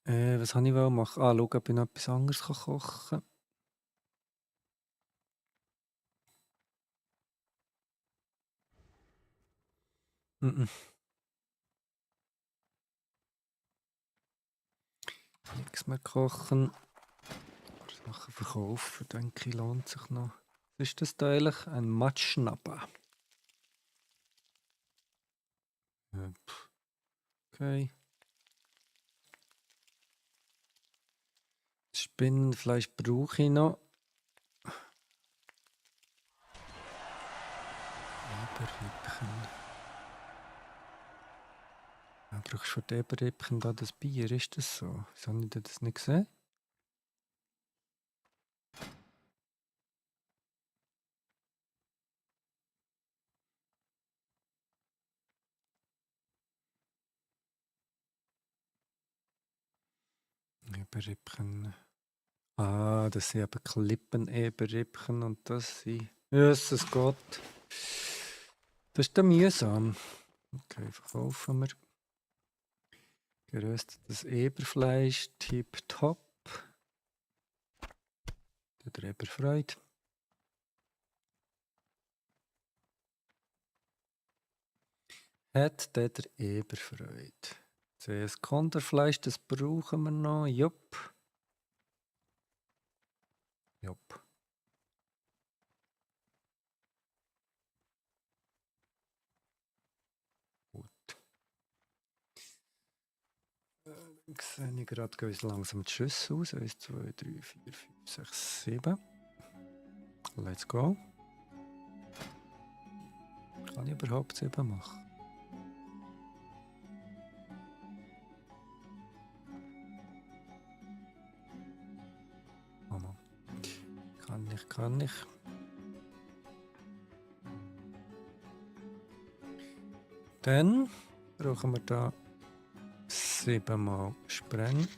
Was habe ich machen? Schauen, ob ich noch etwas anderes kochen kann. Nichts mehr kochen. Sachen verkaufen, denke ich, lohnt sich noch. Was ist das eigentlich? Ein Matschnapper. Okay. Spinnenfleisch brauche ich noch. Eberhübchen. Brauchst du für die Eberrippchen da das Bier? Ist das so? Wieso habe ich das nicht gesehen? Eberrippchen. Ah, das sind eben Klippen-Eberrippchen und das sind. Jesus Gott. Das ist dann mühsam. Okay, verkaufen wir. Geröstetes Eberfleisch, tipptopp. Der Eberfreude. Hat der Eberfreude. Das Konterfleisch, das brauchen wir noch. Jupp. Jupp. Gut. Dann sehe ich gerade, gehen uns langsam die Schüsse aus. 1, 2, 3, 4, 5, 6, 7. Let's go. Kann ich überhaupt 7 machen? Mama. Kann ich. Dann brauchen wir da 7 mal Stein.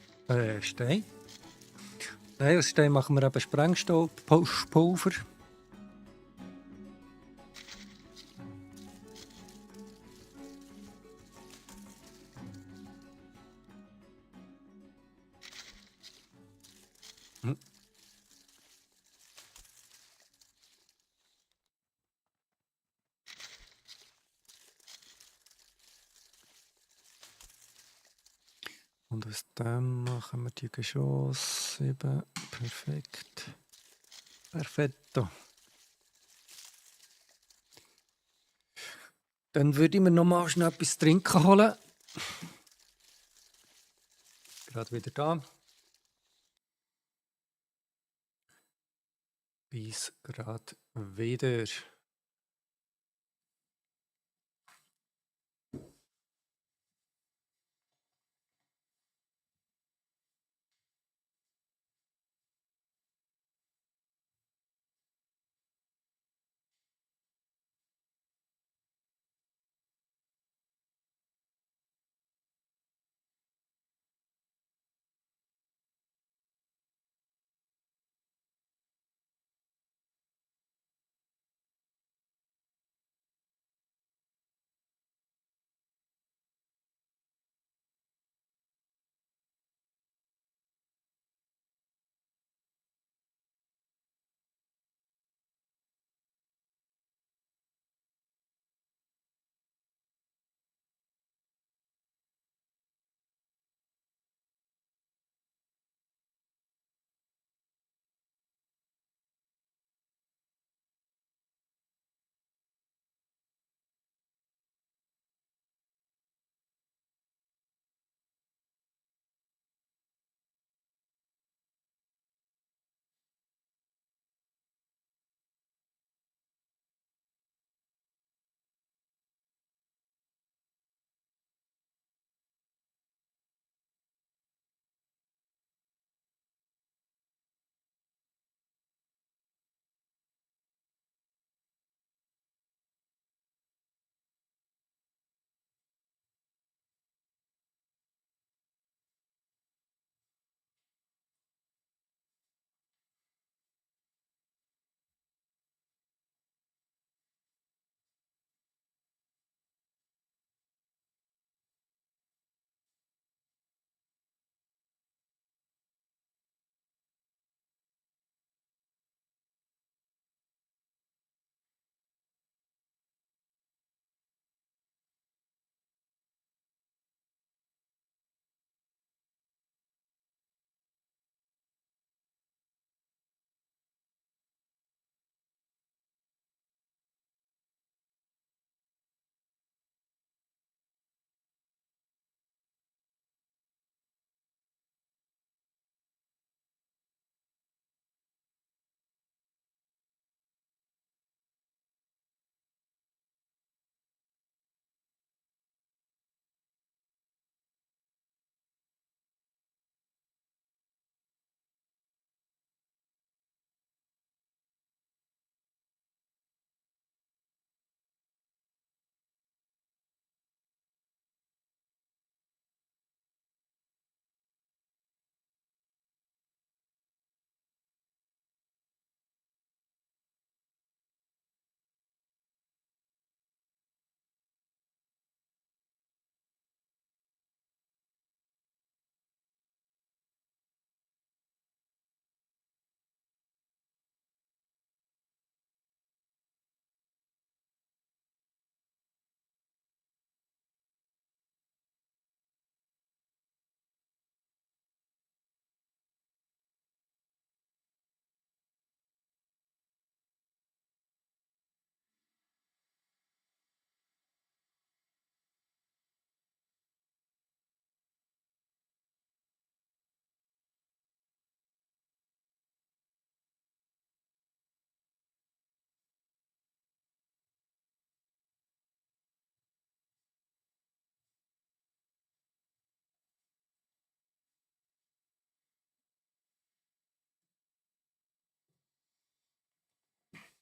Nein, aus Stein machen wir eben Sprengstoffpulver. Hm. Und aus dem machen wir die Geschosse 7. Perfekt. Perfetto. Dann würde ich mir noch mal schnell etwas zu trinken holen. Gerade wieder da. Bis gerade wieder.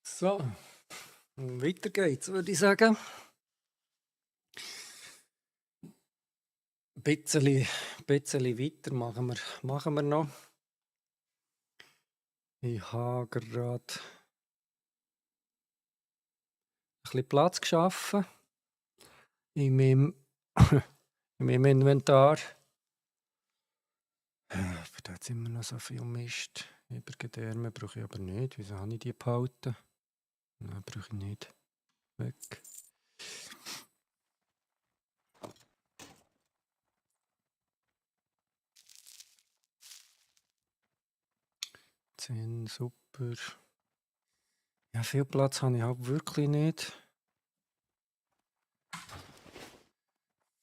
So, weiter geht's, würde ich sagen. Ein bisschen weiter machen wir noch. Ich habe gerade ein bisschen Platz geschaffen in meinem, in meinem Inventar. Aber da hat immer noch so viel Mist. Übergedärme brauche ich aber nicht. Wieso habe ich die behalten? Nein, brauche ich nicht. Weg. Zehn, super. Ja, viel Platz habe ich halt wirklich nicht.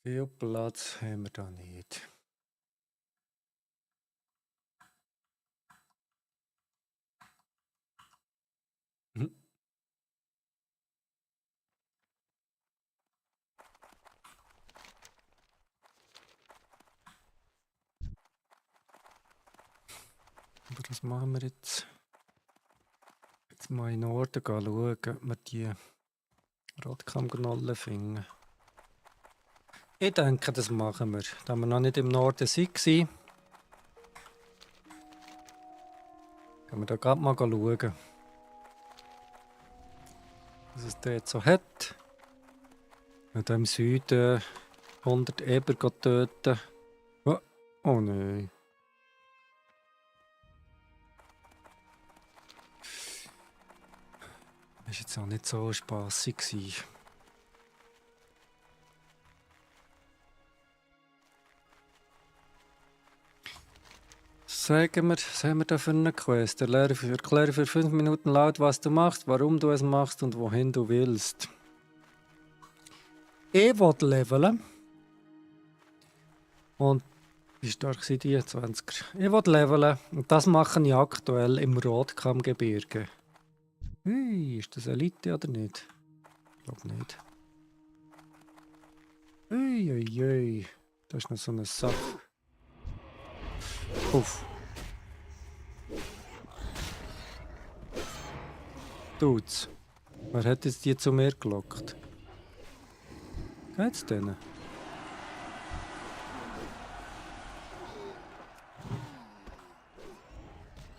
Viel Platz haben wir da nicht. Hm. Aber was machen wir jetzt? Jetzt mal in den Norden schauen, ob wir die Rotkammknollen finden. Ich denke, das machen wir. Da wir noch nicht im Norden waren, gehen wir da gerade mal schauen, was es dort so hat. Und im Süden 100 Eber töten. Oh nein. Das war jetzt auch nicht so spassig gewesen. Sagen wir, was haben wir da für eine Quest? Erkläre für 5 Minuten laut, was du machst, warum du es machst und wohin du willst. Ich will leveln. Und wie stark sind die 20er? Ich will leveln. Und das mache ich aktuell im Rotkammgebirge. Ui, ist das Elite oder nicht? Ich glaube nicht. Uiuiui. Da ist noch so eine Sache. Uff. Dudes. Wer hat jetzt die zu mir gelockt? Geht's denen?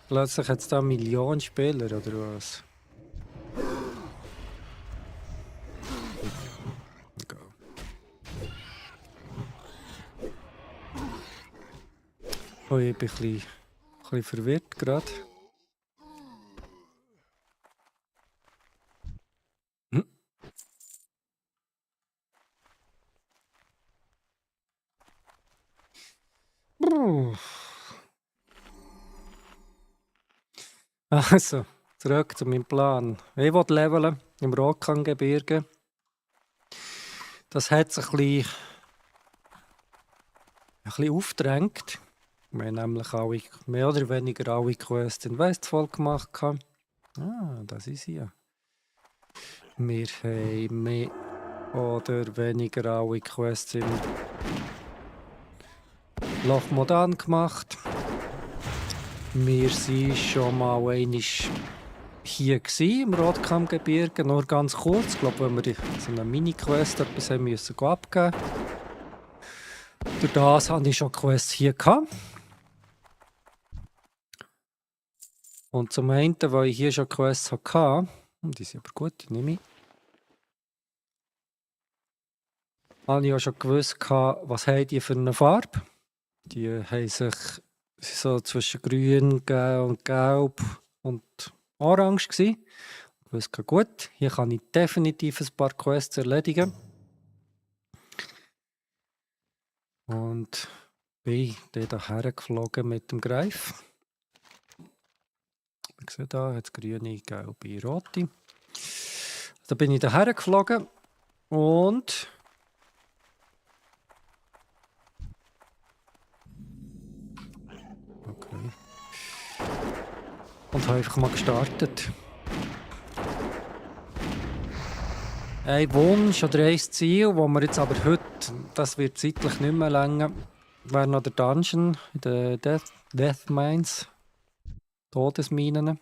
Plötzlich hat es da Millionen Spieler, oder was? Oh, ich bin ein bisschen verwirrt gerade. Also, zurück zu meinem Plan. Ich will leveln im Rotkammgebirge. Das hat sich ein bisschen aufgedrängt. Wir haben nämlich alle, mehr oder weniger alle Quests in Westfold gemacht. Das ist ja. Wir haben mehr oder weniger alle Quests im Loch Modan gemacht. Wir waren schon mal einmal hier im Rotkammgebirge, nur ganz kurz. Ich glaube, wenn wir so eine Mini-Quest etwas haben müssen abgeben. Durch das hatte ich schon Quests hier gehabt. Und zum einen, weil ich hier schon Quests hatte, die sind aber gut, die nehme ich. Habe ich auch schon gewusst, was haben die für eine Farbe. Die haben sich so zwischen grün und gelb und orange gewesen. Ich wusste gut, hier kann ich definitiv ein paar Quests erledigen. Und bin dann hierher geflogen mit dem Greif. Man sieht hier, hat es grüne, gelbe, rote. Da bin ich hierher geflogen und und habe einfach mal gestartet. Ein Wunsch oder ein Ziel, wo wir jetzt aber heute, das wird zeitlich nicht mehr länger, wäre noch der Dungeon in den Death Mines, Todesminen.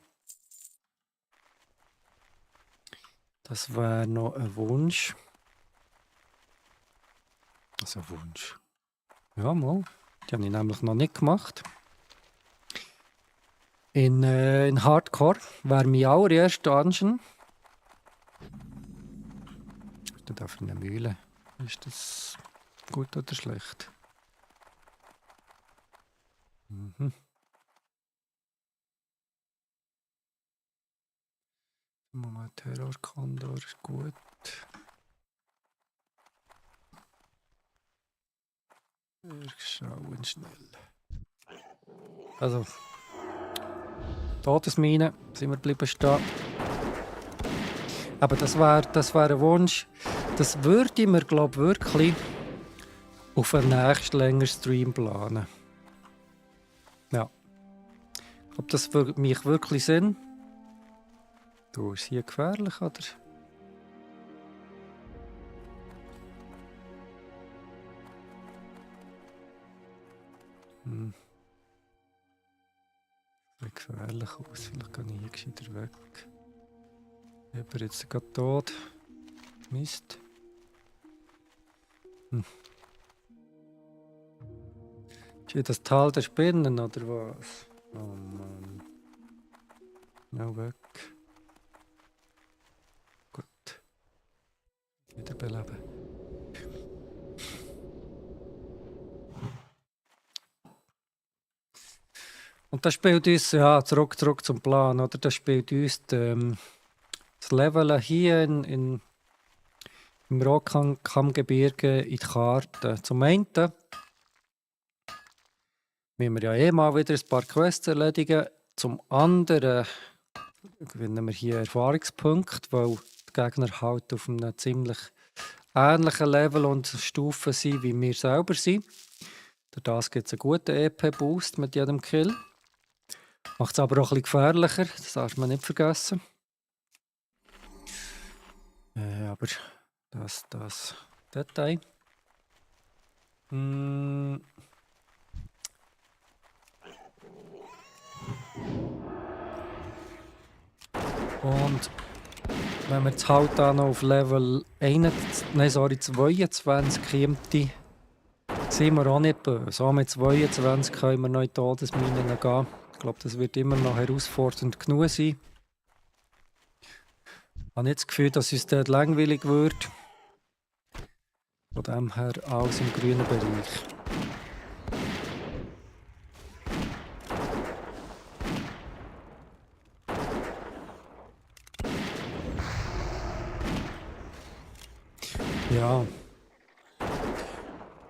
Das wäre noch ein Wunsch. Also ein Wunsch. Ja, mal. Die habe ich nämlich noch nicht gemacht. In Hardcore wäre mein allererster Dungeon. Was ist denn da für eine Mühle? Ist das gut oder schlecht? Mhm. Moment, Terror-Kondor ist gut. Wir schauen schnell. Also, Todesmine, sind wir geblieben stehen. Aber das wär ein Wunsch. Das würde ich mir, glaube ich, wirklich auf einen nächsten längeren Stream planen. Ja. Ob das für mich wirklich Sinn? Du, ist hier gefährlich, oder? Hm. Sieht gefährlich aus. Vielleicht kann ich hier gescheiter weg. Ich bin jetzt gerade tot. Mist. Hm. Ist hier das Tal der Spinnen, oder was? Oh Mann. Schnell weg. Gut. Wiederbeleben. Und das spielt uns, ja, zurück zum Plan, oder? Das spielt uns das Leveln hier im Rockkammgebirge in die Karte. Zum einen müssen wir ja eh mal wieder ein paar Quests erledigen. Zum anderen gewinnen wir hier Erfahrungspunkte, weil die Gegner halt auf einem ziemlich ähnlichen Level und Stufen sind, wie wir selber sind. Durch das gibt es einen guten EP-Boost mit jedem Kill. Macht es aber auch ein bisschen gefährlicher, das darf man nicht vergessen. Aber das Detail. Und wenn wir jetzt halt auch noch auf Level 22 kommen, sind wir auch nicht böse. Auch mit 22 können wir noch in die Todesminen gehen. Ich glaube, das wird immer noch herausfordernd genug sein. Ich habe nicht das Gefühl, dass es dort langweilig wird. Von dem her alles im grünen Bereich. Ja.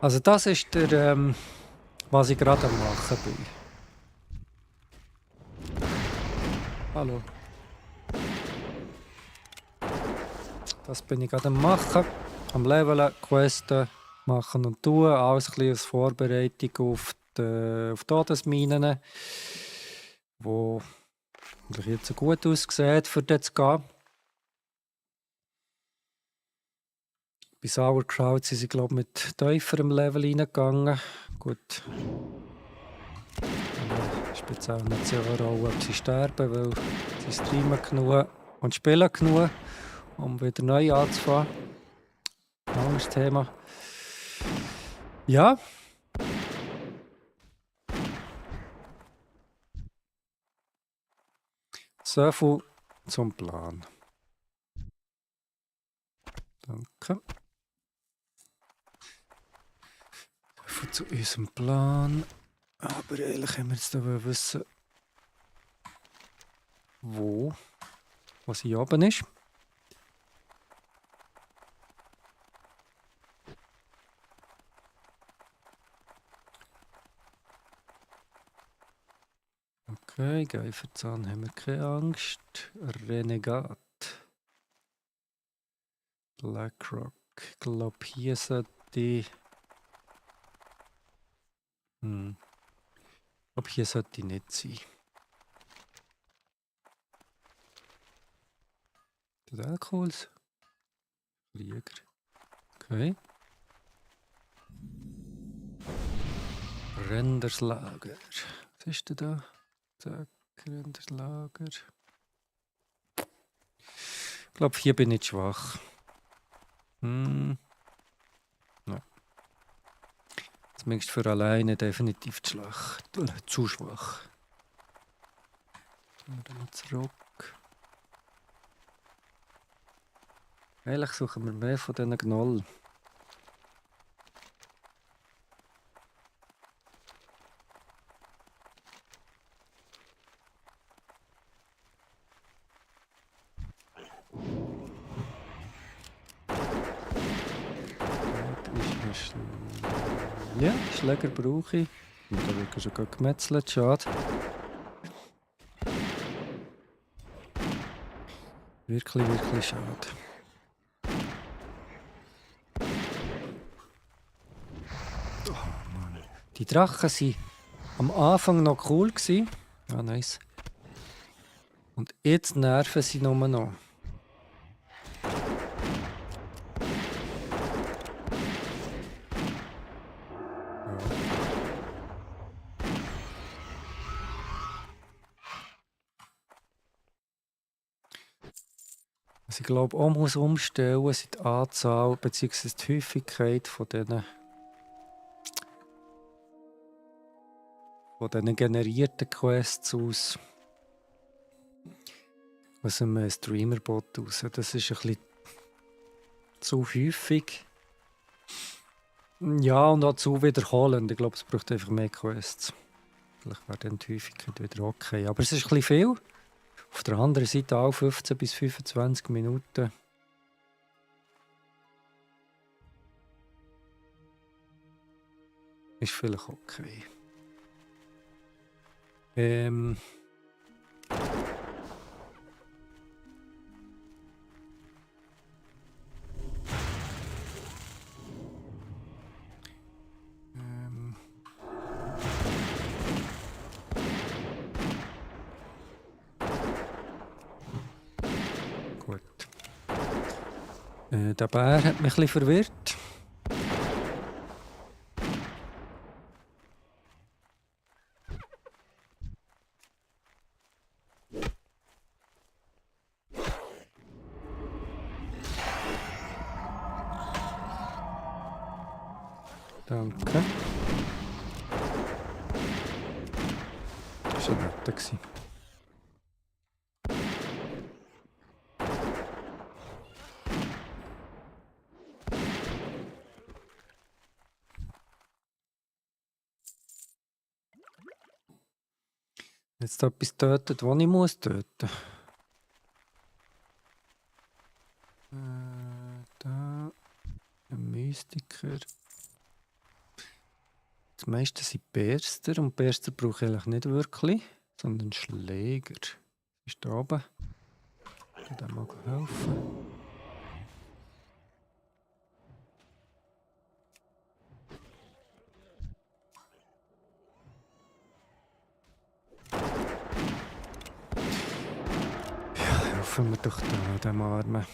Also das ist der, was ich gerade am machen bin. Hallo. Das bin ich gerade am machen. Am Leveln, Questen machen und tun. Alles ein bisschen als Vorbereitung auf die Todesminen, wo jetzt so gut aussieht, für dort zu gehen. Bei Sauerkraut sind sie, glaube ich, mit tieferem Level reingegangen. Gut. Spielt es auch nicht so eine Rolle, ob sie sterben, weil sie streamen genug und spielen genug, um wieder neu anzufangen. Ein anderes Thema. Ja. So viel zum Plan. Danke. So viel zu unserem Plan. Aber ehrlich, haben wir jetzt aber wissen, was hier oben ist. Okay, Geiferzahn haben wir keine Angst. Renegat. Blackrock. Ich glaube, hier sollte ich. Ich glaube, hier sollte ich nicht sein. Das ist auch cool. Flieger. Okay. Renderslager. Was ist denn da? Zack, Renderslager. Ich glaube, hier bin ich schwach. Hm, ja. Zumindest für alleine definitiv zu schwach. Zu schwach. Gehen wir mal zurück. Eigentlich suchen wir mehr von diesen Gnoll. Ja, Schläger brauche ich. Und da wird schon gerade gemetzelt, schade. Wirklich, wirklich schade. Oh Mann. Die Drachen waren am Anfang noch cool gewesen. Ah, nice. Und jetzt nerven sie nur noch. Was ich glaube auch muss umstellen, sind die Anzahl bzw. die Häufigkeit von diesen generierten Quests aus dem Streamer-Bot aus. Das ist ein bisschen zu häufig. Ja, und auch zu wiederholend. Ich glaube, es braucht einfach mehr Quests. Vielleicht wäre dann die Häufigkeit wieder okay. Aber es ist ein bisschen viel. Auf der anderen Seite auch 15 bis 25 Minuten. Ist vielleicht okay. Gut. Der Bär hat mich ein bisschen verwirrt. Danke. Das war nett gewesen. Jetzt etwas tötet, was ich muss töten. Da. Ein Mystiker. Das meiste sind Berster und Berster brauche ich eigentlich nicht wirklich, sondern Schläger. Ist da oben. Kann dem mal helfen. Ja, helfen wir doch da, dem Armen.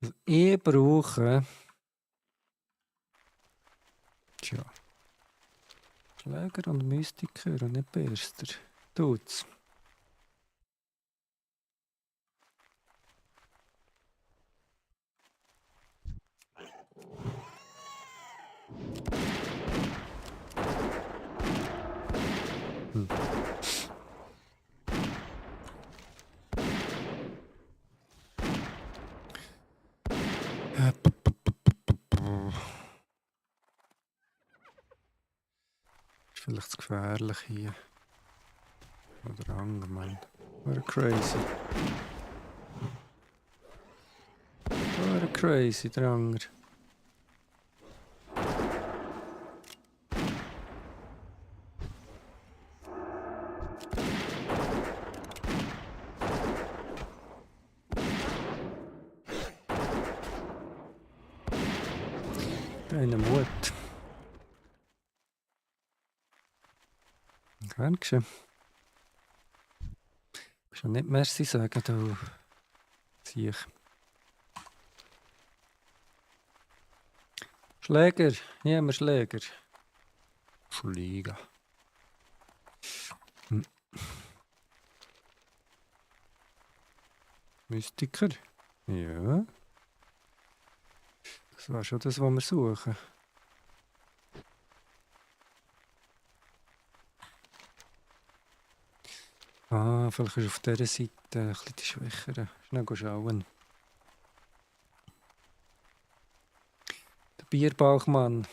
Also ich brauche... Tja. Schläger und Mystiker und nicht Berster. Tut's. Ist vielleicht zu gefährlich hier. Oder Angemein. Wäre crazy. Wäre crazy, der Anger. Keine Mut. Gern geschehen. Ich kann nicht Merci sagen, du Siech. Schläger, hier haben wir Schläger. Schläger. Mystiker. Ja. Das war schon das, was wir suchen. Ah, vielleicht ist auf dieser Seite ein bisschen die schwächere. Schnell schauen. Der Bierbauchmann.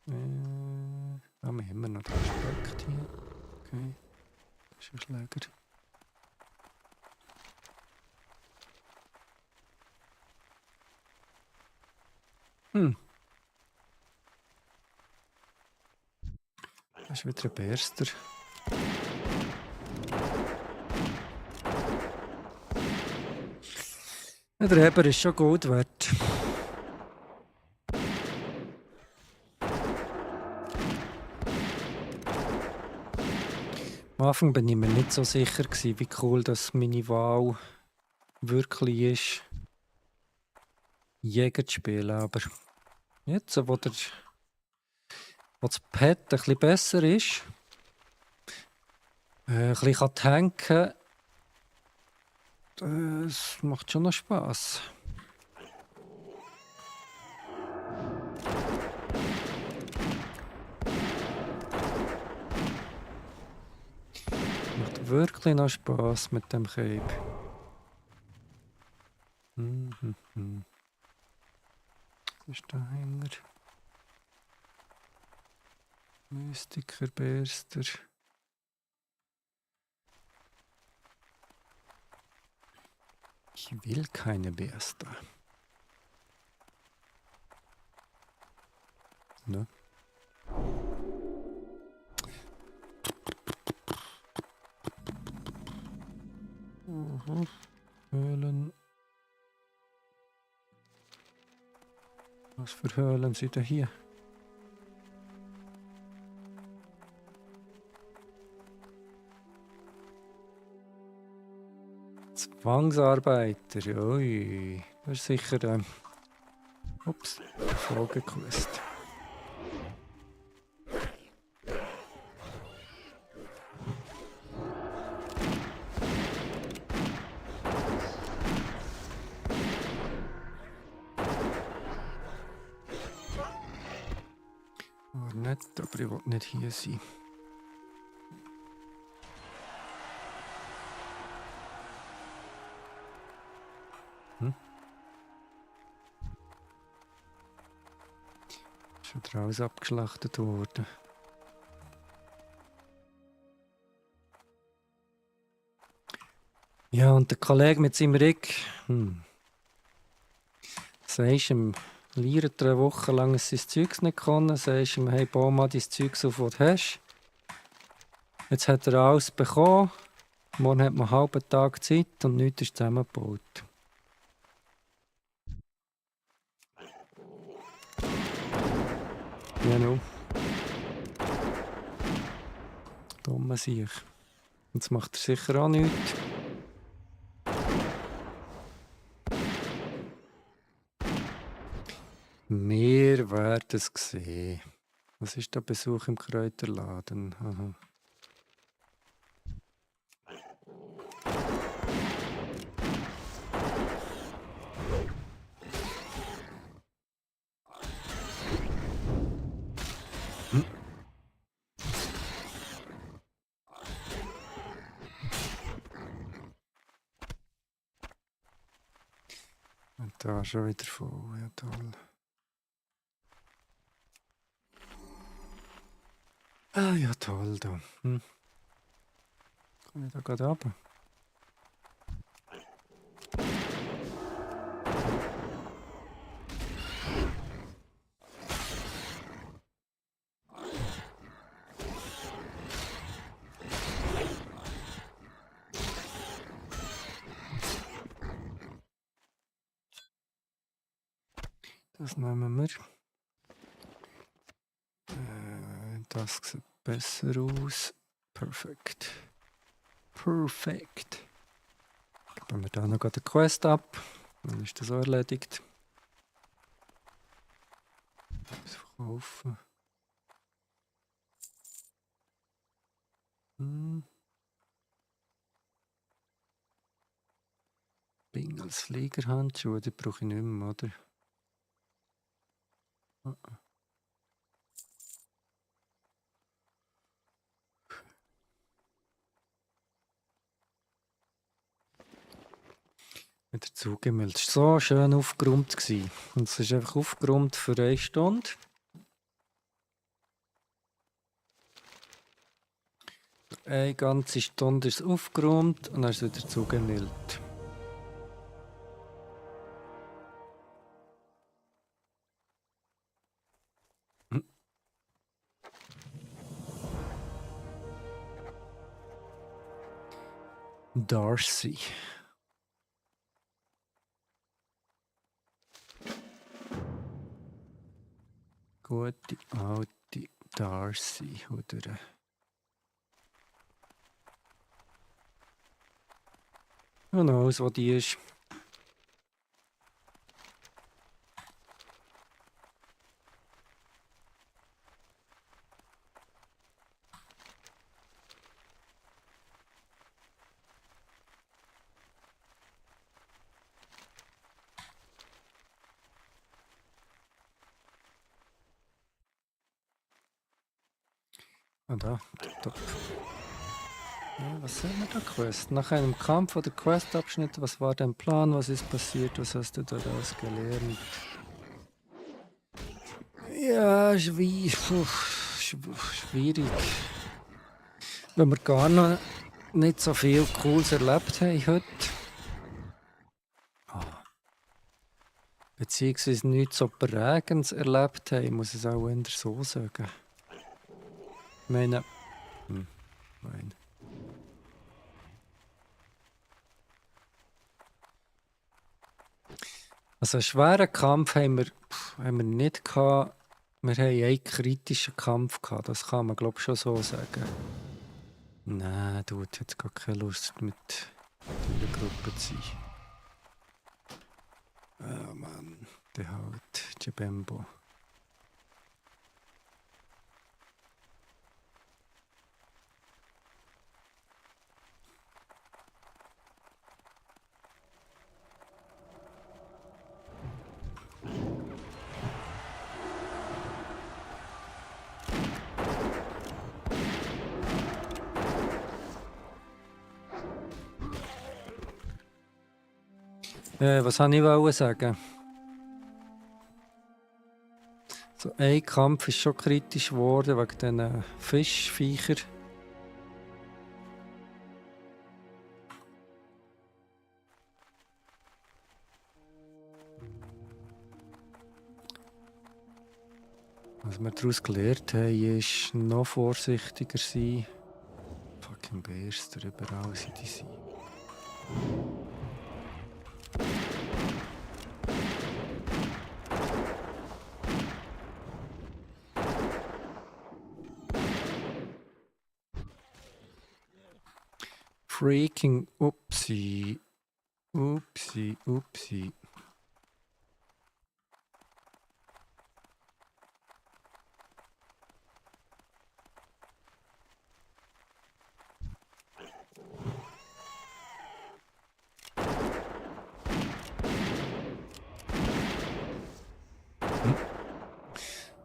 Wir haben immer noch den Aspekt hier. Okay, das ist ein Schläger. Das ist wieder ein Berster. Ja, der Heber ist schon gut wert. Am Anfang bin ich mir nicht so sicher gewesen, wie cool das meine Wahl wirklich ist, Jäger zu spielen. Aber jetzt, wo das Pad ein bisschen besser ist, ein bisschen tanken kann, das macht schon noch Spass. Macht wirklich noch Spass mit dem Cape. Was ist dahinter? Mystiker, Berster. Ich will keine Berster. Ne? Höhlen. Was für Höhlen sind da hier? Zwangsarbeiter. Ui. Das ist sicher ups, Folgequest. War nett, aber ich will nicht hier sein. Schon draußen abgeschlachtet worden. Ja, und der Kollege mit seinem Rick. Sagst ihm, liert er eine Woche lang sein Zeugs nicht können. Sagst ihm, hey, bau mal dein Zeugs auf, was du hast. Jetzt hat er alles bekommen. Morgen hat man einen halben Tag Zeit und nichts ist zusammengebaut. Genau. Dumme Sieg. Jetzt macht er sicher auch nichts. Wir werden es sehen. Was ist der Besuch im Kräuterladen? Aha. Und da schon wieder voll. Ja, toll. Ah, ja, toll da. Komm ich da gerade runter? Das nehmen wir. Das sieht besser aus. Perfekt. Perfekt. Geben wir da noch eine Quest ab. Dann ist das auch erledigt. Das verkaufen. Bingels Fliegerhandschuhe, die brauche ich nicht mehr, oder? Wieder zugemeldet. Es war so schön aufgeräumt gewesen. Und es ist einfach aufgeräumt für 1 Stunde. Eine ganze Stunde ist es aufgeräumt und dann ist es wieder zugemeldet. Darcy. Gute alte Darcy, oder? Who knows, wo die ist. Ah, da. Ja, was sind wir da Quest? Nach einem Kampf oder Questabschnitt, was war dein Plan? Was ist passiert? Was hast du daraus gelernt? Ja, schwierig. Wenn wir gar noch nicht so viel Cooles erlebt haben heute. Beziehungsweise nichts so Prägendes erlebt haben, muss ich es auch eher so sagen. Ich meine... Nein. Also einen schweren Kampf haben wir nicht gehabt. Wir haben einen kritischen Kampf gehabt, das kann man glaube ich schon so sagen. Nein, du hast jetzt gar keine Lust mit in der Gruppe zu sein. Oh Mann, der halt, Jebembo. Was wollte ich sagen? So, ein Kampf ist schon kritisch geworden wegen diesen Fischviechern. Was wir daraus gelernt haben, ist noch vorsichtiger sein. Fucking Bärster, überall sind die sein. Freaking Upsi. Upsi, Upsi.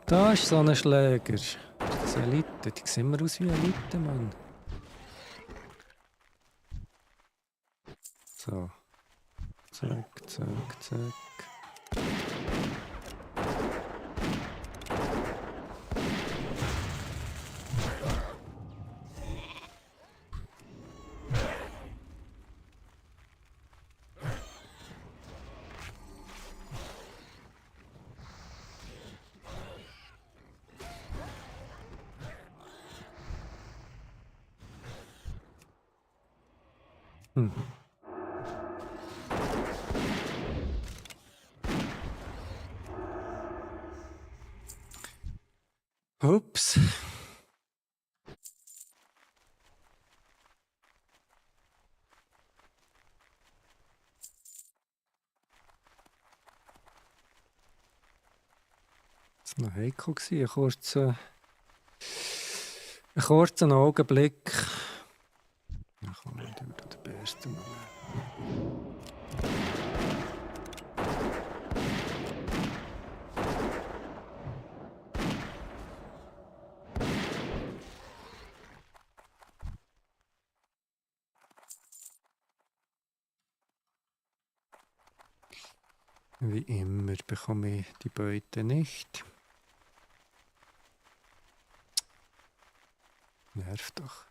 Da ist so ein Schläger. Ist das Elite? Die sehen wir aus wie Elite, Mann. So. Zack, zack, zack. Ups. Das war noch heikel, ein kurzer Augenblick. Dann kommen wir durch den besten Moment. Wie immer bekomme ich die Beute nicht. Nervt doch.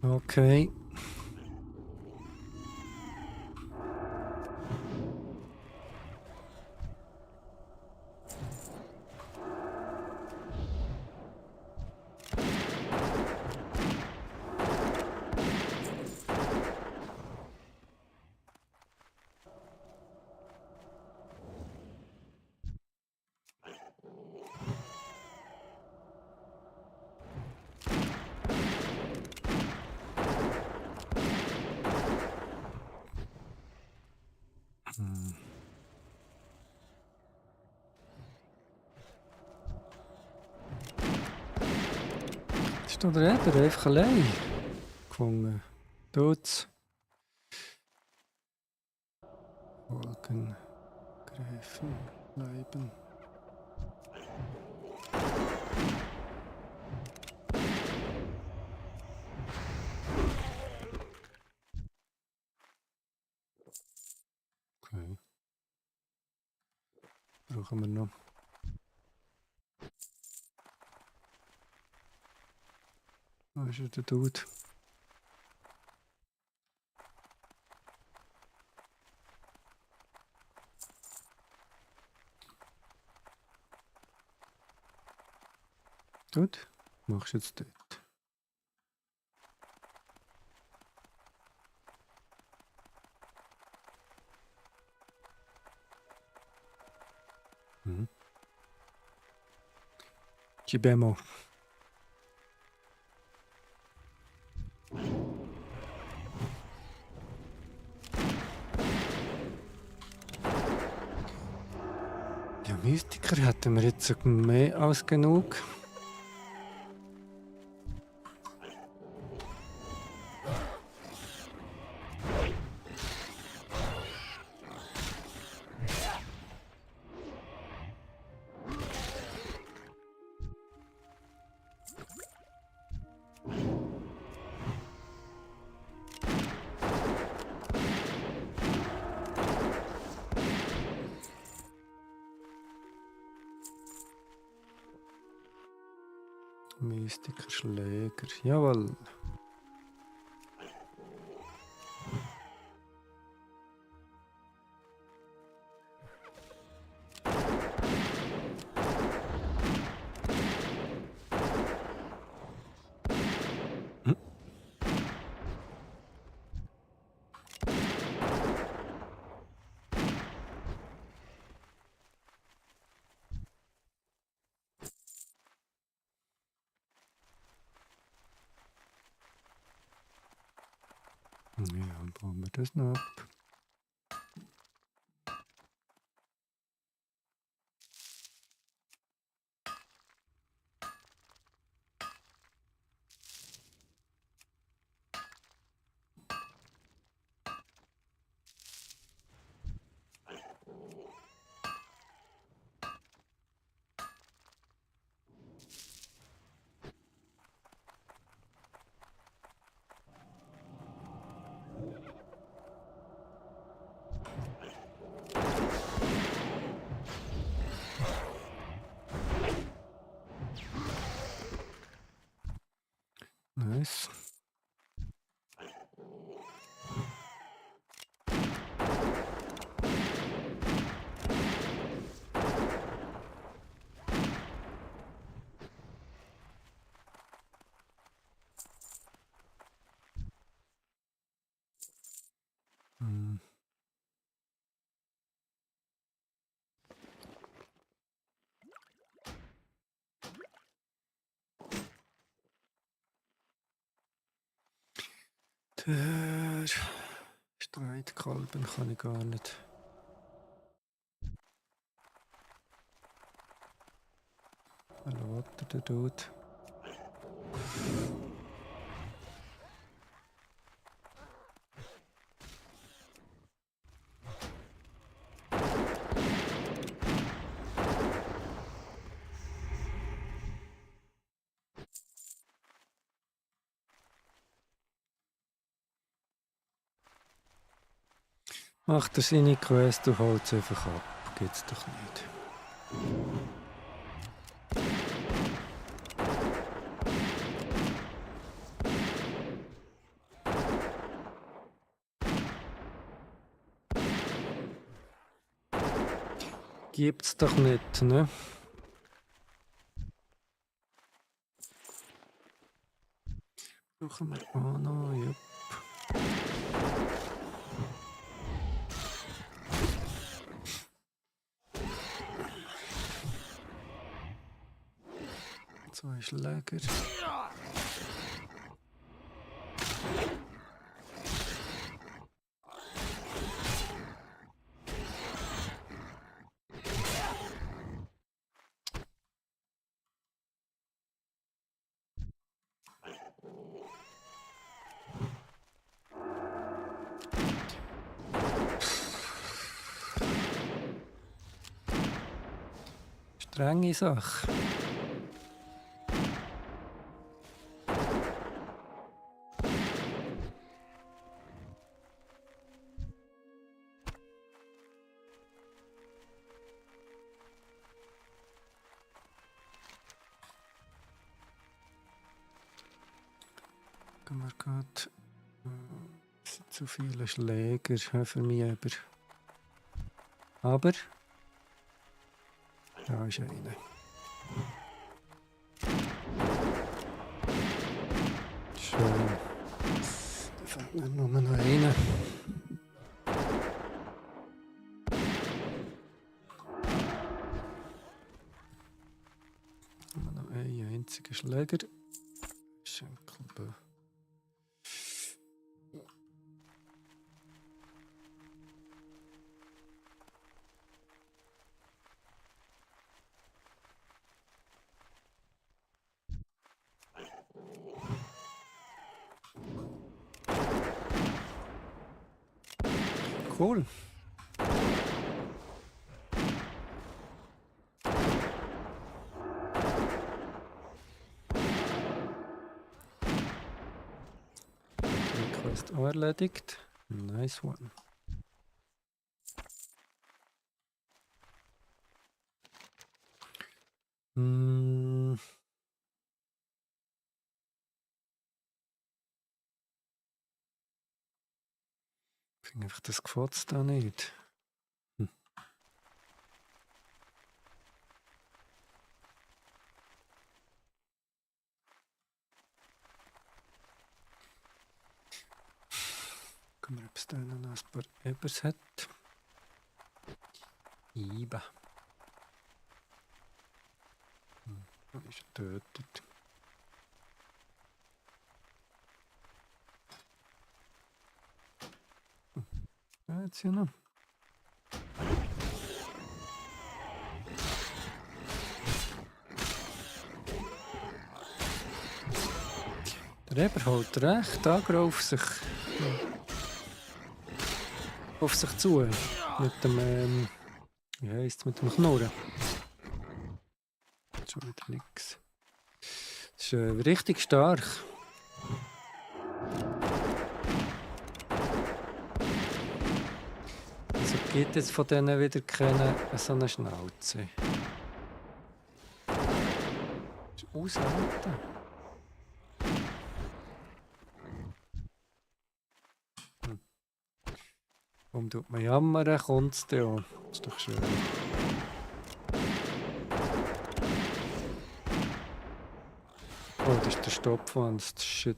Okay. Ist da der Eber einfach allein gefunden? Tut's. Folgen, greifen, bleiben. Okay. Brauchen wir noch. Wo ist der Dude? Dude? Was machst du jetzt dort? Mhm. Gibemo. Ja, Mystiker hätten wir jetzt mehr als genug. Mystiker, Schläger. Jawohl. Hm. Ja, bauen wir das noch ab. Nice. Hm. Der Streitkolben kann ich gar nicht. Hallo, der Dude. Macht er seine Quest, du holst einfach ab. Geht's doch nicht. Gibt's doch nicht, ne? Brauchen wir auch noch, jupp. Zwei Schläger. Strenge Sache. Gehen wir gerade. Es sind zu viele Schläger für mich. Aber. Da ist einer. Schön. Da fällt mir nur noch einer. Nur noch ein einziger Schläger. Schenkelbö. Cool. Die Quest auch erledigt. Nice one. Ich finde einfach das Gefotz da nicht. Gucken wir, ob es da noch ein paar Ebers hat. Iba. Da ist er getötet. Da jetzt hier noch. Der Eber holt recht aggro auf sich zu. Mit dem, wie heisst es, mit dem Knurren. Schon wieder nix. Das ist richtig stark. Also gibt es von denen wieder keine so eine Schnauze. Das ist aushalten. Warum tut man jammern, kommt es dir an. Das ist doch schön. Oh, das ist der Stopfwand. Shit.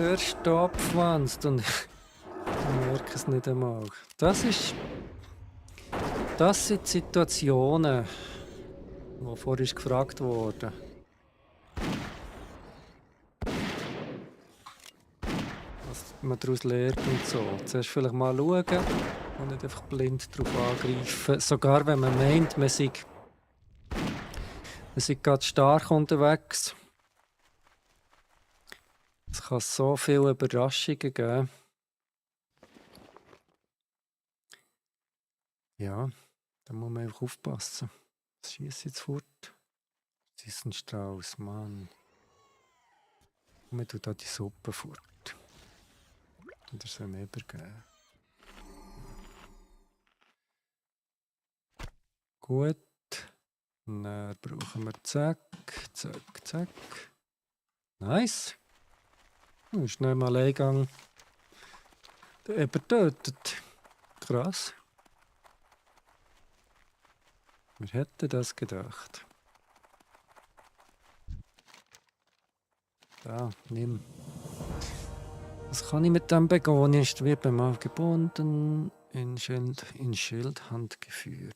Der Stab pflanzt und ich merke es nicht einmal. Das sind Situationen, die vorhin gefragt wurden. Was man daraus lernt und so. Zuerst vielleicht mal schauen und nicht einfach blind darauf angreifen. Sogar wenn man meint, man sei gerade stark unterwegs. Es kann so viele Überraschungen geben. Ja, da muss man einfach aufpassen. Was schießt jetzt fort? Das ist ein Strauß, Mann. Man tut da die Suppe fort. Und das soll mir übergeben. Gut. Dann brauchen wir zack, zack, zack. Nice. Schnell mal Alleingang. Übertötet. Krass. Wer hätte das gedacht? Da, nimm. Was kann ich mit dem Begonia? Ist wie beim Aufgebunden, in Schildhand geführt.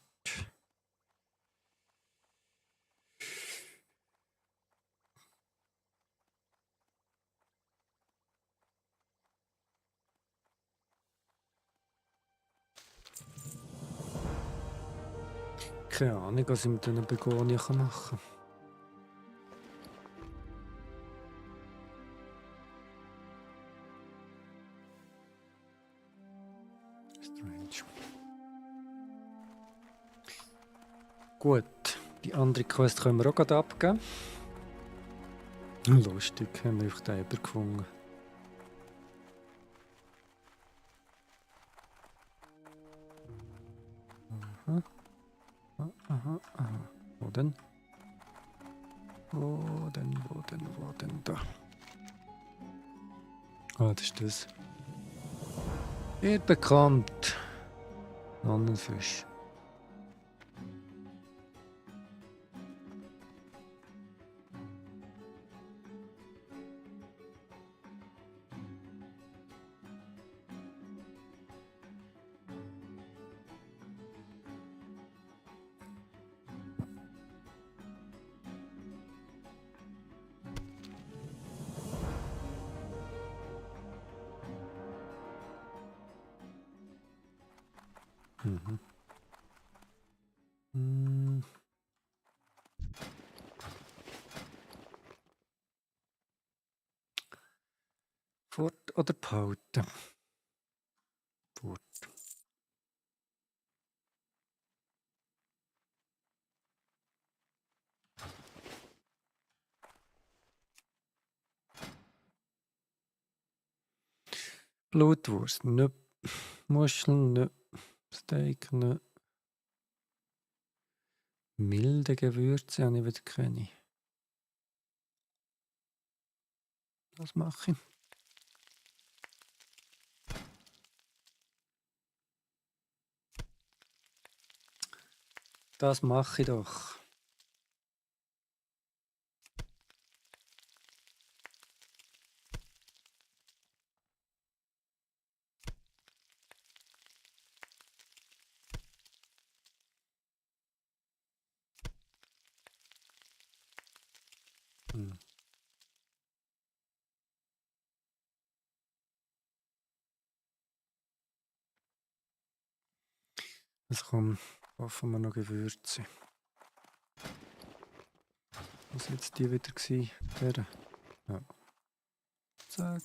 Keine Ahnung, was ich mit diesen Begonia machen kann. Strange. Gut, die andere Quest können wir auch gerade abgeben. Lustig, haben wir einfach den übergefunden. Aha. Aha, aha. Wo denn? Wo denn? Da. Ah, das ist das. Ihr bekommt Nonnenfisch. Mhm. Fort oder behalten? Fort. Blutwurst, ne. Muscheln, ne. Steak, ne. Milde Gewürze habe ich wieder keine. Was mache ich? Das mache ich doch. Hm. Jetzt kommen hoffen wir noch Gewürze. Was war jetzt die wieder gewesen? Der? Ja. Zack.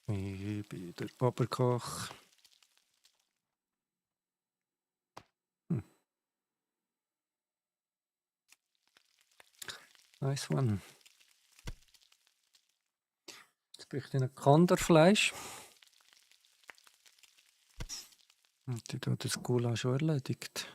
Ich bin der Oberkoch. Hm. Nice one. Jetzt brauche ich noch Kanderfleisch. Und ich habe das Gulasch schon erledigt.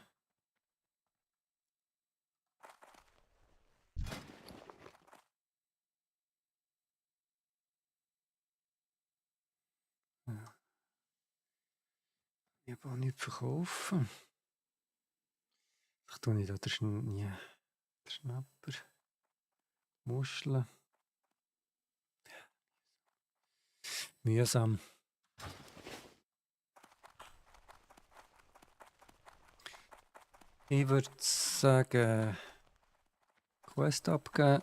Ja. Ich habe auch nichts verkaufen. Ich tue nicht, das ist nie. Schnapper. Muscheln. Mühsam. Ich würde sagen, Quest abgeben,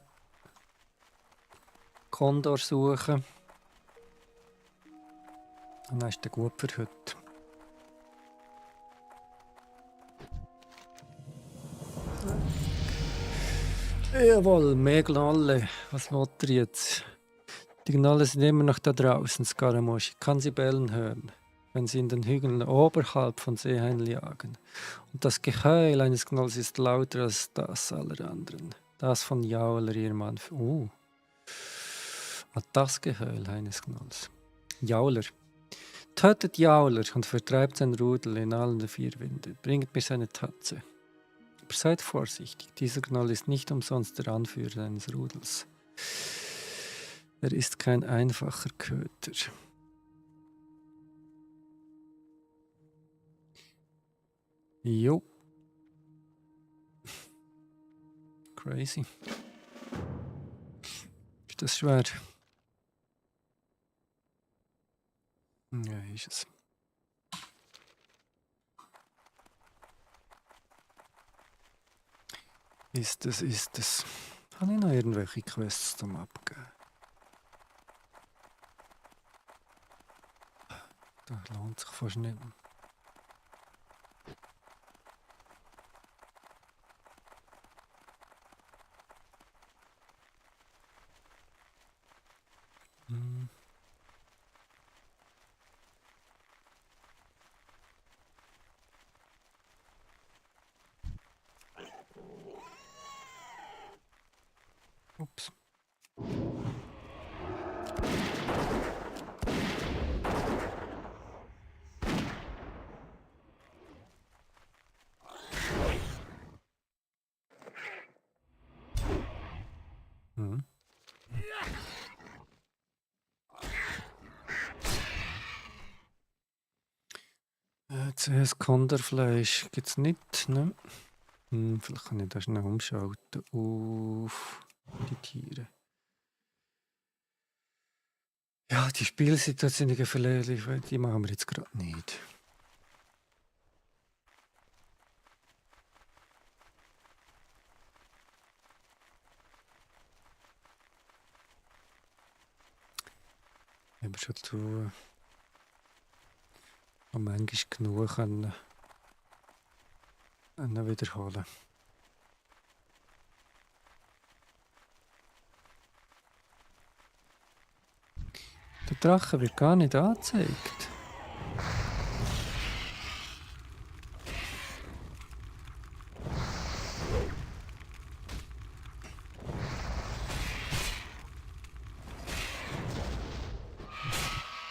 Kondor suchen. Und dann ist der gut für heute. Jawohl, mehr Gnalle. Was will er jetzt? Die Gnalle sind immer noch da draußen, Scaramouche. Ich kann sie bellen hören, wenn sie in den Hügeln oberhalb von Seehain jagen. Und das Geheul eines Gnolls ist lauter als das aller anderen. Das von Jauler, ihr Mann. Das Geheul eines Gnolls. Jauler. Tötet Jauler und vertreibt sein Rudel in allen 4 Winde. Bringt mir seine Tatze. Aber seid vorsichtig, dieser Gnoll ist nicht umsonst der Anführer eines Rudels. Er ist kein einfacher Köter. Jo. Crazy. Ist das schwer? Ja, ist es. Ist es. Habe ich noch irgendwelche Quests zum Abgeben? Das lohnt sich fast nicht. Ups. Mhm. CS Konderfleisch gibt es nicht, ne? Vielleicht kann ich das schnell umschalten auf die Tiere. Ja, die Spielsituationen verleihlich, die machen wir jetzt gerade nicht. Ich habe schon zu manchmal genug können wiederholen. Der Drache wird gar nicht angezeigt.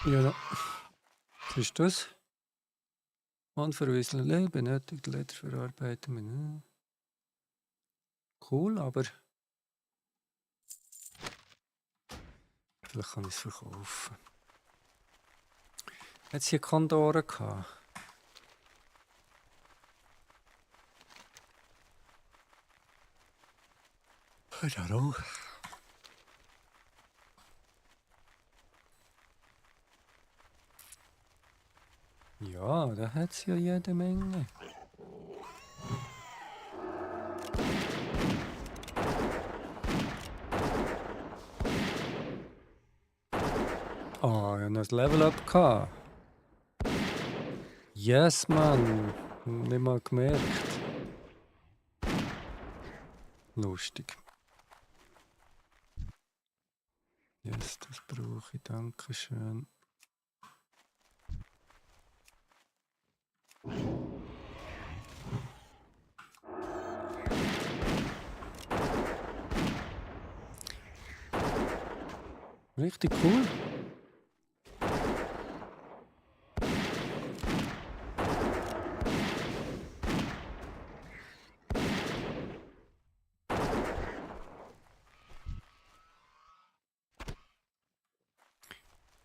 Ja, was ist das? Unverwesene Leben benötigt Lederverarbeitung. Cool, aber vielleicht kann ich es verkaufen. Hat es hier Kondoren gehabt? Ja, auch. Ja, da hat es ja jede Menge. Ah, ich habe noch ein Level-Up gehabt. Yes, Mann. Nicht mal gemerkt. Lustig. Yes, das brauche ich. Dankeschön. Richtig cool.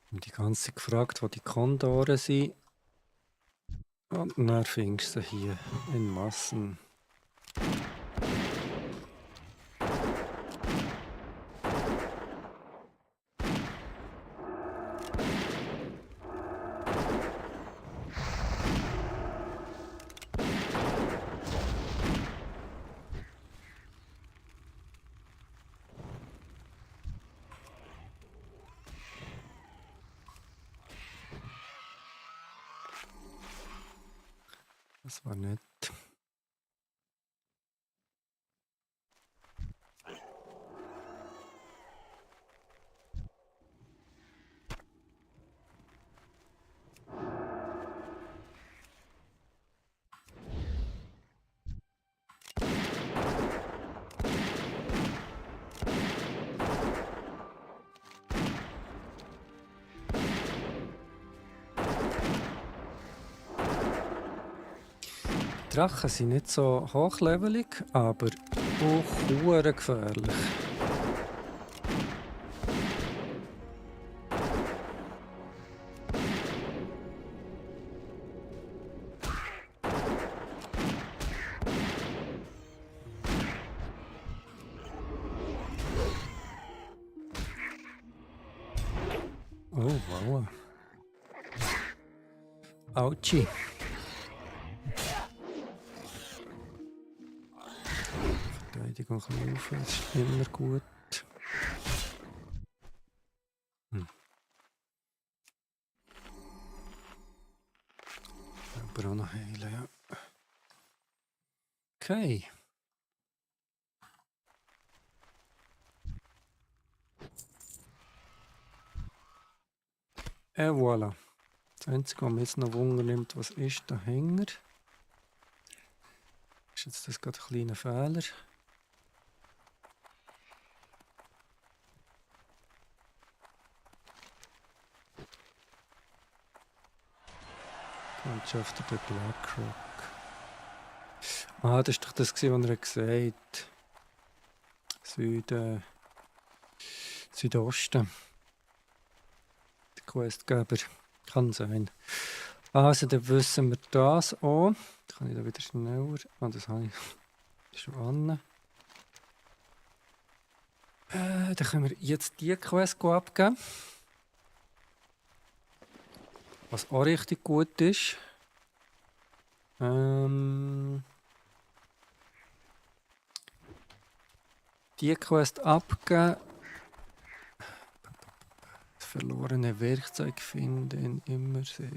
Ich habe die ganze Zeit gefragt, wo die Kondoren sind. Und dann findest du sie hier in Massen. Das war nett. Drachen sind nicht so hochlevelig, aber auch hure gefährlich. Oh, wow. Autschi. Verteidigung laufen, das ist immer gut. Aber auch noch heilen, ja. Okay. Voilà. Das Einzige, was mich jetzt noch Wunder nimmt, was ist der Hänger? Ist jetzt das gerade ein kleiner Fehler? Kundschafter der Blackrock. Ah, das war doch das, was er gesagt hat. Südosten. Der Questgeber. Kann sein. Also, dann wissen wir das auch. Dann kann ich da wieder schneller. Ah, das habe ich schon an. Dann können wir jetzt die Quest abgeben. Was auch richtig gut ist. Die Quest abgeben. Das verlorene Werkzeug finden. Immer sehr.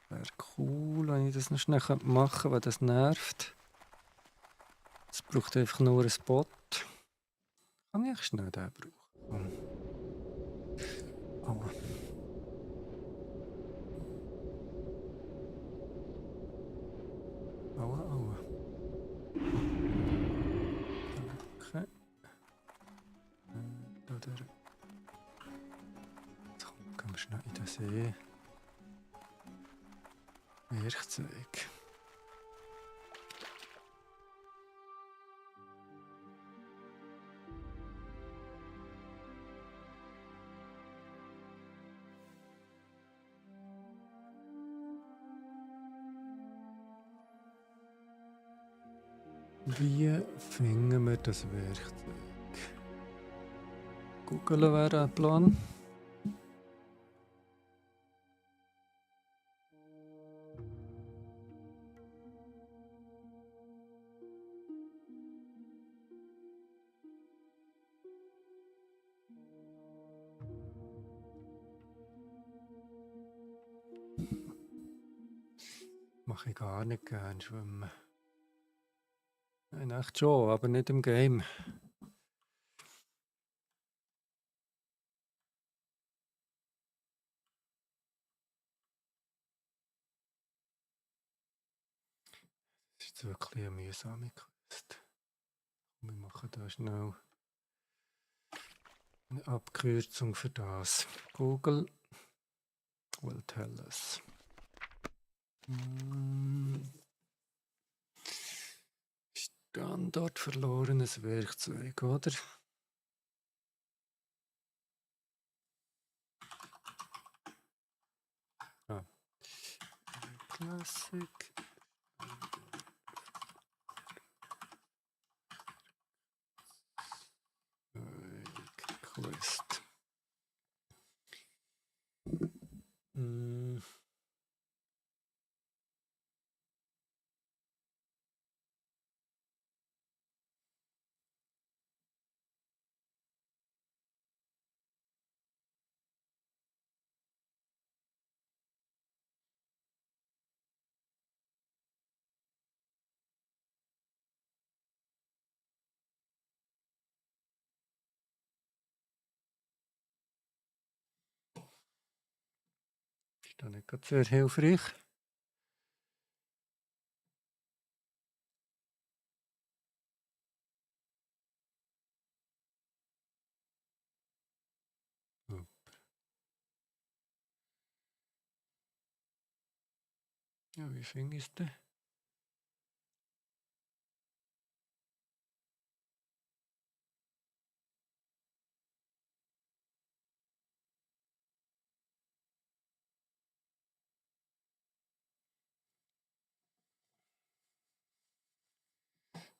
Wäre cool, wenn ich das noch schnell machen könnte, weil das nervt. Es braucht einfach nur einen Spot. Kann ich schnell den brauchen? Aua. Aua, aua. Okay. Da der. Jetzt gehen wir schnell in den See. Werkzeug. Wie finden wir das Werkzeug? Googlen wäre ein Plan. Mache ich gar nicht gern schwimmen. Nein, echt schon, aber nicht im Game. Das ist wirklich eine mühsame Quest. Wir machen da schnell eine Abkürzung für das. Google will tell us. Standort verlorenes Werkzeug, oder? Ah. Classic. Quest. Ist doch nicht gerade sehr hilfreich. Ja, wie finde ich es denn?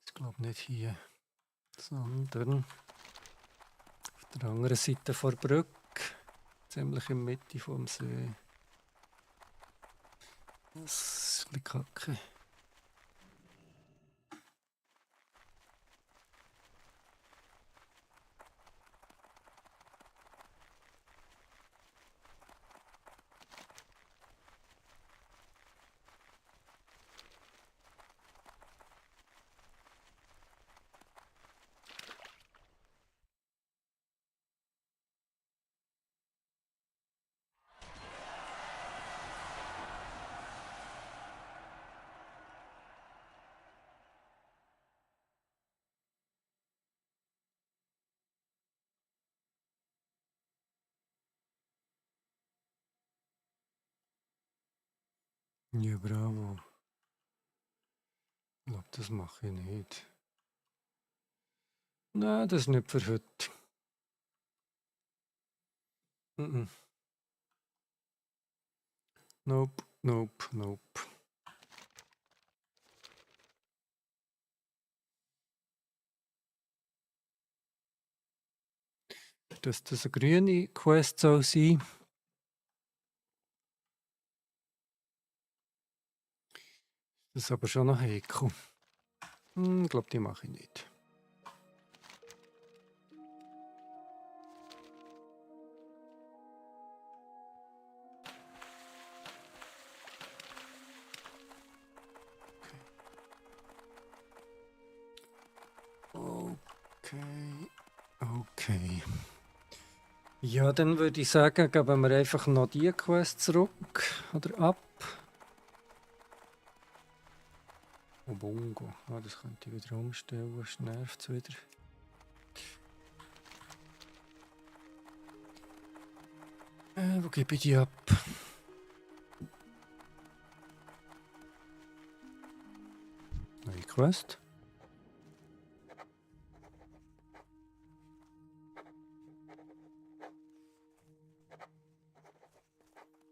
Ich glaube nicht hier, sondern auf der anderen Seite der Brücke, ziemlich in der Mitte vom See. Das ist ein bisschen kacke. Ja, bravo. Ich glaube, das mache ich nicht. Nein, das ist nicht für heute. Mhm. Nope, nope, nope. Dass das eine grüne Quest soll sein. Das ist aber schon noch heikel. Ich glaube, die mache ich nicht. Okay. Okay. Ja, dann würde ich sagen, geben wir einfach noch die Quest zurück. Oder ab. Bongo. Ah, das könnte ich wieder umstellen, es nervt es wieder. Wo gebe ich die ab? Neue Quest.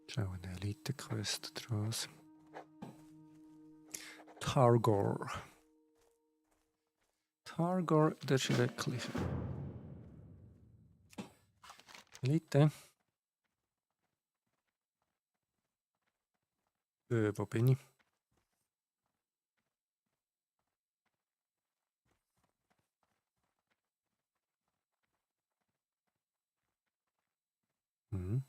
Schau, eine Elite-Quest draus. Targor. Targor, der Schreckliche. Elite. Wo bin ich? Mhm.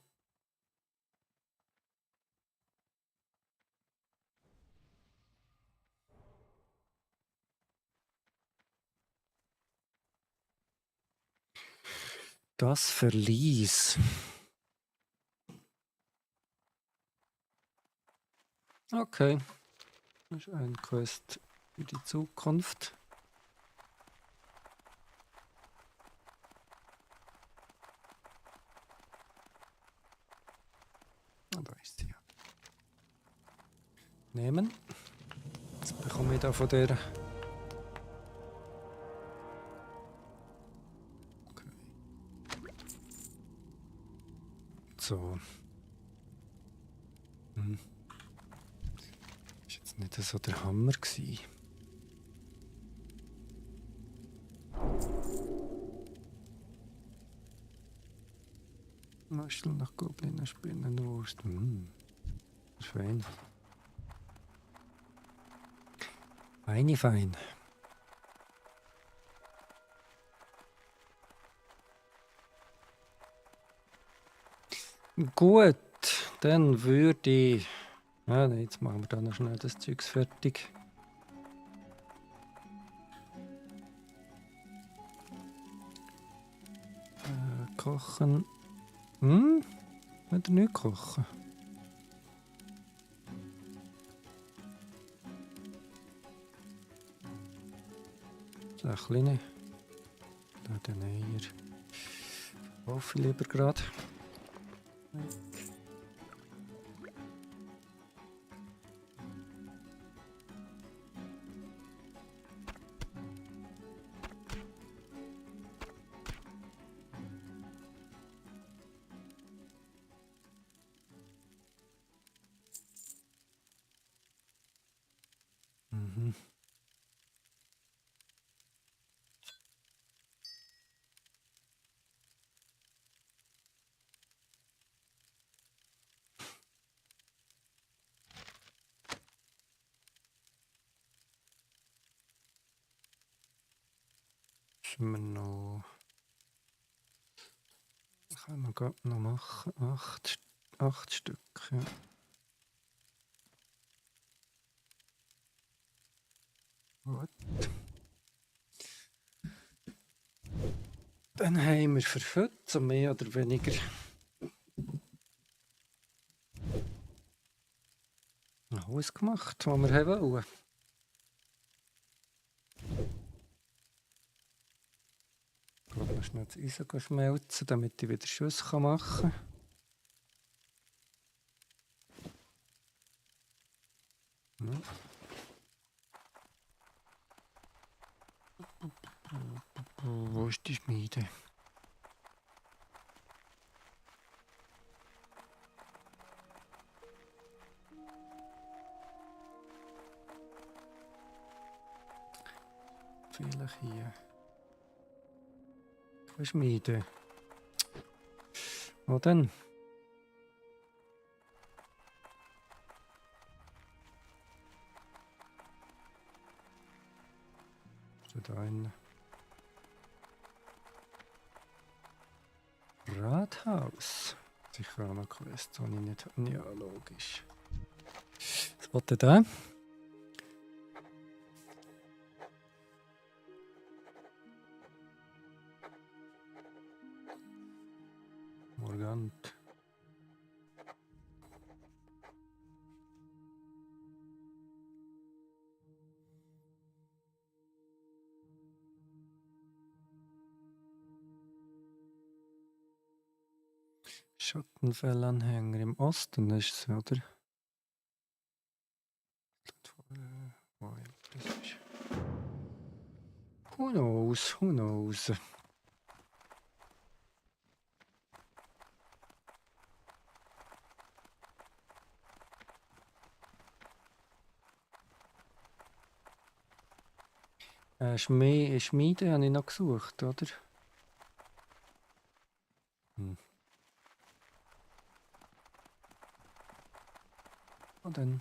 Das Verlies. Okay. Das ist eine Quest für die Zukunft. Ah, da ist sie. Nehmen. Jetzt bekomme ich da von der. Okay. So. Hm. Ist jetzt nicht so der Hammer gewesen. Muschel nach Goblin, Spinnenwurst. Das ist fein. Feine, fein. Gut, dann würde ich. Ja, jetzt machen wir da noch schnell das Zeugs fertig. Kochen. Will er nicht kochen? Der kleine. Den hier. Kaufe ich lieber gerade. Mhm. Müssen wir noch. Können wir gerade noch machen. 8 Stück. Ja. Gut. Dann haben wir für heute so mehr oder weniger alles gemacht, was wir wollen. Ich glaube, noch schnell das Eisen schmelzen, damit ich wieder Schüsse machen kann. Ja. Wo ist die Schmiede? Vielleicht hier. Wo ist Schmiede? Wo denn? Ist da drin? Rathaus. Sicher auch noch Quest, die ich nicht habe. Ja, logisch. Was wollt ihr da? Morgant. Schattenfellanhänger im Osten ist es, oder? Who knows? Who knows? Schmiede habe ich noch gesucht, oder? Hm. Und dann.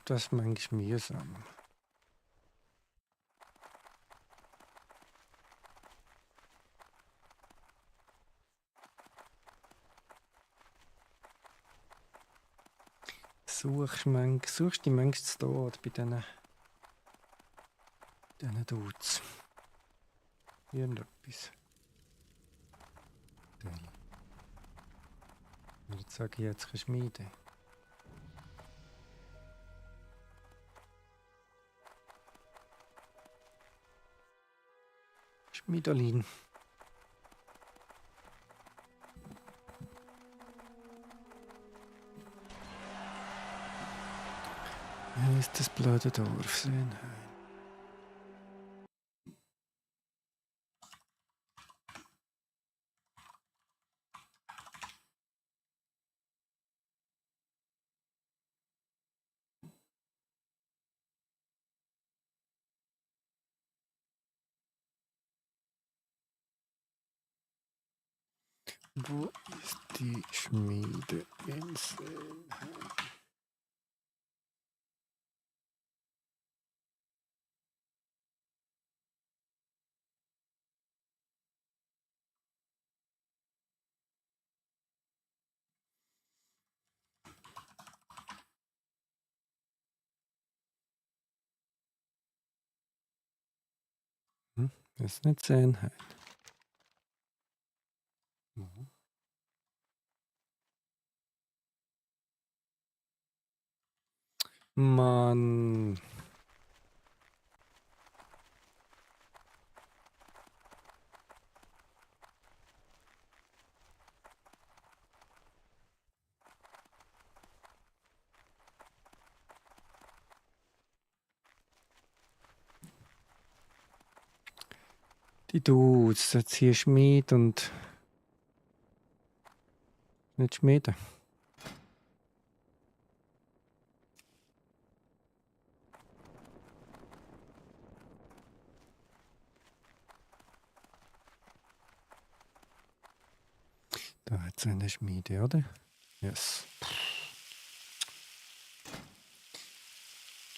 Das ist manchmal mühsam. Suchst du die manchmal da bei diesen Dudes? Irgendetwas. Jetzt sage ich jetzt Schmiede. Schmiedolin. Wie ist das blöde Dorf? Sehen. Wo ist die Schmiede in Selheim? Ist nicht Selheim. Mann. Die Dudes, jetzt hier Schmied und nicht schmieden. Da hat es eine Schmiede, oder? Yes.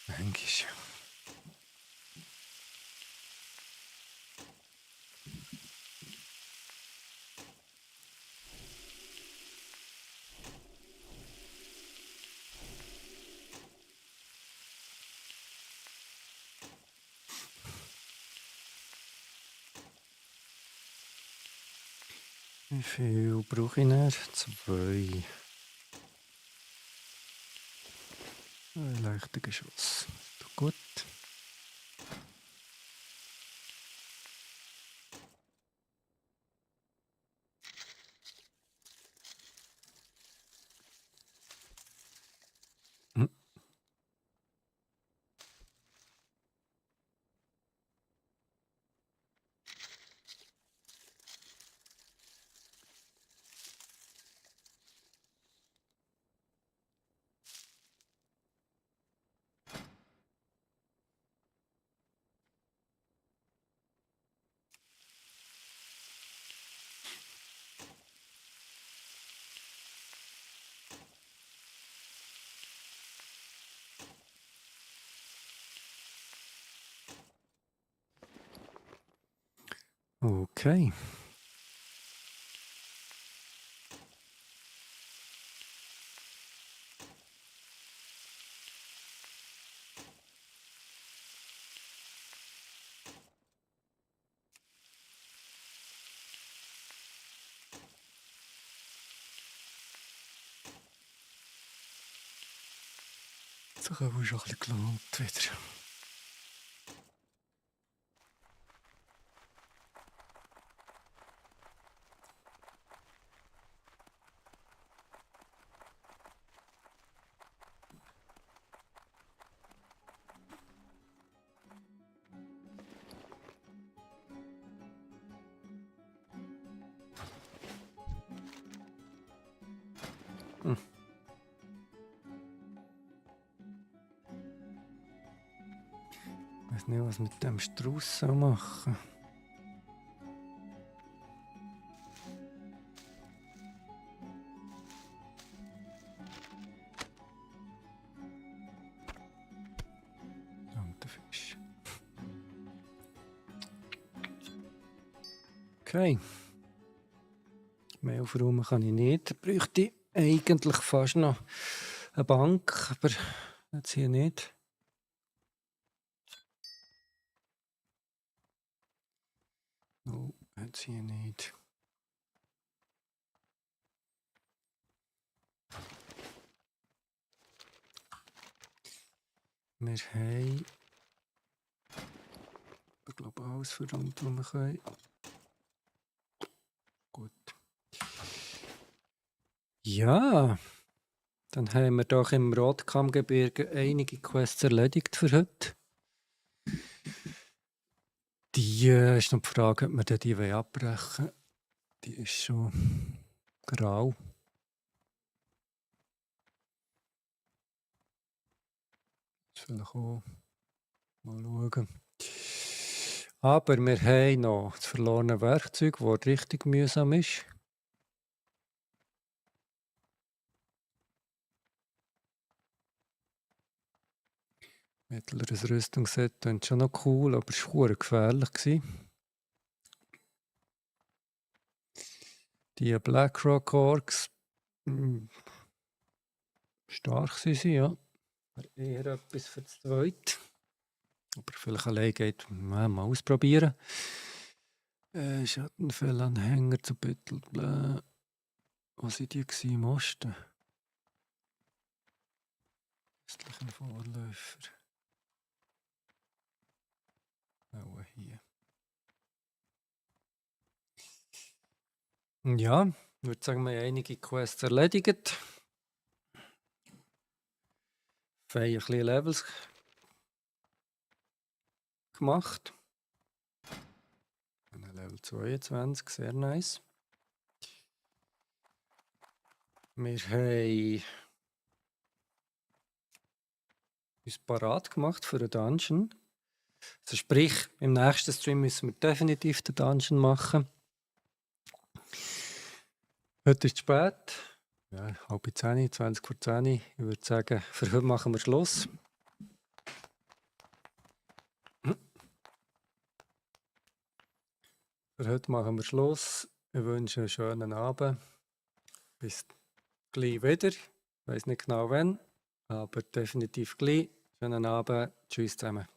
Manchmal. Wie viel brauche ich noch? 2. Ein leichter Geschoss. Tut gut. Hm. Okay. So haben wir schon ein bisschen gelohnt wieder. Hm. Ich weiß nicht, was mit dem Strauß machen soll. Und der Fisch. Okay. Mehr aufräumen kann ich nicht. Bräuchte ich eigentlich fast noch eine Bank, aber jetzt hier nicht. Oh, jetzt hier nicht. Wir haben, ich glaube, alles verräumt, was wir können. Gut. Ja, dann haben wir doch im Rotkammgebirge einige Quests erledigt für heute. Die ist noch die Frage, ob wir die abbrechen wollen. Die ist schon grau. Das vielleicht auch mal schauen. Aber wir haben noch das verlorene Werkzeug, das richtig mühsam ist. Mittleres Rüstungsset klingt schon noch cool, aber es war gefährlich. Die Blackrock Orks, stark sind sie, ja. Aber eher etwas für das Zweite. Aber vielleicht allein geht, mal ausprobieren. Schattenfellanhänger zu Büttel. Was waren die im Osten? Östlichen Vorläufer. Auch hier. Ja, ich würde sagen, wir haben einige Quests erledigt. Wir haben ein bisschen Levels gemacht. Level 22, sehr nice. Wir haben uns parat gemacht für einen Dungeon. Also sprich, im nächsten Stream müssen wir definitiv den Dungeon machen. Heute ist es spät. Ja, 9:30, 20 vor 10. Ich würde sagen, für heute machen wir Schluss. Für heute machen wir Schluss. Ich wünsche einen schönen Abend. Bis gleich wieder. Ich weiß nicht genau wann, aber definitiv gleich. Schönen Abend. Tschüss zusammen.